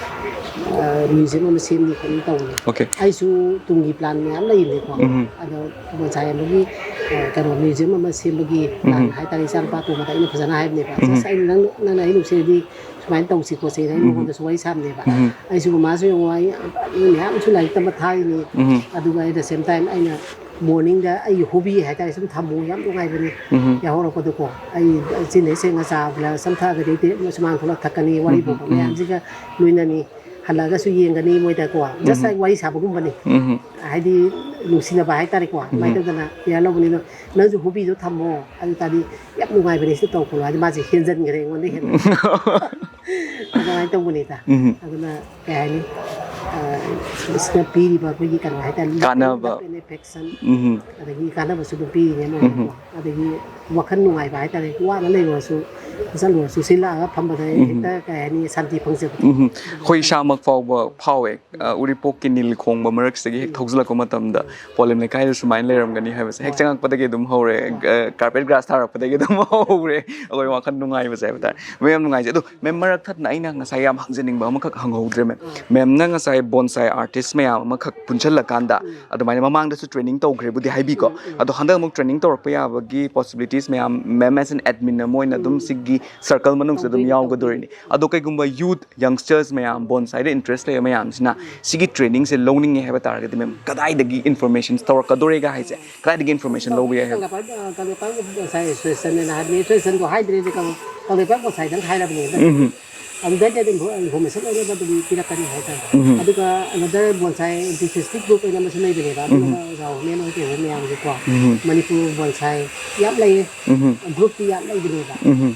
ꯑ, ꯃ꯭ꯌꯨꯖꯤꯌꯝ ꯑꯃ ꯁꯦꯝꯅꯤ ꯈꯣꯠꯅꯤ ꯇꯧꯕꯅꯦ꯫ ꯑꯣꯀꯦ꯫ ꯑꯩꯁꯨ ꯇꯨꯡꯒꯤ ꯄ꯭ꯂꯥꯟ ꯃꯌꯥꯝ ꯂꯩꯔꯤꯅꯦꯀꯣ꯫ ꯎꯝ꯫ ꯑꯗꯣ ꯕꯣꯟꯁꯥꯏ ꯑꯃꯒꯤ, ꯑ, ꯀꯩꯅꯣ, ꯃ꯭ꯌꯨꯖꯤꯌꯝ ꯑꯃ ꯁꯦꯝꯕꯒꯤ ꯄ꯭ꯂꯥꯟ ꯎꯝ꯫ ꯍꯥꯏꯇꯥꯔꯦ, ꯏꯆꯥ ꯅꯨꯄꯥ ꯑꯇꯣꯝꯕꯗ ꯑꯩꯅ ꯐꯖꯅ ꯍꯥꯏꯕꯅꯦꯕ꯫ ꯎꯝ꯫ "ꯑꯁ, ꯑꯩ ꯅꯪ, ꯅꯪꯅ ꯑꯩ ꯅꯨꯡꯁꯤꯔꯗꯤ ꯁꯨꯃꯥꯏꯅ ꯇꯧꯁꯤꯀꯣ" ꯁꯤꯅ ꯑꯩ ꯎꯝ꯫ ꯃꯉꯣꯟꯗꯁꯨ ꯋꯥꯔꯤ ꯁꯥꯕꯅꯦꯕ꯫ ꯎꯝ꯫ ꯑꯩꯁꯨ ꯃꯃꯥꯁꯨ ꯌꯦꯡꯉꯣ, ꯑꯩ ꯃꯤ ꯃꯌꯥꯝꯁꯨ ꯂꯥꯏꯔꯤꯛ ꯇꯝꯕ ꯊꯥꯔꯤꯅꯤ꯫ ꯎꯝ꯫ ꯑꯗꯨꯒ at the same time ꯑꯩꯅ ꯃꯣꯔꯅꯤꯡꯗ ꯑꯩꯒꯤ ꯍꯣꯕꯤ ꯍꯥꯏꯇꯥꯔꯦ ꯁꯨꯝ ꯊꯝꯃꯨ, ꯌꯥꯝ ꯅꯨꯡꯉꯥꯏꯕꯅꯤ꯫ ꯎꯝ꯫ ꯌꯥꯍꯧꯔꯛꯄꯗꯀꯣ, ꯑꯩ ꯆꯤꯟꯅ ꯁꯦꯡꯅ ꯆꯥ ꯒ꯭ꯂꯥꯁ ꯑꯃ ꯊꯛꯑꯒꯗꯤ ꯑꯩꯗꯤ ꯁꯨꯃꯥꯡ ꯊꯣꯛꯂꯛ ꯊꯛꯀꯅꯤ, ꯋꯥꯔꯤ ꯎꯝ꯫ ꯐꯥꯎꯕ ꯎꯝ꯫ ꯃꯌꯥꯝꯁꯤꯒ ꯂꯣꯏꯅꯅꯤ꯫ ꯍꯜꯂꯛꯑꯒꯁꯨ ꯌꯦꯡꯒꯅꯤ ꯃꯣꯏꯗꯀꯣ, ꯖꯁ ꯎꯝ꯫ ꯑꯩ ꯋꯥꯔꯤ ꯁꯥꯕꯒꯨꯝꯕꯅꯤ꯫ ꯎꯝ꯫ ꯍꯥꯏꯗꯤ ꯅꯨꯡꯁꯤꯅꯕ ꯍꯥꯏꯇꯥꯔꯦꯀꯣ, ꯑꯗꯨꯃꯥꯏꯅ ꯎꯝ꯫ ꯇꯧꯗꯅ ꯀꯦꯌꯔ ꯂꯧꯕꯅꯤꯅ ꯅꯪꯁꯨ ꯍꯣꯕꯤꯗꯣ ꯊꯝꯃꯣ, ꯑꯗꯨ ꯇꯥꯔꯗꯤ ꯌꯥꯝ ꯅꯨꯡꯉꯥꯏꯕꯅꯦ ꯁꯤ ꯇꯧ ꯈꯣꯠꯂꯣ ꯍꯥꯏꯗꯤ ꯃꯥꯁꯦ ꯍꯦꯟꯖꯟꯈ꯭ꯔꯦ ꯑꯩꯉꯣꯟꯗ ꯍꯦꯟꯅ꯫ ꯑꯗꯨꯃꯥꯏꯅ ꯇꯧꯕꯅꯤꯗ꯫ ꯎꯝ꯫ ꯑꯗꯨꯅ ꯀꯩ ꯍꯥꯏꯅꯤ, ꯑ, ꯁꯤꯅ ꯄꯤꯔꯤꯕ ꯑꯩꯈꯣꯏꯒꯤ ꯀꯩꯅꯣ ꯍꯥꯏꯇꯥꯔꯦ, ꯀꯥꯟꯅꯕ꯫ love and affection, ꯎꯝ꯫ ꯑꯗꯒꯤ ꯀꯥꯟꯅꯕꯁꯨ ꯑꯗꯨꯝ ꯄꯤꯔꯤꯅꯦ ꯃꯣꯏꯅꯀꯣ꯫ ꯑꯗꯒꯤ ꯋꯥꯈꯜ ꯅꯨꯡꯉꯥꯏꯕ ꯍꯥꯏꯇꯥꯔꯦ꯫ ꯋꯥꯅ ꯂꯩꯔꯨꯔꯁꯨ, ꯆꯠꯂꯨꯔꯁꯨ, ꯁꯤ ꯂꯥꯛꯑꯒ ꯐꯝꯕꯗ ꯎꯝ꯫ ꯍꯦꯛꯇ, ꯀꯩ ꯍꯥꯏꯅꯤ, ꯁꯥꯟꯇꯤ ꯐꯪꯖꯕꯗꯣ꯫ ꯎꯝ꯫ ꯑꯩꯈꯣꯏ ꯏꯁꯥꯃꯛ ꯐꯥꯎꯕ ꯐꯥꯎꯋꯦ꯫ ꯑ, ꯎꯔꯤꯄꯣꯛꯀꯤ ꯅꯤꯜ ꯈꯣꯡꯕ ꯃꯔꯛꯁꯤꯗꯒꯤ ꯍꯦꯛ ꯊꯧꯖꯤꯜꯂꯛꯄ ꯃꯇꯝꯗ ꯄꯣꯂꯦꯝ ꯂꯩꯀꯥꯏꯗ ꯁꯨꯃꯥꯏꯅ ꯂꯩꯔꯝꯒꯅꯤ ꯍꯥꯏꯕꯁꯦ ꯍꯦꯛ ꯍꯣꯏ꯫ ꯆꯪꯉꯛꯄꯗꯒꯤ ꯑꯗꯨꯝ ꯍꯧꯔꯦ꯫ ꯍꯣꯏ꯫ ꯑ, ꯀꯥꯔꯄꯦꯠ ꯒ꯭ꯔꯥꯁ ꯊꯥꯔꯛꯄꯗꯒꯤ ꯑꯗꯨꯝ ꯍꯧꯔꯦ ꯑꯩꯈꯣꯏ ꯋꯥꯈꯜ ꯅꯨꯡꯉꯥꯏꯕꯁꯦ ꯍꯥꯏꯕ ꯇꯥꯔꯦ꯫ ꯃꯦꯝ, ꯌꯥꯝ ꯅꯨꯡꯉꯥꯏꯖꯩ꯫ ꯑꯗꯣ ꯃꯦꯝ, ꯃꯔꯛ ꯊꯠꯅ ꯑꯩꯅ ꯉꯁꯥꯏ ꯌꯥꯝ ꯍꯪꯖꯅꯤꯡꯕ ꯑꯃꯈꯛ ꯍꯪꯍꯧꯗ꯭ꯔꯦ, ꯃꯦꯝ꯫ ꯑꯥ꯫ ꯃꯦꯝꯅ ꯉꯁꯥꯏ bonsai artist ꯃꯌꯥꯝ ꯑꯃꯈꯛ ꯄꯨꯟꯁꯤꯜꯂꯀꯥꯟꯗ ꯎꯝ꯫ ꯑꯗꯨꯃꯥꯏꯅ ꯃꯃꯥꯡꯗꯁꯨ training ꯇꯧꯈ꯭ꯔꯦꯕꯨꯗꯤ ꯍꯥꯏꯕꯤꯀꯣ꯫ ꯎꯝ, ꯎꯝ꯫ ꯑꯗꯣ ꯍꯟꯗꯛ ꯑꯃꯨꯛ training ꯇꯧꯔꯛꯄ ꯌꯥꯕꯒꯤ possibilities ꯃꯌꯥꯝ ꯃꯦꯝ as an admin ꯑꯃ ꯑꯣꯏꯅ ꯑꯗꯨꯝ ꯎꯝ꯫ ꯁꯤꯒꯤ circle ꯃꯅꯨꯡꯁꯤꯗ ꯑꯗꯨꯝ ꯇꯧꯗꯣꯏꯅꯤ, ꯌꯥꯎꯒꯗꯣꯔꯤꯅꯤ꯫ ꯇꯧꯗꯣꯏꯅꯤ꯫ ꯑꯗꯣ ꯀꯩꯒꯨꯝꯕ youth youngsters ꯃꯌꯥꯝ, ꯎꯝ꯫ Bonsai ꯗ interest ꯂꯩꯕ ꯃꯌꯥꯝꯁꯤꯅ ꯎꯝ꯫ ꯁꯤꯒꯤ training ꯁꯦ ꯂꯧꯅꯤꯡꯉꯦ ꯍꯥꯏꯕ ꯇꯥꯔꯒꯗꯤ ꯃꯦꯝ, ꯀꯗꯥꯏꯗꯒꯤ information ꯇꯧꯔꯛꯀꯗꯣꯔꯦꯒ ꯍꯥꯏꯁꯦ? ꯀꯗꯥꯏꯗꯒꯤ information ꯂꯧꯕ ꯌꯥꯏ ꯍꯥꯏꯕ? ꯀꯪꯂꯩꯄꯥꯛ, ꯑ, ꯀꯪꯂꯩꯄꯥꯛ Bonsai Association ꯍꯥꯏꯅ ꯍꯥꯏꯕꯅꯤ, association ꯗꯣ ꯍꯥꯏꯗ꯭ꯔꯦ, ꯀꯪ-, ꯀꯪꯂꯩꯄꯥꯛ Bonsai ꯗꯪ ꯍꯥꯏꯔꯕꯅꯦ꯫ ꯎꯝ꯫ ꯑꯗꯨꯗꯩꯗꯤ ꯑꯗꯨꯝ ꯏꯟꯐꯣꯔꯃꯦꯁꯟ ꯂꯣꯏꯅꯃꯛ ꯑꯗꯨꯝ ꯄꯤꯔꯛꯀꯅꯤ ꯍꯥꯏꯇꯥꯔꯦ꯫ ꯎꯝ꯫ ꯑꯗꯨꯒ another Bonsai enthusiastic group ꯑꯅ ꯑꯃꯁꯨ ꯂꯩꯕꯅꯦꯕ꯫ ꯎꯝ꯫ ꯑꯗꯨꯒ ꯑꯣꯖꯥ ꯍꯣꯃꯦꯟ ꯍꯣꯏ ꯀꯩ ꯍꯣꯏ ꯃꯌꯥꯝꯒꯤꯀꯣ, ꯎꯝ꯫ ꯃꯅꯤꯄꯨꯔ Bonsai ꯌꯥꯝ ꯂꯩꯌꯦ꯫ ꯎꯝ꯫ Group ꯇꯤ ꯌꯥꯝ ꯂꯩꯕꯅꯦꯕ꯫ ꯎꯝ꯫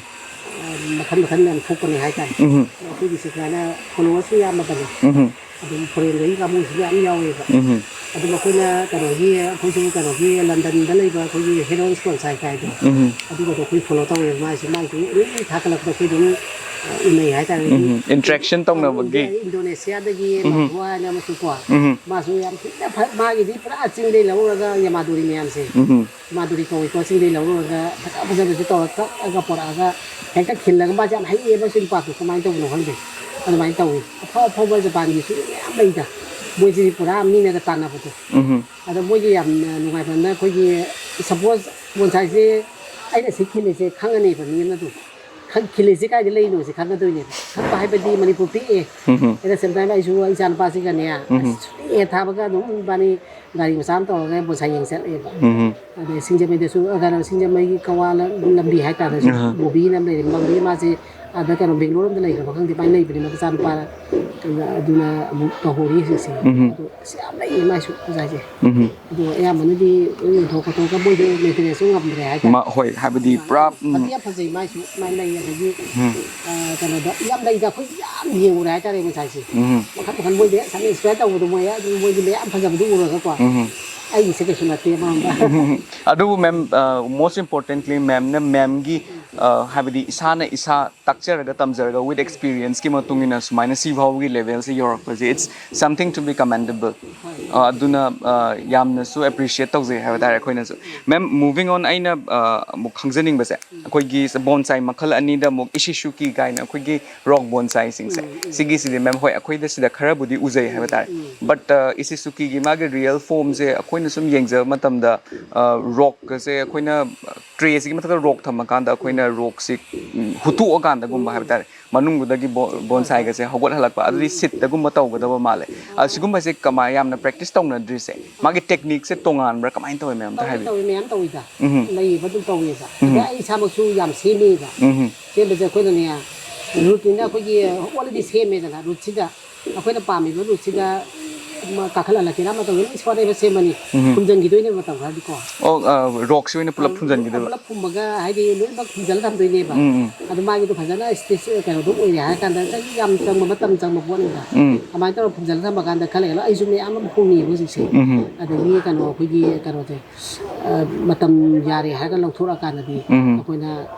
ꯑ, ꯃꯈꯜ ꯃꯈꯜ ꯌꯥꯝ ꯊꯣꯛꯄꯅꯦ ꯍꯥꯏꯇꯥꯔꯦ꯫ ꯎꯝ꯫ ꯑꯩꯈꯣꯏꯒꯤꯁꯨ ꯁꯨꯃꯥꯏꯅ followers ꯁꯨ ꯌꯥꯝꯃꯕꯅꯦ꯫ ꯎꯝ꯫ ꯑꯗꯨꯝ foreign ꯗꯒꯤ ꯀꯥꯡꯕꯨꯁꯨ ꯌꯥꯝ ꯌꯥꯎꯋꯦꯕ꯫ ꯎꯝ꯫ ꯑꯗꯨꯝ ꯑꯩꯈꯣꯏꯅ ꯀꯩꯅꯣꯒꯤ, ꯑꯩꯈꯣꯏꯁꯨ ꯀꯩꯅꯣꯒꯤ London ꯗ ꯂꯩꯕ ꯑꯩꯈꯣꯏꯒꯤ Heron's Bonsai ꯀꯥꯏꯗꯣ, ꯎꯝ꯫ ꯑꯗꯨꯒꯗꯣ ꯑꯩꯈꯣꯏ follow ꯇꯧꯋꯦꯕ꯫ ꯃꯥꯏꯁꯦ, ꯃꯥꯏꯁꯦ ꯑꯗꯨꯝ ꯊꯥꯒꯠꯂꯛꯄꯗ ꯑꯩꯈꯣꯏ ꯑꯗꯨꯝ, ꯑ, ꯎꯅꯩ ꯍꯥꯏꯇꯥꯔꯦ꯫ ꯎꯝ꯫ Interaction ꯇꯧꯅꯕꯒꯤ꯫ ꯏꯟꯗꯣ-, ꯏꯟꯗꯣꯅꯦꯁꯤꯌꯥꯗꯒꯤ ꯎꯝ꯫ ꯃꯊꯨꯋꯥ ꯍꯥꯏꯅ ꯑꯃꯁꯨꯀꯣ, ꯎꯝ꯫ ꯃꯥꯁꯨ ꯌꯥꯝ ꯊꯤꯅ ꯐ-, ꯃꯥꯒꯤꯗꯤ ꯄꯨꯔꯥ ꯆꯤꯡꯗꯩ ꯂꯧꯔꯨꯔꯒ ꯌꯥꯃꯥꯗꯣꯔꯤ ꯃꯌꯥꯝꯁꯦ꯫ ꯎꯝ꯫ ꯃꯥꯗꯨꯔꯤ ꯀꯧꯏꯀꯣ, ꯆꯤꯡꯗꯩ ꯂꯧꯔꯨꯔꯒ ꯐꯖ ꯐꯖꯕꯁꯦ ꯇꯧꯔ ꯀꯛꯑꯒ ꯄꯣꯔꯛꯑꯒ ꯍꯦꯛꯇ ꯈꯤꯜꯂꯒ, ꯃꯥꯁꯦ ꯌꯥꯝ ꯍꯩꯌꯦꯕ, ꯁꯤ ꯅꯨꯄꯥꯗꯣ ꯀꯃꯥꯏꯅ ꯇꯧꯕꯅꯣ ꯈꯪꯗꯦ, ꯑꯗꯨꯃꯥꯏꯅ ꯇꯧꯏ꯫ ꯑꯐꯥꯎ ꯑꯐꯥꯎꯕ ꯖꯄꯥꯟꯒꯤꯁꯨ ꯃꯌꯥꯝ ꯂꯩꯗ, ꯃꯣꯏꯁꯤꯗꯤ ꯄꯨꯔꯥ ꯃꯤꯅꯒ ꯇꯥꯟꯅꯕꯗꯣ꯫ ꯎꯝ꯫ ꯑꯗꯣ ꯃꯣꯏꯒꯤ ꯌꯥꯝꯅ ꯅꯨꯡꯉꯥꯏꯕ ꯑꯃꯅ, ꯑꯩꯈꯣꯏꯒꯤ suppose Bonsai ꯁꯦ ꯑꯩꯅ ꯁꯤ ꯈꯤꯜꯂꯤꯁꯦ ꯈꯪꯉꯅꯦꯕ ꯃꯤ ꯑꯃꯅ ꯑꯗꯨꯝ꯫ ꯈꯪ-, ꯈꯤꯜꯂꯤꯁꯦ ꯀꯥꯏꯗ ꯂꯩꯔꯤꯅꯣꯁꯦ ꯈꯪꯒꯗꯣꯏꯅꯦꯕ꯫ ꯈꯪꯕ ꯍꯥꯏꯕꯗꯤ ꯃꯅꯤꯄꯨꯔ ꯄꯤꯛꯑꯦ꯫ ꯎꯝ꯫ At the same time ꯑꯩꯁꯨ ꯏꯆꯥ ꯅꯨꯄꯥꯁꯤꯒꯅꯦ, ꯎꯝ꯫ ꯑꯁ, ꯁꯨꯛꯍꯦꯛ ꯊꯥꯕꯒ ꯑꯗꯨꯝ ꯏꯕꯥꯅꯤ ꯒꯥꯔꯤ ꯃꯆꯥ ꯑꯃ ꯇꯧꯔꯒ Bonsai ꯌꯦꯡ ꯆꯠꯂꯦꯕ꯫ ꯎꯝ꯫ ꯑꯗꯩ ꯁꯤꯡꯖꯃꯩꯗꯁꯨ, ꯑ, ꯀꯩꯅꯣ, ꯁꯤꯡꯖꯃꯩꯒꯤ ꯀꯋꯥ ꯂꯝ-, ꯂꯝꯕꯤ ꯍꯥꯏꯇꯥꯔꯦ, ꯑꯍꯥ꯫ ꯕꯣꯕꯤꯅ ꯑꯃ ꯂꯩꯔꯦ, ꯃꯝꯕꯤ ꯃꯥꯁꯦ ꯑꯥꯗ, ꯀꯩꯅꯣ, ꯕꯦꯡꯒ꯭ꯂꯣꯔ ꯔꯣꯝꯗ ꯂꯩꯈ꯭ꯔꯕ ꯈꯪꯗꯦ, ꯃꯥꯏ ꯂꯩꯕꯅꯦ ꯃꯆꯥꯅꯨꯄꯥ, ꯑꯗꯨꯅ ꯑꯃꯨꯛ ꯇꯧꯍꯧꯔꯤ ꯍꯧꯖꯤꯛꯁꯦ꯫ ꯎꯝ꯫ ꯑꯗꯣ ꯑꯁ, ꯌꯥꯝ ꯂꯩꯌꯦ ꯃꯥꯏꯁꯨ ꯑꯣꯖꯥꯁꯦ꯫ ꯎꯝ꯫ ꯑꯗꯣ ꯑꯌꯥꯝꯕꯅꯗꯤ ꯌꯣꯟꯊꯣꯛ ꯈꯣꯠꯇꯣꯛꯑꯒ ꯃꯣꯏꯗꯤ maintenance ꯁꯨ ꯉꯝꯗ꯭ꯔꯦ ꯍꯥꯏꯇꯥꯔꯦ꯫ ꯃꯥ-, ꯍꯣꯏ, ꯍꯥꯏꯕꯗꯤ ꯑꯗꯨꯃꯥꯏꯅ ꯄꯨꯔꯥ, ꯎꯝ꯫ ꯐꯗꯤ ꯌꯥꯝ ꯐꯖꯩ ꯃꯥꯏꯁꯨ, ꯃꯥꯏ ꯂꯩ, ꯑꯗꯒꯤ, ꯎꯝ꯫ ꯑ, ꯀꯩꯅꯣꯗꯣ ꯌꯥꯝ ꯂꯩꯗ, ꯑꯩꯈꯣꯏ ꯌꯥꯝ ꯌꯦꯡꯉꯨꯔꯦ ꯍꯥꯏꯇꯥꯔꯦ ꯉꯁꯥꯏꯁꯦ꯫ ꯎꯝ꯫ ꯃꯈꯟ ꯃꯈꯟ ꯃꯣꯏꯗꯤ ꯁꯟ inspire ꯇꯧꯕꯗꯣ ꯃꯣꯏ ꯑꯗꯨꯝ ꯃꯣꯏꯗꯤ ꯃꯌꯥꯝ ꯐꯖꯕꯗꯣ ꯎꯔꯒꯀꯣ꯫ ꯎꯝ꯫ ꯑꯩꯒꯤꯁꯦ ꯀꯩꯁꯨ ꯅꯠꯇꯦ ꯑꯃꯔꯣꯝꯗ꯫ ꯑꯗꯨꯕꯨ ꯃꯦꯝ, most importantly ꯃꯦꯝꯅ ꯃꯦꯝꯒꯤ ꯍꯥꯏꯕꯗꯤ ꯏꯁꯥꯅ ꯏꯁꯥ ꯇꯥꯛꯆꯔꯒ ꯇꯝꯖꯔꯒ with experienceꯀꯤ ꯃꯇꯨꯡ ꯏꯟꯅ ꯁꯨꯃꯥꯏꯅ ꯁꯤ ꯐꯥꯎꯕꯒꯤ levelꯁꯦ ꯌꯧꯔꯛꯄꯁꯦ, it's something to be commendable꯫ ꯑ, ꯑꯗꯨꯅ ꯑ, ꯌꯥꯝꯅꯁꯨ appreciate ꯇꯧꯖꯩ ꯍꯥꯏꯕ ꯇꯥꯔꯦ ꯑꯩꯈꯣꯏꯅꯁꯨ꯫ ꯃꯦꯝ, moving on, ꯑꯩꯅ ꯑ, ꯑꯃꯨꯛ ꯈꯪꯖꯅꯤꯡꯕꯁꯦ, ꯑꯩꯈꯣꯏꯒꯤ bonsai ꯃꯈꯜ ꯑꯅꯤꯗ ꯑꯃꯨꯛ ꯏꯁꯤꯁꯨꯀꯤ ꯀꯥꯏꯅ ꯑꯩꯈꯣꯏꯒꯤ rock bonsaiꯁꯤꯡꯁꯦ, ꯎꯝ, ꯎꯝ꯫ ꯁꯤꯒꯤꯁꯤꯗꯤ ꯃꯦꯝ, ꯍꯣꯏ, ꯑꯩꯈꯣꯏꯗ ꯁꯤꯗ ꯈꯔꯕꯨꯗꯤ ꯎꯖꯩ ꯍꯥꯏꯕ ꯇꯥꯔꯦ꯫ ꯎꯝ, ꯎꯝ꯫ But ꯑ, ꯏꯁꯤꯁꯨꯀꯤꯒꯤ ꯃꯥꯒꯤ real formꯁꯦ ꯑꯩꯈꯣꯏꯅ ꯁꯨꯝ ꯌꯦꯡꯖꯕ ꯃꯇꯝꯗ, ꯑ, rockꯀꯁꯦ ꯑꯩꯈꯣꯏꯅ ꯇ꯭ꯔꯦꯁꯤꯒꯤ ꯃꯊꯛꯇ rock ꯊꯝꯃꯀꯥꯟꯗ ꯑꯩꯈꯣꯏꯅ rockꯁꯤ, ꯎꯝ, ꯍꯨꯠꯇꯣꯛꯑꯀꯥꯟꯗꯒꯨꯝꯕ ꯍꯥꯏꯕ ꯇꯥꯔꯦ, ꯃꯅꯨꯡꯗꯨꯗꯒꯤ ꯕꯣ-, ꯕꯣꯟꯁꯥꯏꯒꯁꯦ ꯍꯧꯒꯠꯍꯜꯂꯛꯄ, ꯑꯗꯨꯗꯤ ꯁꯤꯠꯇꯒꯨꯝꯕ ꯇꯧꯒꯗꯕ ꯃꯥꯜꯂꯦ꯫ ꯑ, ꯁꯤꯒꯨꯝꯕꯁꯦ ꯀꯃꯥꯏ-, ꯌꯥꯝꯅ practice ꯇꯧꯅꯗ꯭ꯔꯤꯁꯦ, ꯃꯥꯒꯤ techniqueꯁꯦ ꯇꯣꯉꯥꯟꯕ꯭ꯔꯥ, ꯀꯃꯥꯏꯅ ꯇꯧꯋꯤ ꯃꯦꯝ? ꯑꯝꯇ ꯇꯧꯏ, ꯍꯥꯏꯕꯤꯌꯨ꯫ ꯇꯧꯏ, ꯃꯌꯥꯝ ꯇꯧꯏꯗ꯫ ꯎꯝ꯫ ꯂꯩꯌꯦꯕ, ꯑꯗꯨꯝ ꯇꯧꯋꯦꯕ꯫ ꯎꯝ꯫ ꯑꯗ ꯑꯩ ꯏꯁꯥꯃꯛꯁꯨ ꯌꯥꯝ ꯁꯦꯝꯃꯤꯕ꯫ ꯎꯝ꯫ ꯁꯦꯝꯕꯁꯦ ꯑꯩꯈꯣꯏꯅꯅꯦ, rootꯅꯤꯅ ꯑꯩꯈꯣꯏꯒꯤ already ꯁꯦꯝꯃꯦꯗꯅ, rootꯁꯤꯗ ꯑꯩꯈꯣꯏꯅ ꯄꯥꯝꯃꯤꯕ rootꯁꯤꯗ ꯃ-, ꯀꯥꯈꯠꯍꯜꯂꯛꯀꯦꯔꯥ ꯑꯃ ꯇꯧꯒꯦꯔꯥ, ꯂꯣꯏ ꯁꯣꯠꯂꯦꯕ, ꯁꯦꯝꯃꯅꯤ꯫ ꯎꯝ꯫ ꯐꯨꯝꯖꯤꯟꯈꯤꯗꯣꯏꯅꯦꯕ ꯃꯇꯝ ꯈꯔꯗꯤꯀꯣ꯫ ꯑꯣ, ꯑ, rockꯁꯤ ꯑꯣꯏꯅ ꯄꯨꯂꯞ ꯑ, ꯐꯨꯝꯖꯤꯟꯈꯤꯗꯣꯏꯕ? ꯄꯨꯂꯞ ꯐꯨꯝꯃꯒ, ꯍꯥꯏꯗꯤ, ꯂꯣꯏꯅꯃꯛ ꯐꯨꯝꯖꯤꯜꯂ ꯊꯝꯗꯣꯏꯅꯦꯕ꯫ ꯎꯝ, ꯎꯝ꯫ ꯑꯗꯨ ꯃꯥꯒꯤꯗꯣ ꯐꯖꯅ stage ꯀꯩꯅꯣꯗꯣ ꯑꯣꯏꯔꯦ ꯍꯥꯏꯔ ꯀꯥꯟꯗ, ꯆꯍꯤ ꯌꯥꯝ ꯆꯪꯕ, ꯃꯇꯝ ꯆꯪꯕ ꯄꯣꯠꯅꯤꯗ꯫ ꯎꯝ꯫ ꯑꯗꯨꯃꯥꯏꯅ ꯇꯧꯔꯒ ꯐꯨꯝꯖꯤꯜꯂ ꯊꯝꯃꯀꯥꯟꯗ ꯈꯔ ꯂꯩꯔꯒ ꯑꯩꯁꯨ ꯃꯌꯥꯝ ꯑꯃ ꯍꯣꯡꯉꯤꯕ ꯍꯧꯖꯤꯛꯁꯦ꯫ ꯎꯝ꯫ ꯑꯗꯒꯤ ꯀꯩꯅꯣ, ꯑꯩꯈꯣꯏꯒꯤ ꯀꯩꯅꯣꯁꯦ, ꯑ, ꯃꯇꯝ ꯌꯥꯔꯦ ꯍꯥꯏꯔꯒ ꯂꯧꯊꯣꯔꯛꯑꯀꯥꯟꯗꯗꯤ ꯎꯝ꯫ ꯑꯩꯈꯣꯏꯅ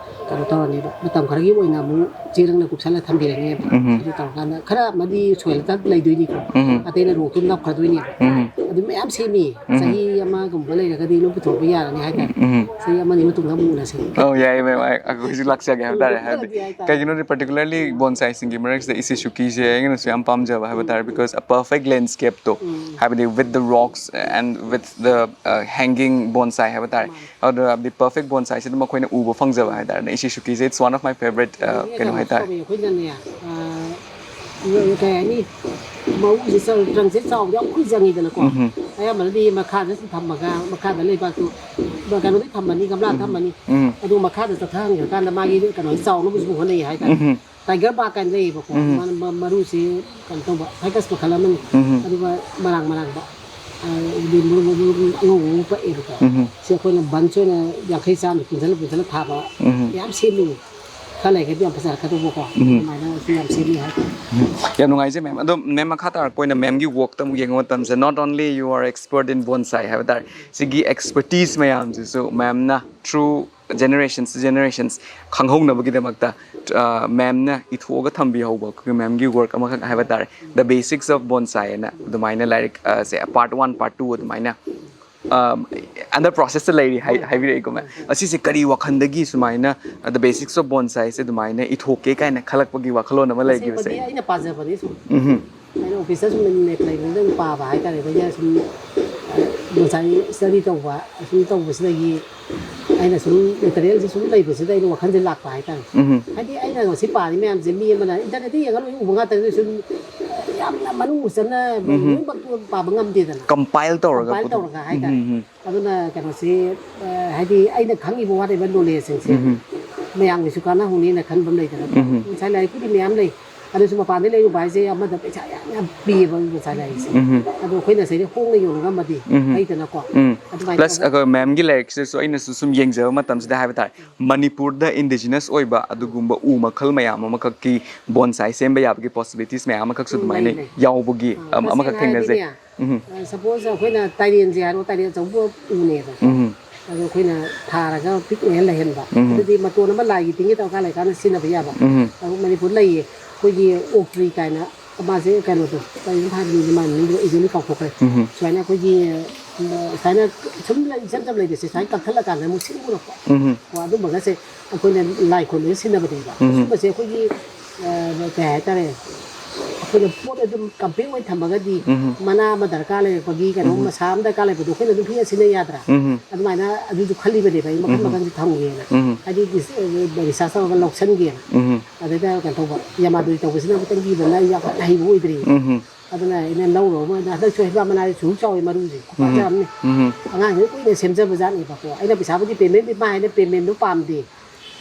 ꯀꯩꯅꯣ ꯇꯧꯔꯅꯦꯕ, ꯃꯇꯝ ꯈꯔꯒꯤ ꯑꯣꯏꯅ ꯑꯃꯨꯛ ꯆꯦꯔꯪꯅ ꯀꯨꯞꯁꯜꯂ ꯊꯝꯕꯤꯔꯅꯦꯕ꯫ ꯎꯝ꯫ ꯑꯗꯨ ꯇꯧꯔꯀꯥꯟꯗ ꯈꯔ ꯑꯃꯗꯤ ꯁꯣꯏꯍꯜꯂꯒ ꯂꯩꯗꯣꯏꯅꯤꯀꯣ꯫ ꯎꯝ꯫ ꯑꯇꯩꯅ rockꯇꯨ ꯅꯞꯈ꯭ꯔꯗꯣꯏꯅꯦꯕ꯫ ꯎꯝ꯫ ꯑꯗꯨ ꯃꯌꯥꯝ ꯁꯦꯝꯃꯤ꯫ ꯎꯝ꯫ ꯆꯍꯤ ꯑꯃꯒꯨꯝꯕ ꯂꯩꯔꯒꯗꯤ ꯑꯗꯨꯝ ꯄꯨꯊꯣꯛꯄ ꯌꯥꯔꯅꯤ ꯍꯥꯏꯇꯥꯔꯦ꯫ ꯎꯝ꯫ ꯆꯍꯤ ꯑꯃꯅꯤ ꯃꯇꯨꯡꯗ ꯑꯃꯨꯛ ꯎꯅꯁꯦ꯫ ꯑꯣ, ꯌꯥꯏꯌꯦ, ꯃꯦꯝ꯫ ꯑꯩ, ꯑꯩꯈꯣꯏꯁꯨ ꯂꯥꯛꯆꯒꯦ ꯍꯥꯏꯕ ꯇꯥꯔꯦ꯫ ꯎꯝ, ꯍꯥꯏꯕꯗꯤ ꯌꯥꯏ ꯇꯥꯔꯦ꯫ ꯀꯩꯒꯤꯅꯣꯗꯤ, particularly bonsaiꯁꯤꯡꯒꯤ ꯃꯔꯛꯁꯤꯗ ꯏꯁꯤꯁꯨꯀꯤꯁꯦ ꯑꯩꯅꯁꯨ ꯌꯥꯝ ꯄꯥꯝꯖꯕ ꯍꯥꯏꯕ ꯇꯥꯔꯦ, because a perfect landscapeꯇꯣ, ꯎꯝ꯫ ꯍꯥꯏꯕꯗꯤ with the rocks and with the, uh, hanging bonsai ꯍꯥꯏꯕ ꯇꯥꯔꯦ꯫ ꯃꯥꯅꯦ꯫ ꯑꯗꯨꯅ ꯍꯥꯏꯕꯗꯤ perfect bonsaiꯁꯤꯗ ꯃꯈꯣꯏꯅ ꯎꯕ ꯐꯪꯖꯕ ꯍꯥꯏ ꯇꯥꯔꯦꯅꯦ, ꯏꯁꯤꯁꯨꯀꯤꯁꯦ, it's one of my favorite, uh, ꯑꯗꯒꯤ ꯀꯩꯅꯣ ꯀꯩꯅꯣ ꯍꯥꯏ ꯇꯥꯔꯦ꯫ ꯇꯧꯋꯦ ꯑꯩꯈꯣꯏꯅꯅꯦ, ꯑ, ꯀꯩ ꯍꯥꯏꯅꯤ, ꯃꯎꯁꯦ ꯆꯪ-, ꯇ꯭ꯔꯪꯁꯦ ꯆꯥꯎꯕ ꯌꯥꯝ ꯀꯨꯏ ꯆꯪꯉꯤꯗꯅꯀꯣ꯫ ꯎꯝ꯫ ꯑꯌꯥꯝꯕꯅꯗꯤ ꯃꯈꯥꯗ ꯁꯨꯝ ꯊꯝꯃꯒ, ꯃꯈꯥꯗ ꯂꯩꯕꯥꯛꯇꯨ ꯀꯩꯅꯣꯗꯤ ꯊꯝꯃꯅꯤ, ꯒꯝꯂꯥ ꯎꯝ꯫ ꯊꯝꯃꯅꯤ꯫ ꯎꯝ꯫ ꯑꯗꯨ ꯃꯈꯥꯗ ꯆꯠꯊꯍꯟꯈ꯭ꯔꯀꯥꯟꯗ ꯃꯥꯒꯤ ꯀꯩꯅꯣꯁꯦ ꯆꯥꯎꯅꯕꯁꯨ ꯍꯣꯠꯅꯩ ꯍꯥꯏꯇꯥꯔꯦ꯫ ꯎꯝ꯫ Tiger bark ꯀꯥꯏꯅ ꯂꯩꯌꯦꯕꯀꯣ꯫ ꯎꯝ꯫ ꯃꯥꯅ ꯃ-, ꯃꯔꯨꯁꯦ ꯀꯩꯅꯣ ꯇꯧꯕ, ꯐꯥꯏꯀꯁ ꯃꯈꯜ ꯑꯃꯅꯤ꯫ ꯎꯝ꯫ ꯑꯗꯨꯒ ꯃꯔꯥꯡ ꯃꯔꯥꯡꯕ, ꯑ, ꯃꯔꯨ, ꯃꯔꯨ, ꯃꯔꯨ ꯑꯉꯧꯕ ꯑꯃ ꯄꯛꯑꯦꯕꯀꯣ꯫ ꯎꯝ꯫ ꯁꯤ ꯑꯩꯈꯣꯏꯅ bunch ꯑꯣꯏꯅ ꯌꯥꯡꯈꯩ ꯆꯥꯝꯃ ꯄꯨꯟꯁꯤꯜꯂ ꯄꯨꯟꯁꯤꯜꯂ ꯊꯥꯕ ꯎꯝ꯫ ꯃꯌꯥꯝ ꯁꯦꯝꯃꯤ꯫ ꯈꯔ ꯂꯩꯔꯒꯗꯤ ꯌꯥꯝ ꯐꯖꯔꯛꯀꯗꯧꯕꯀꯣ꯫ ꯎꯝ꯫ ꯑꯗꯨꯃꯥꯏꯅ ꯑꯩꯁꯨ ꯌꯥꯝ ꯁꯦꯝꯃꯤ ꯍꯥꯏꯇꯥꯔꯦ꯫ ꯎꯝ꯫ ꯌꯥꯝ ꯅꯨꯡꯉꯥꯏꯖꯩ, ꯃꯦꯝ꯫ ꯑꯗꯣ ꯃꯦꯝ, ꯃꯈꯥ ꯇꯥꯔꯛꯄ ꯑꯣꯏꯅ ꯃꯦꯝꯒꯤ ꯋꯥꯛꯇ ꯑꯃꯨꯛ ꯌꯦꯡꯕ ꯃꯇꯝꯗ, not only you are expert in bonsai ꯍꯥꯏꯕ ꯇꯥꯔꯦ, ꯁꯤꯒꯤ ꯑꯦꯛꯁꯄꯔꯇꯤꯁ ꯃꯌꯥꯝꯁꯤꯁꯨ ꯃꯦꯝꯅ through generations to generations ꯈꯪꯍꯧꯅꯕꯒꯤꯗꯃꯛꯇ, ꯑ, ꯃꯦꯝꯅ ꯏꯊꯣꯛꯑꯒ ꯊꯝꯕꯤꯍꯧꯕ ꯑꯩꯈꯣꯏꯒꯤ ꯃꯦꯝꯒꯤ ꯋꯥꯔꯛ ꯑꯃꯈꯛ ꯍꯥꯏꯕ ꯇꯥꯔꯦ, The Basics of Bonsai ꯍꯥꯏꯅ, ꯑꯗꯨꯃꯥꯏꯅ ꯂꯥꯏꯔꯤꯛ, ꯑ, ꯁꯦ part one, part two ꯑꯗꯨꯃꯥꯏꯅ, ꯑ, under processꯇ ꯂꯩꯔꯤ ꯍꯥꯏ-, ꯍꯥꯏꯕꯤꯔꯛꯏꯀꯣ ꯃꯦꯝ꯫ ꯑꯁꯤꯁꯦ ꯀꯔꯤ ꯋꯥꯈꯜꯗꯒꯤ ꯁꯨꯃꯥꯏꯅ, ꯑ, The Basics of Bonsai ꯁꯦ ꯑꯗꯨꯃꯥꯏꯅ ꯏꯊꯣꯛꯀꯦ ꯀꯥꯏꯅ ꯈꯜꯂꯛꯄꯒꯤ ꯋꯥꯈꯜꯂꯣꯟ ꯑꯃ ꯂꯩꯈꯤꯕꯁꯦ? ꯑꯁꯦꯡꯕꯗꯤ ꯑꯩꯅ ꯄꯥꯖꯕꯅꯤ ꯁꯨꯝ꯫ ꯎꯝꯍꯨꯝ꯫ ꯑꯩꯅ ꯑꯣꯐꯤꯁꯇ ꯁꯨꯝ ꯅꯦꯛ ꯂꯩꯕꯗꯨꯗ ꯑꯗꯨꯝ ꯄꯥꯕ ꯍꯥꯏꯇꯥꯔꯦ꯫ ꯑꯩꯈꯣꯏꯅ ꯁꯨꯝ, ꯑ, bonsai study ꯇꯧꯕ, ꯁꯨꯝ ꯇꯧꯕꯁꯤꯗꯒꯤ ꯑꯩꯅ ꯁꯨꯝ materialꯁꯦ ꯁꯨꯝ ꯂꯩꯕꯁꯤꯗ ꯑꯩꯅ ꯋꯥꯈꯜꯁꯦ ꯂꯥꯛꯄ ꯍꯥꯏꯇꯥꯔꯦ꯫ ꯎꯝꯍꯨꯝ꯫ ꯍꯥꯏꯗꯤ ꯑꯩꯅ ꯉꯁꯤ ꯄꯥꯔꯤ ꯃꯌꯥꯝꯁꯦ ꯃꯤ ꯑꯃꯅ internetꯇ ꯌꯦꯡꯉ ꯂꯣꯏ ꯎꯕ ꯉꯥꯛꯇꯅꯤ, ꯁꯨꯝ ꯌꯥꯝꯅ ꯃꯅꯨꯡ ꯆꯪꯅ ꯎꯝꯍꯨꯝ꯫ ꯂꯣꯏꯅꯃꯛ ꯄꯥꯕ ꯉꯝꯗꯦꯗꯅ꯫ Compile ꯇꯧꯔꯒ compile ꯄꯨꯊꯣꯛ-, ꯇꯧꯔꯒ ꯍꯥꯏꯇꯥꯔꯦ꯫ ꯎꯝꯍꯨꯝ꯫ ꯑꯗꯨꯅ ꯀꯩꯅꯣꯁꯤ, ꯑ, ꯍꯥꯏꯗꯤ ꯑꯩꯅ ꯈꯪꯉꯤꯕ ꯋꯥꯠꯂꯤꯕ knowledgeꯁꯤꯡꯁꯦ ꯎꯝꯍꯨꯝ꯫ ꯃꯌꯥꯝꯒꯤꯁꯨ ꯀꯥꯟꯅꯍꯧꯅꯤꯅ ꯈꯟꯕ ꯑꯃ ꯂꯩꯗꯅꯀꯣ꯫ ꯎꯝꯍꯨꯝ꯫ Bonsai ꯂꯥꯏꯔꯤꯛꯄꯨꯗꯤ ꯃꯌꯥꯝ ꯂꯩ, ꯑꯗꯨꯁꯨ ꯃꯄꯥꯟꯗ ꯂꯩꯔꯨꯕ ꯍꯥꯏꯁꯦ ꯑꯃꯗ ꯄꯩꯁꯥ ꯌꯥꯝ, ꯌꯥꯝ ꯄꯤꯌꯦꯕ bonsai ꯂꯥꯏꯔꯤꯛꯁꯦ꯫ ꯎꯝꯍꯨꯝ꯫ ꯑꯗꯣ ꯑꯩꯈꯣꯏꯅ ꯁꯤꯗꯩꯗ ꯍꯣꯡꯅ ꯌꯣꯟꯕ ꯉꯝꯃꯗꯤ ꯎꯝꯍꯨꯝ꯫ ꯐꯩꯗꯅꯀꯣ꯫ ꯎꯝ꯫ ꯑꯗꯨꯃꯥꯏꯅ plus, ꯇꯧꯔꯒ ꯑ, ꯃꯦꯝꯒꯤ ꯂꯥꯏꯔꯤꯛꯁꯤꯗꯁꯨ ꯑꯩꯅꯁꯨ ꯁꯨꯝ ꯌꯦꯡꯖꯕ ꯃꯇꯝꯁꯤꯗ ꯍꯥꯏꯕ ꯇꯥꯔꯦ, ꯃꯅꯤꯄꯨꯔꯗ indigenous ꯑꯣꯏꯕ ꯑꯗꯨꯒꯨꯝꯕ ꯎ ꯃꯈꯜ ꯃꯌꯥꯝ ꯑꯃꯈꯛꯀꯤ bonsai ꯁꯦꯝꯕ ꯌꯥꯕꯒꯤ possibilities ꯃꯌꯥꯝ ꯑꯃꯈꯛꯁꯨ ꯎꯝ, ꯑꯗꯨꯃꯥꯏꯅ ꯂꯩ, ꯂꯩ꯫ ꯌꯥꯎꯕꯒꯤ, ꯑ, ꯑꯝ-, ꯑꯃꯈꯛ ꯇꯁꯦꯡꯅ ꯊꯦꯡꯅꯖꯩ꯫ ꯍꯥꯏꯔꯗꯤꯅꯦ, ꯎꯝ꯫ ꯑ, suppose ꯑꯩꯈꯣꯏꯅ ꯇꯥꯏꯔꯦꯟꯁꯦ ꯍꯥꯏꯔꯣ, ꯇꯥꯏꯔꯦꯟ ꯑꯆꯧꯕ ꯎꯅꯦꯕ꯫ ꯎꯝ꯫ ꯑꯗꯣ ꯑꯩꯈꯣꯏꯅ ꯊꯥꯔꯒ ꯄꯤꯛꯅ ꯂꯩꯍꯟꯕ꯫ ꯎꯝ꯫ ꯑꯗꯨꯗꯤ ꯃꯇꯣꯟ ꯑꯃ ꯂꯥꯏꯒꯤ ꯇꯤꯟꯒꯤ ꯗꯔꯀꯥꯔ ꯂꯩꯀꯥꯟꯗ ꯁꯤꯖꯤꯟꯅꯕ ꯌꯥꯕ꯫ ꯎꯝ꯫ ꯑꯗꯨ ꯃꯅꯤꯄꯨꯔ ꯂꯩꯌꯦ, ꯑꯩꯈꯣꯏꯒꯤ oak tree ꯀꯥꯏꯅ, ꯃꯥꯁꯦ ꯀꯩꯅꯣꯗꯣ, ꯀꯔꯤꯅꯣ ꯍꯥꯏꯕꯅꯤꯅꯦ, ꯃꯥ ꯃꯃꯤꯡꯗꯣ ꯑꯩ ꯀꯥꯎꯊꯣꯛꯈ꯭ꯔꯦ꯫ ꯎꯝ꯫ ꯁꯨꯃꯥꯏꯅ ꯑꯩꯈꯣꯏꯒꯤ, ꯑ, ꯁꯨꯃꯥꯏꯅ ꯁꯨꯝ ꯂꯩ, ꯏꯆꯝ ꯆꯝ ꯂꯩꯕꯁꯦ ꯁꯨꯃꯥꯏꯅ ꯀꯛꯊꯠꯂꯀꯥꯟꯗ ꯑꯃꯨꯛ ꯁꯤꯠ ꯎꯔꯛꯄ꯫ ꯎꯝ꯫ ꯀꯣ, ꯑꯗꯨꯝꯕꯒꯁꯦ ꯑꯩꯈꯣꯏꯅ ꯂꯥꯏ ꯈꯨꯔꯨꯝꯕꯗ ꯁꯤꯖꯤꯟꯅꯕꯅꯦꯕ꯫ ꯎꯝ꯫ ꯁꯨꯝꯕꯁꯦ ꯑꯩꯈꯣꯏꯒꯤ, ꯑ, ꯀꯩ ꯍꯥꯏꯇꯥꯔꯦ, ꯑꯩꯈꯣꯏꯅ ꯄꯣꯠ ꯑꯗꯨꯝ ꯀꯝꯄꯦꯛ ꯑꯣꯏꯅ ꯊꯝꯃꯒꯗꯤ ꯎꯝ꯫ ꯃꯅꯥ ꯑꯃ ꯗꯔꯀꯥꯔ ꯂꯩꯔꯛꯄꯒꯤ ꯀꯩꯅꯣꯝ ꯎꯝ꯫ ꯃꯁꯥ ꯑꯃ ꯗꯔꯀꯥꯔ ꯂꯩꯕꯗꯣ ꯑꯩꯈꯣꯏꯅ ꯑꯗꯨꯝ ꯍꯦꯛꯑ ꯁꯤꯖꯤꯟꯅ ꯌꯥꯗ꯭ꯔꯥ? ꯎꯝ꯫ ꯑꯗꯨꯃꯥꯏꯅ ꯑꯗꯨꯁꯨ ꯈꯜꯂꯤꯕꯅꯦꯕ ꯑꯩ ꯃꯈꯜ ꯎꯝ꯫ ꯃꯈꯜꯁꯨ ꯊꯝꯒꯦꯅ꯫ ꯎꯝ꯫ ꯍꯥꯏꯗꯤ ꯗꯤꯁ-, ꯑ, research ꯇꯧꯔꯒ ꯂꯧꯁꯟꯒꯦꯅ꯫ ꯎꯝ꯫ ꯑꯗꯩꯗ ꯀꯩꯅꯣ ꯇꯧꯕ, ꯌꯥꯃꯥꯗꯣꯏ ꯇꯧꯕꯁꯤꯅ ꯑꯃꯨꯛꯇꯪ ꯄꯤꯕꯅ ꯑꯩ ꯌꯥꯝ ꯀꯟꯅ ꯍꯩꯕ ꯑꯣꯏꯗ꯭ꯔꯤꯕ꯫ ꯎꯝ꯫ ꯑꯗꯨꯅ ꯑꯩꯅ ꯂꯧꯔꯨꯔꯕ ꯃꯇꯨꯡꯗ ꯍꯟꯗꯛꯁꯨ ꯍꯩꯕꯥ ꯃꯅꯥꯁꯦ ꯁꯨꯛ ꯆꯥꯎꯋꯤ ꯃꯔꯨꯁꯦ, ꯈꯨꯄꯥꯛ ꯎꯝ꯫ ꯆꯥꯝꯅꯤ꯫ ꯎꯝ꯫ ꯑꯉꯥꯡꯁꯤꯡ ꯀꯨꯏꯅ ꯁꯦꯝꯖꯕ ꯖꯥꯠꯅꯦꯕꯀꯣ꯫ ꯑꯩꯅ ꯄꯩꯁꯥꯕꯨꯗꯤ payment ꯄꯤ-, ꯃꯥ ꯍꯥꯏꯅ paymentꯗꯣ ꯄꯥꯝꯗꯦ꯫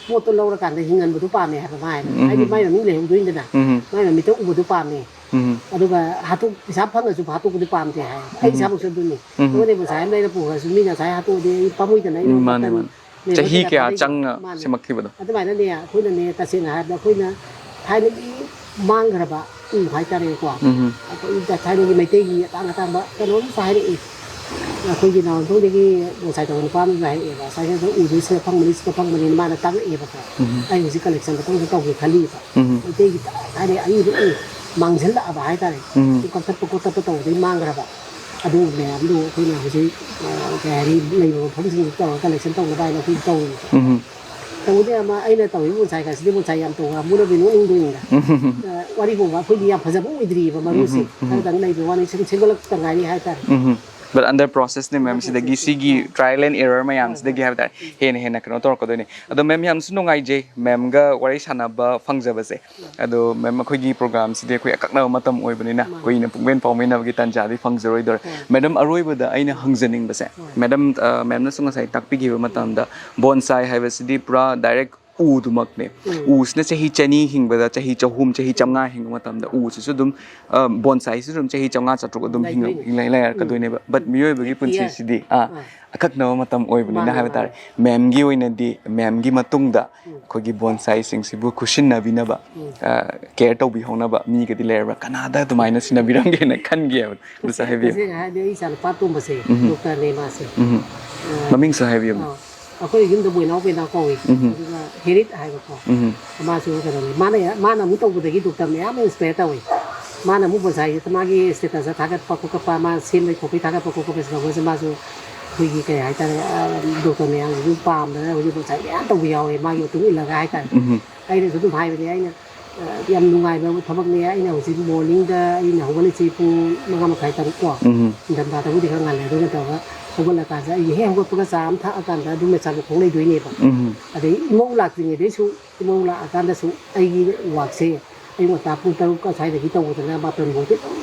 ꯄꯣꯠꯇꯣ ꯂꯧꯔꯀꯥꯟꯗ ꯍꯤꯡꯍꯟꯕꯗꯣ ꯄꯥꯝꯃꯦ ꯍꯥꯏꯕ ꯃꯥ ꯍꯥꯏꯅ꯫ ꯎꯝ꯫ ꯍꯥꯏꯗꯤ ꯃꯥꯏ ꯃꯃꯤꯡ ꯂꯩꯍꯧꯗꯣꯏꯅꯤꯗꯅ꯫ ꯎꯝ꯫ ꯃꯥꯏ ꯃꯃꯤꯠꯇ ꯎꯕꯗꯣ ꯄꯥꯝꯃꯦ꯫ ꯎꯝ꯫ ꯑꯗꯨꯒ ꯍꯥꯠꯇꯣꯛ-, ꯄꯩꯁꯥ ꯐꯪꯉꯁꯨ ꯍꯥꯠꯇꯣꯛꯄꯗꯤ ꯄꯥꯝꯗꯦ ꯍꯥꯏ꯫ ꯑꯩ ꯎꯝ꯫ ꯏꯁꯥꯃꯛꯁꯨ ꯑꯗꯨꯅꯤ꯫ ꯎꯝ꯫ ꯑꯩꯉꯣꯟꯗ ꯄꯩꯁꯥ ꯑꯃ ꯂꯩꯔ ꯄꯨꯈ꯭ꯔꯁꯨ ꯃꯤꯅ ꯉꯁꯥꯏ ꯍꯥꯠꯇꯣꯛꯑꯗꯤ ꯑꯩ ꯄꯥꯝꯃꯨꯏꯗꯅ, ꯑꯩꯅ ꯎꯝ, ꯃꯥꯅꯦ, ꯃꯇꯝ ꯃꯥꯅꯦ꯫ ꯆꯍꯤ ꯀꯌꯥ ꯆꯪꯅ ꯁꯦꯝꯃꯛꯈꯤꯕꯗꯣ? ꯑꯗꯨꯃꯥꯏꯅꯅꯦ, ꯑꯩꯈꯣꯏꯅꯅꯦ, ꯇꯁꯦꯡꯅ ꯍꯥꯏꯔꯕꯗ ꯑꯩꯈꯣꯏꯅ ꯊꯥꯏꯅꯒꯤ ꯃꯥꯡꯈ꯭ꯔꯕ ꯎ ꯍꯥꯏꯇꯥꯔꯦꯀꯣ, ꯎꯝ꯫ ꯑꯩꯈꯣꯏ ꯊꯥꯏꯅꯒꯤ ꯃꯩꯇꯩꯒꯤ ꯑꯇꯥꯡ ꯑꯇꯥꯡꯕ ꯀꯩꯅꯣꯝꯁꯨ ꯍꯥꯏꯔꯛꯏ꯫ ꯑꯩꯈꯣꯏꯒꯤ ꯅꯥꯎꯔꯦꯝꯊꯣꯡꯗꯒꯤ bonsai ꯇꯧꯕ ꯅꯨꯄꯥ ꯑꯃꯁꯨ ꯍꯥꯏꯔꯛꯑꯦꯕ, "ꯁ꯭ꯋꯥꯏꯗ ꯎꯗꯨ ꯁꯤꯗ ꯐꯪꯕꯅꯤ, ꯁꯤꯗ ꯐꯪꯕꯅꯤꯅ" ꯃꯥꯅ ꯇꯥꯛꯂꯛꯑꯦꯕꯀꯣ꯫ ꯎꯝ꯫ ꯑꯩ ꯍꯧꯖꯤꯛ collection ꯃꯇꯨꯡꯗ ꯇꯧꯒꯦ ꯈꯜꯂꯤꯕ꯫ ꯎꯝ꯫ ꯃꯩꯇꯩꯒꯤ ꯊꯥꯏꯅ ꯑꯔꯤꯕ ꯎ ꯃꯥꯡꯁꯤꯜꯂꯛꯑꯕ ꯍꯥꯏꯇꯥꯔꯦ꯫ ꯎꯝ꯫ ꯎ ꯀꯛꯊꯠꯄ ꯈꯣꯠꯇꯠꯄ ꯇꯧꯕꯗꯒꯤ ꯃꯥꯡꯈ꯭ꯔꯕ꯫ ꯑꯗꯨ ꯃꯌꯥꯝꯗꯨ ꯑꯩꯈꯣꯏꯅ ꯍꯧꯖꯤꯛ, ꯑ, ꯀꯩ ꯍꯥꯏꯅꯤ, ꯂꯩꯕ ꯃꯐꯝꯁꯤꯡꯗ ꯇꯧꯔꯒ collection ꯇꯧꯅꯕ ꯍꯥꯏꯅ ꯑꯩꯈꯣꯏ ꯇꯧꯔꯤꯕ꯫ ꯎꯝ꯫ ꯇꯧꯕꯗꯤ ꯑꯃ ꯑꯩꯅ ꯇꯧꯔꯤꯕ bonsai ꯀꯥꯏꯁꯤꯗꯤ bonsai ꯌꯥꯝ ꯇꯧꯕ ꯀꯥꯡꯕꯨꯅꯗꯤ ꯅꯣꯛꯅꯤꯡꯗꯣꯏꯅꯤꯗ꯫ ꯎꯝ꯫ ꯑ, ꯋꯥꯔꯤꯕꯣꯕ ꯑꯩꯈꯣꯏꯗꯤ ꯌꯥꯝ ꯐꯖꯕ ꯑꯣꯏꯗ꯭ꯔꯤꯕ ꯃꯔꯨꯁꯦ꯫ ꯎꯝ꯫ ꯈꯔꯗꯪ ꯂꯩꯕ ꯋꯥꯅꯤ, ꯁꯨꯝ ꯁꯦꯝꯒꯠꯂꯛꯇ ꯉꯥꯏꯔꯤ ꯍꯥꯏꯇꯥꯔꯦ꯫ ꯎꯝ꯫ But under process ꯅꯦ, ꯃꯦꯝ, ꯁꯤꯗꯒꯤ ꯁꯤꯒꯤ trial and error ꯃꯌꯥꯝꯁꯤꯗꯒꯤ ꯍꯥꯏꯕ ꯇꯥꯔꯦ, ꯍꯦꯟꯅ ꯍꯦꯟꯅ ꯀꯩꯅꯣ ꯇꯧꯔꯛꯀꯗꯣꯏꯅꯦ꯫ ꯑꯗꯣ ꯃꯦꯝ, ꯌꯥꯝꯁꯨ ꯅꯨꯡꯉꯥꯏꯖꯩ ꯃꯦꯝꯒ ꯋꯥꯔꯤ ꯁꯥꯟꯅꯕ ꯐꯪꯖꯕꯁꯦ꯫ ꯑꯗꯣ ꯃꯦꯝ, ꯑꯩꯈꯣꯏꯒꯤ programꯁꯤꯗꯤ ꯑꯩꯈꯣꯏ ꯑꯀꯛꯅꯕ ꯃꯇꯝ ꯑꯣꯏꯕꯅꯤꯅ ꯃꯥꯅꯤ꯫ ꯀꯨꯏꯅ ꯄꯨꯡꯄꯦꯟ ꯄꯥꯎꯃꯤꯟꯅꯕꯒꯤ ꯇꯥꯟꯖꯥꯗꯤ ꯐꯪꯖꯔꯣꯏꯗꯧꯔꯦ꯫ ꯍꯣꯏ꯫ ꯃꯦꯗꯝ, ꯑꯔꯣꯏꯕꯗ ꯑꯩꯅ ꯍꯪꯖꯅꯤꯡꯕꯁꯦ, ꯍꯣꯏ꯫ ꯃꯦꯗꯝ, ꯑ, ꯃꯦꯝꯅꯁꯨ ꯉꯁꯥꯏ ꯇꯥꯛꯄꯤꯈꯤꯕ ꯃꯇꯝꯗ bonsai ꯍꯥꯏꯕꯁꯤꯗꯤ ꯄꯨꯔꯥ direct ꯎꯗꯨꯃꯛꯅꯦ꯫ ꯎꯝ꯫ ꯎꯁꯤꯅ ꯆꯍꯤ ꯆꯅꯤ ꯍꯤꯡꯕꯗ, ꯆꯍꯤ ꯆꯍꯨꯝ, ꯆꯍꯤ ꯆꯥꯝꯃꯉꯥ ꯍꯤꯡꯕ ꯃꯇꯝꯗ ꯎꯁꯤꯁꯨ ꯑꯗꯨꯝ, ꯑ, bonsaiꯁꯤꯁꯨ ꯑꯗꯨꯝ ꯆꯍꯤ ꯆꯥꯝꯃꯉꯥ ꯆꯥꯇ꯭ꯔꯨꯛ ꯑꯗꯨꯝ ꯍꯤꯡꯉ-, ꯂꯩꯗꯣꯏꯅꯦ꯫ ꯍꯤꯡ-, ꯂꯩ-, ꯂꯩꯔꯛꯀꯗꯣꯏꯅꯦꯕ꯫ ꯎꯝ꯫ But ꯃꯤꯑꯣꯏꯕꯒꯤ ꯄꯨꯟꯁꯤꯁꯤꯗꯤ, ꯑꯥ, ꯑꯥ꯫ ꯑꯀꯛꯅꯕ ꯃꯇꯝ ꯑꯣꯏꯕꯅꯤꯅ ꯃꯥꯅꯦ, ꯍꯥꯏꯕ ꯇꯥꯔꯦ꯫ ꯃꯥꯅꯦ꯫ ꯃꯦꯝꯒꯤ ꯑꯣꯏꯅꯗꯤ, ꯃꯦꯝꯒꯤ ꯃꯇꯨꯡꯗ ꯎꯝ꯫ ꯑꯩꯈꯣꯏꯒꯤ bonsaiꯁꯤꯡꯁꯤꯕꯨ ꯈꯨꯠꯁꯤꯟꯅꯕꯤꯅꯕ, ꯎꯝ꯫ ꯑ, care ꯇꯧꯕꯤꯍꯧꯅꯕ ꯃꯤꯒꯗꯤ ꯂꯩꯔꯕ꯭ꯔꯥ? ꯀꯅꯥꯗ ꯑꯗꯨꯃꯥꯏꯅ ꯁꯤꯟꯅꯕꯤꯔꯝꯒꯦꯅ ꯈꯟꯒꯦ ꯍꯥꯏꯕꯗꯣ꯫ ꯑꯗꯨꯁꯨ ꯍꯥꯏꯕꯤꯌꯨ꯫ ꯇꯁꯦꯡꯅ ꯍꯥꯏꯔꯗꯤ ꯑꯩ ꯏꯆꯥꯅꯨꯄꯥ ꯑꯇꯣꯝꯕꯁꯦ ꯎꯝ꯫ Doctorꯅꯦ ꯃꯥꯁꯦ꯫ ꯎꯝ꯫ ꯑ, ꯃꯃꯤꯡꯁꯨ ꯍꯥꯏꯕꯤꯌꯨꯅꯦ꯫ ꯑ, ꯑꯩꯈꯣꯏ ꯌꯨꯝꯗ ꯕꯣꯏꯅꯥꯎ ꯕꯣꯏꯅꯥꯎ ꯀꯧꯏ꯫ ꯎꯝ꯫ ꯑꯗꯨꯒ ꯍꯦꯔꯤꯠ ꯍꯥꯏꯕꯀꯣ꯫ ꯎꯝ꯫ ꯃꯥꯁꯨ ꯀꯩꯅꯣꯅꯤ꯫ ꯃꯥꯅ, ꯃꯥꯅ ꯑꯃꯨꯛ ꯇꯧꯕꯗꯒꯤ doctor ꯃꯌꯥꯝ ꯑꯃ inspire ꯇꯧꯏ꯫ ꯃꯥꯅ ꯑꯃꯨꯛ bonsaiꯁꯦ ꯃꯥꯒꯤ statusꯇ ꯊꯥꯒꯠꯄ ꯈꯣꯠꯀꯠꯄ, ꯃꯥ ꯁꯦꯝꯕꯩ ꯈꯣꯠꯄꯩ ꯊꯥꯒꯠꯄ ꯈꯣꯠꯀꯠꯄꯁꯦ ꯇꯧꯕꯁꯦ ꯃꯥꯁꯨ ꯑꯩꯈꯣꯏꯒꯤ ꯀꯩ ꯍꯥꯏꯇꯥꯔꯦ, ꯑ, doctor ꯃꯌꯥꯝꯒꯤꯁꯨ ꯄꯥꯝꯗꯅ ꯍꯧꯖꯤꯛ bonsai ꯃꯌꯥꯝ ꯇꯧꯕ ꯌꯥꯎꯔꯦ ꯃꯥꯒꯤ ꯃꯇꯨꯡ ꯏꯜꯂꯒ ꯍꯥꯏꯇꯥꯔꯦ꯫ ꯎꯝ꯫ ꯑꯩꯅꯁꯨ ꯑꯗꯨꯝ ꯍꯥꯏꯕꯅꯦ, ꯑꯩꯅ, ꯑ, ꯌꯥꯝ ꯅꯨꯡꯉꯥꯏꯕ ꯊꯕꯛꯅꯦ꯫ ꯑꯩꯅ ꯍꯧꯖꯤꯛ morningꯗ ꯑꯩꯅ ꯍꯧꯒꯠꯂꯤꯁꯤ ꯄꯨꯡ ꯃꯉꯥ ꯃꯈꯥꯏ, ꯇꯔꯨꯛ ꯀꯣ꯫ ꯎꯝ꯫ ꯅꯤꯡꯊꯝꯊꯥꯗꯕꯨꯗꯤ ꯈꯔ ꯉꯜꯂꯦ꯫ ꯑꯗꯨ ꯅꯠꯇ꯭ꯔꯒ ꯍꯧꯒꯠꯂꯀꯥꯟꯗ ꯑꯩ ꯍꯦꯛ ꯍꯧꯒꯠꯄꯒ ꯆꯥ ꯑꯃ ꯊꯛꯑꯀꯥꯟꯗ ꯑꯗꯨꯝ ꯃꯆꯥ ꯃꯈꯣꯡ ꯂꯩꯗꯣꯏꯅꯦꯕ꯫ ꯎꯝ꯫ ꯑꯗꯩ ꯏꯃꯧ ꯂꯥꯛꯇ꯭ꯔꯤꯉꯩꯗꯩꯁꯨ, ꯏꯃꯧ ꯂꯥꯛꯑꯀꯥꯟꯗꯁꯨ ꯑꯩꯒꯤ workꯁꯦ ꯑꯌꯨꯛ ꯉꯟꯇꯥ ꯄꯨꯡ ꯇꯔꯨꯛ ꯑꯁ꯭ꯋꯥꯏꯗꯒꯤ ꯇꯧꯕꯗꯨꯅ ꯃꯥꯄꯟ ꯐꯥꯎꯗꯤ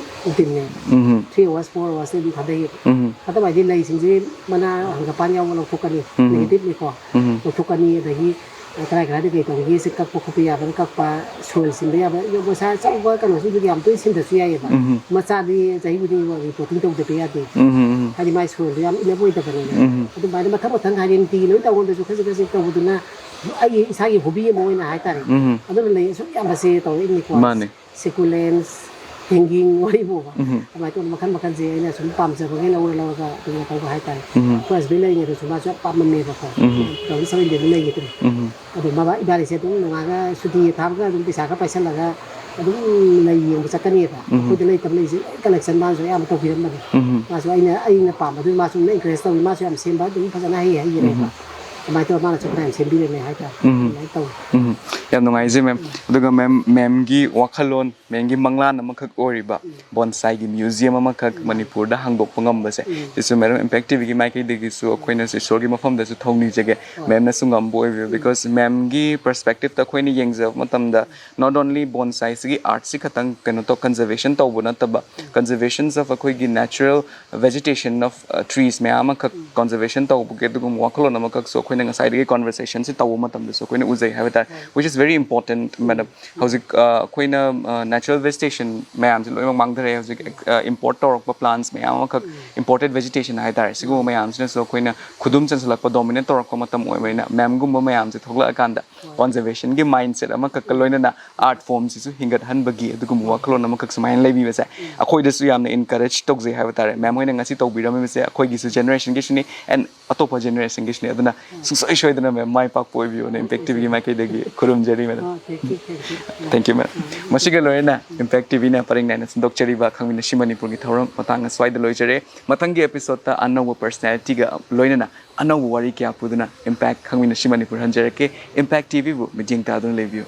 ꯑꯗꯨꯝ ꯎꯝ꯫ Three hours, four hoursꯇꯤ ꯑꯗꯨꯝ ꯊꯥꯗꯩꯌꯦꯕ꯫ ꯎꯝ꯫ ꯊꯥꯗꯕ ꯍꯥꯏꯗꯤ ꯂꯩꯁꯤꯡꯁꯦ ꯃꯅꯥ ꯍꯪꯒꯄꯥꯟ ꯌꯥꯎꯕ ꯂꯧꯊꯣꯛꯀꯅꯤ, ꯎꯝ꯫ Negativeꯅꯤꯀꯣ꯫ ꯎꯝ꯫ ꯂꯧꯊꯣꯛꯀꯅꯤ, ꯑꯗꯒꯤ ꯀꯔꯥꯏ ꯀꯔꯥꯏꯗ ꯀꯩ ꯇꯧꯔꯤꯒꯦꯁꯦ ꯀꯛꯄ ꯈꯣꯠꯄ ꯌꯥꯕꯅ ꯀꯛꯄ, ꯁꯣꯏꯜ ꯁꯤꯟꯕ ꯌꯥꯕ, ꯃꯁꯥ ꯑꯆꯧꯕ ꯀꯩꯅꯣꯁꯤꯡꯗꯨꯗꯤ ꯌꯥꯝ ꯇꯣꯏꯅ ꯁꯤꯟꯗ꯭ꯔꯁꯨ ꯌꯥꯏꯑꯕ꯫ ꯎꯝ꯫ ꯃꯆꯥꯗꯤ ꯆꯍꯤ ꯈꯨꯗꯤꯡꯒꯤ ꯔꯤꯄꯣꯔꯇꯤꯡ ꯇꯧꯗꯕ ꯌꯥꯗꯦ꯫ ꯎꯝ, ꯎꯝ, ꯎꯝ꯫ ꯍꯥꯏꯗꯤ ꯃꯥꯏ ꯁꯣꯏꯜꯗꯣ ꯌꯥꯝ ꯏꯅꯞ ꯑꯣꯏꯗꯕꯅꯤꯅ꯫ ꯎꯝ꯫ ꯑꯗꯨꯃꯥꯏꯅ ꯃꯊꯪ ꯃꯊꯪ ꯍꯥꯏꯗꯤ ꯅꯨꯡꯇꯤꯒꯤ ꯂꯣꯏ ꯇꯧꯕꯗꯁꯨ ꯈꯖꯤꯛ ꯈꯖꯤꯛ ꯇꯧꯕꯗꯨꯅ ꯑꯩꯒꯤ ꯏꯁꯥꯒꯤ ꯍꯣꯕꯤ ꯑꯃ ꯑꯣꯏꯅ ꯍꯥꯏꯇꯥꯔꯦ꯫ ꯎꯝ꯫ ꯑꯗꯨꯅ ꯂꯩ ꯑꯁꯨꯛ ꯌꯥꯝꯕꯁꯦ ꯇꯧꯔꯛꯏꯅꯤꯀꯣ꯫ ꯃꯥꯅꯦ꯫ ꯁꯤꯀꯨꯂꯦꯟꯁ, ꯍꯦꯡꯒꯤꯡ ꯋꯥꯔꯤꯕꯨꯕ꯫ ꯎꯝ꯫ ꯑꯗꯨꯃꯥꯏꯅ ꯇꯧꯗꯅ ꯃꯈꯜ ꯃꯈꯜꯁꯦ ꯑꯩꯅ ꯁꯨꯝ ꯄꯥꯝꯖꯕꯒꯤ ꯂꯧꯔ ꯂꯧꯔꯒ ꯑꯗꯨꯝ ꯇꯧꯕ ꯍꯥꯏꯇꯥꯔꯦ꯫ ꯎꯝ꯫ ꯑꯩꯈꯣꯏ ꯍꯁꯕꯦꯟ ꯂꯩꯔꯤꯉꯩꯗꯁꯨ ꯃꯥꯁꯨ ꯌꯥꯝ ꯄꯥꯝꯃꯝꯃꯦꯕꯀꯣ꯫ ꯎꯝ꯫ ꯇꯨ ꯊꯥꯎꯖꯟ ꯁꯕꯦꯟꯇꯤꯟꯗ ꯂꯩꯈꯤꯗ꯭ꯔꯦ꯫ ꯎꯝ꯫ ꯑꯗꯣ ꯃꯕꯥ ꯏꯕꯥꯅꯤꯁꯦ ꯑꯗꯨꯝ ꯅꯣꯡꯉꯥꯜꯂꯒ ꯁꯨꯇꯤ ꯊꯥꯕꯒ ꯑꯗꯨꯝ ꯄꯩꯁꯥ ꯈꯔ ꯄꯥꯏꯁꯜꯂꯒ ꯑꯗꯨꯝ ꯂꯩ ꯌꯦꯡꯕ ꯆꯠꯀꯅꯦꯕ꯫ ꯎꯝ꯫ ꯑꯩꯈꯣꯏꯗ ꯂꯩꯇꯕ ꯂꯩꯁꯦ ꯂꯣꯏ ꯀꯂꯦꯛꯁꯟ ꯃꯥꯅꯁꯨ ꯑꯌꯥꯝꯕ ꯇꯧꯕꯤꯔꯝꯕꯅꯦ꯫ ꯎꯝ꯫ ꯃꯥꯁꯨ ꯑꯩꯅ, ꯑꯩꯅ ꯄꯥꯝꯕꯗꯨ ꯃꯥꯁꯨ ꯑꯗꯨꯝ ꯑꯦꯟꯀꯔꯦꯖ ꯇꯧꯋꯤ꯫ ꯃꯥꯁꯨ ꯌꯥꯝ ꯁꯦꯝꯕ ꯑꯗꯨꯝ ꯐꯖꯅ ꯍꯩ, ꯍꯩꯌꯦꯕ꯫ ꯎꯝ꯫ ꯑꯗꯨꯃꯥꯏꯅ ꯇꯧꯔꯒ ꯃꯥꯅꯁꯨ ꯐꯅꯌꯥꯝ ꯁꯦꯝꯕꯤꯔꯝꯃꯦ ꯍꯥꯏꯇꯥꯔꯦ꯫ ꯎꯝ꯫ ꯑꯗꯨꯃꯥꯏꯅ ꯇꯧꯋꯤ꯫ ꯎꯝ꯫ ꯌꯥꯝ ꯅꯨꯡꯉꯥꯏꯖꯩ, ꯃꯦꯝ꯫ ꯑꯗꯨꯒ ꯃꯦꯝ, ꯃꯦꯝꯒꯤ ꯋꯥꯈꯜꯂꯣꯟ, ꯃꯦꯝꯒꯤ ꯃꯪꯂꯥꯟ ꯑꯃꯈꯛ ꯑꯣꯏꯔꯤꯕ ꯎꯝ꯫ ꯕꯣꯟꯁꯥꯏꯒꯤ ꯃ꯭ꯌꯨꯖꯤꯌꯝ ꯑꯃꯈꯛ ꯎꯝ꯫ ꯃꯅꯤꯄꯨꯔꯗ ꯍꯥꯡꯗꯣꯛꯄ ꯉꯝꯕꯁꯦ, ꯎꯝ꯫ ꯁꯤꯁꯨ ꯃꯦꯗꯥꯝ ꯏꯝꯄꯦꯛ ꯇꯤꯚꯤꯒꯤ ꯃꯥꯏꯀꯩꯗꯒꯤꯁꯨ ꯑꯩꯈꯣꯏꯅꯁꯨ ꯏꯁꯣꯔꯒꯤ ꯃꯐꯝꯗꯁꯨ ꯊꯧꯅꯤꯖꯒꯦ꯫ ꯍꯣꯏ꯫ ꯃꯦꯝꯅꯁꯨ ꯉꯝꯕ ꯑꯣꯏꯕꯤꯌꯨ꯫ ꯎꯝ꯫ Because ꯃꯦꯝꯒꯤ ꯄꯔꯁꯄꯦꯛꯇꯤꯞꯇ ꯑꯩꯈꯣꯏꯅ ꯌꯦꯡꯖꯕ ꯃꯇꯝꯗ, not only ꯕꯣꯟꯁꯥꯏꯁꯤꯒꯤ ꯑꯥꯔꯠꯁꯤ ꯈꯛꯇꯪ ꯀꯩꯅꯣ ꯇꯧ, ꯀꯟꯖꯔꯕꯦꯁꯟ ꯇꯧꯕ ꯅꯠꯇꯕ, ꯎꯝ꯫ Conservations of ꯑꯩꯈꯣꯏꯒꯤ natural vegetation of, uh, trees ꯃꯌꯥꯝ ꯑꯃꯈꯛ ꯎꯝ꯫ Conservation ꯇꯧꯕꯒꯤ ꯑꯗꯨꯒꯨꯝꯕ ꯋꯥꯈꯜꯂꯣꯟ ꯑꯃꯈꯛꯁꯨ ꯑꯩꯈꯣꯏꯅ ꯉꯁꯥꯏꯗꯒꯤ ꯀꯟꯚꯔꯁꯦꯁꯟꯁꯤ ꯇꯧꯕ ꯃꯇꯝꯗꯁꯨ ꯑꯩꯈꯣꯏꯅ ꯎꯖꯩ ꯍꯥꯏꯕ ꯇꯥꯔꯦ, ꯍꯣꯏ꯫ Which is very important, um. Madam꯫ ꯎꯝ꯫ ꯍꯧꯖꯤꯛ, ꯑ, ꯑꯩꯈꯣꯏꯅ, ꯑ, natural vegetation ꯃꯌꯥꯝꯁꯦ ꯂꯣꯏꯅꯃꯛ ꯃꯥꯡꯊꯔꯛꯑꯦ꯫ ꯍꯧꯖꯤꯛ, ꯎꯝ꯫ ꯑ, import ꯇꯧꯔꯛꯄ plants ꯃꯌꯥꯝ ꯑꯃꯈꯛ, ꯎꯝ꯫ Imported vegetation ꯍꯥꯏꯇꯥꯔꯦ, ꯁꯤꯒꯨꯝꯕ ꯎꯝ꯫ ꯃꯌꯥꯝꯁꯤꯅꯁꯨ ꯑꯩꯈꯣꯏꯅ ꯈꯨꯗꯨꯝ ꯆꯟꯁꯤꯜꯂꯛꯄ, dominate ꯇꯧꯔꯛꯄ ꯃꯇꯝ ꯑꯣꯏꯕꯅꯤꯅ, ꯃꯦꯝꯒꯨꯝꯕ ꯃꯌꯥꯝꯁꯦ ꯊꯣꯛꯂꯛꯑꯀꯥꯟꯗ ꯍꯣꯏ꯫ Conservationꯒꯤ mindset ꯑꯃꯈꯛꯀ ꯂꯣꯏꯅꯅ art formꯁꯤꯁꯨ ꯍꯤꯡꯒꯠꯍꯟꯕꯒꯤ ꯑꯗꯨꯒꯨꯝꯕ ꯍꯣꯏ꯫ ꯋꯥꯈꯜꯂꯣꯟ ꯑꯃꯈꯛ ꯁꯨꯃꯥꯏꯅ ꯂꯩꯕꯤꯕꯁꯦ ꯎꯝ꯫ ꯑꯩꯈꯣꯏꯗꯁꯨ ꯌꯥꯝꯅ encourage ꯇꯧꯖꯩ ꯍꯥꯏꯕ ꯇꯥꯔꯦ꯫ ꯃꯦꯝ ꯍꯣꯏꯅ ꯉꯁꯤ ꯇꯧꯕꯤꯔꯝꯃꯤꯕꯁꯦ ꯑꯩꯈꯣꯏꯒꯤꯁꯨ generationꯒꯤꯁꯨꯅꯤ, and ꯑꯇꯣꯞꯄ generationꯒꯤꯁꯨꯅꯤ꯫ ꯑꯗꯨꯅ ꯎꯝ꯫ ꯁꯨꯡꯁꯣꯏ ꯁꯣꯏꯗꯅ ꯃꯦꯝ ꯃꯥꯏ ꯄꯥꯛꯄ ꯑꯣꯏꯕꯤꯌꯨꯅ ꯏꯝꯄꯦꯛ ꯇꯤꯚꯤꯒꯤ ꯃꯥꯏꯀꯩꯗꯒꯤ ꯈꯨꯔꯨꯝꯖꯔꯤ, ꯃꯦꯗꯥꯝ꯫ ꯑꯣ, thank you, thank you꯫ Thank you, ꯃꯦꯝ꯫ ꯎꯝ꯫ ꯃꯁꯤꯒ ꯂꯣꯏꯅꯅ ꯎꯝ꯫ ꯏꯝꯄꯦꯛ ꯇꯤꯚꯤꯅ ꯄꯔꯤꯡ ꯅꯥꯏꯅ ꯁꯟꯗꯣꯛꯆꯔꯤꯕ ꯈꯪꯃꯤꯟꯅꯁꯤ ꯃꯅꯤꯄꯨꯔꯒꯤ ꯊꯧꯔꯝ ꯃꯇꯥꯡ ꯑꯁ꯭ꯋꯥꯏꯗ ꯂꯣꯏꯖꯔꯦ꯫ ꯃꯊꯪꯒꯤ episodeꯇ ꯑꯅꯧꯕ personalityꯒ ꯂꯣꯏꯅꯅ ꯑꯅꯧꯕ ꯋꯥꯔꯤ ꯀꯌꯥ ꯄꯨꯗꯨꯅ ꯏꯝꯄꯦꯛ ꯈꯪꯃꯤꯟꯅꯁꯤ ꯃꯅꯤꯄꯨꯔ ꯍꯟꯖꯔꯛꯀꯦ꯫ ꯏꯝꯄꯦꯛ ꯇꯤꯚꯤꯕꯨ ꯃꯤꯠꯌꯦꯡ ꯇꯥꯗꯨꯅ ꯂꯩꯕꯤꯌꯨ꯫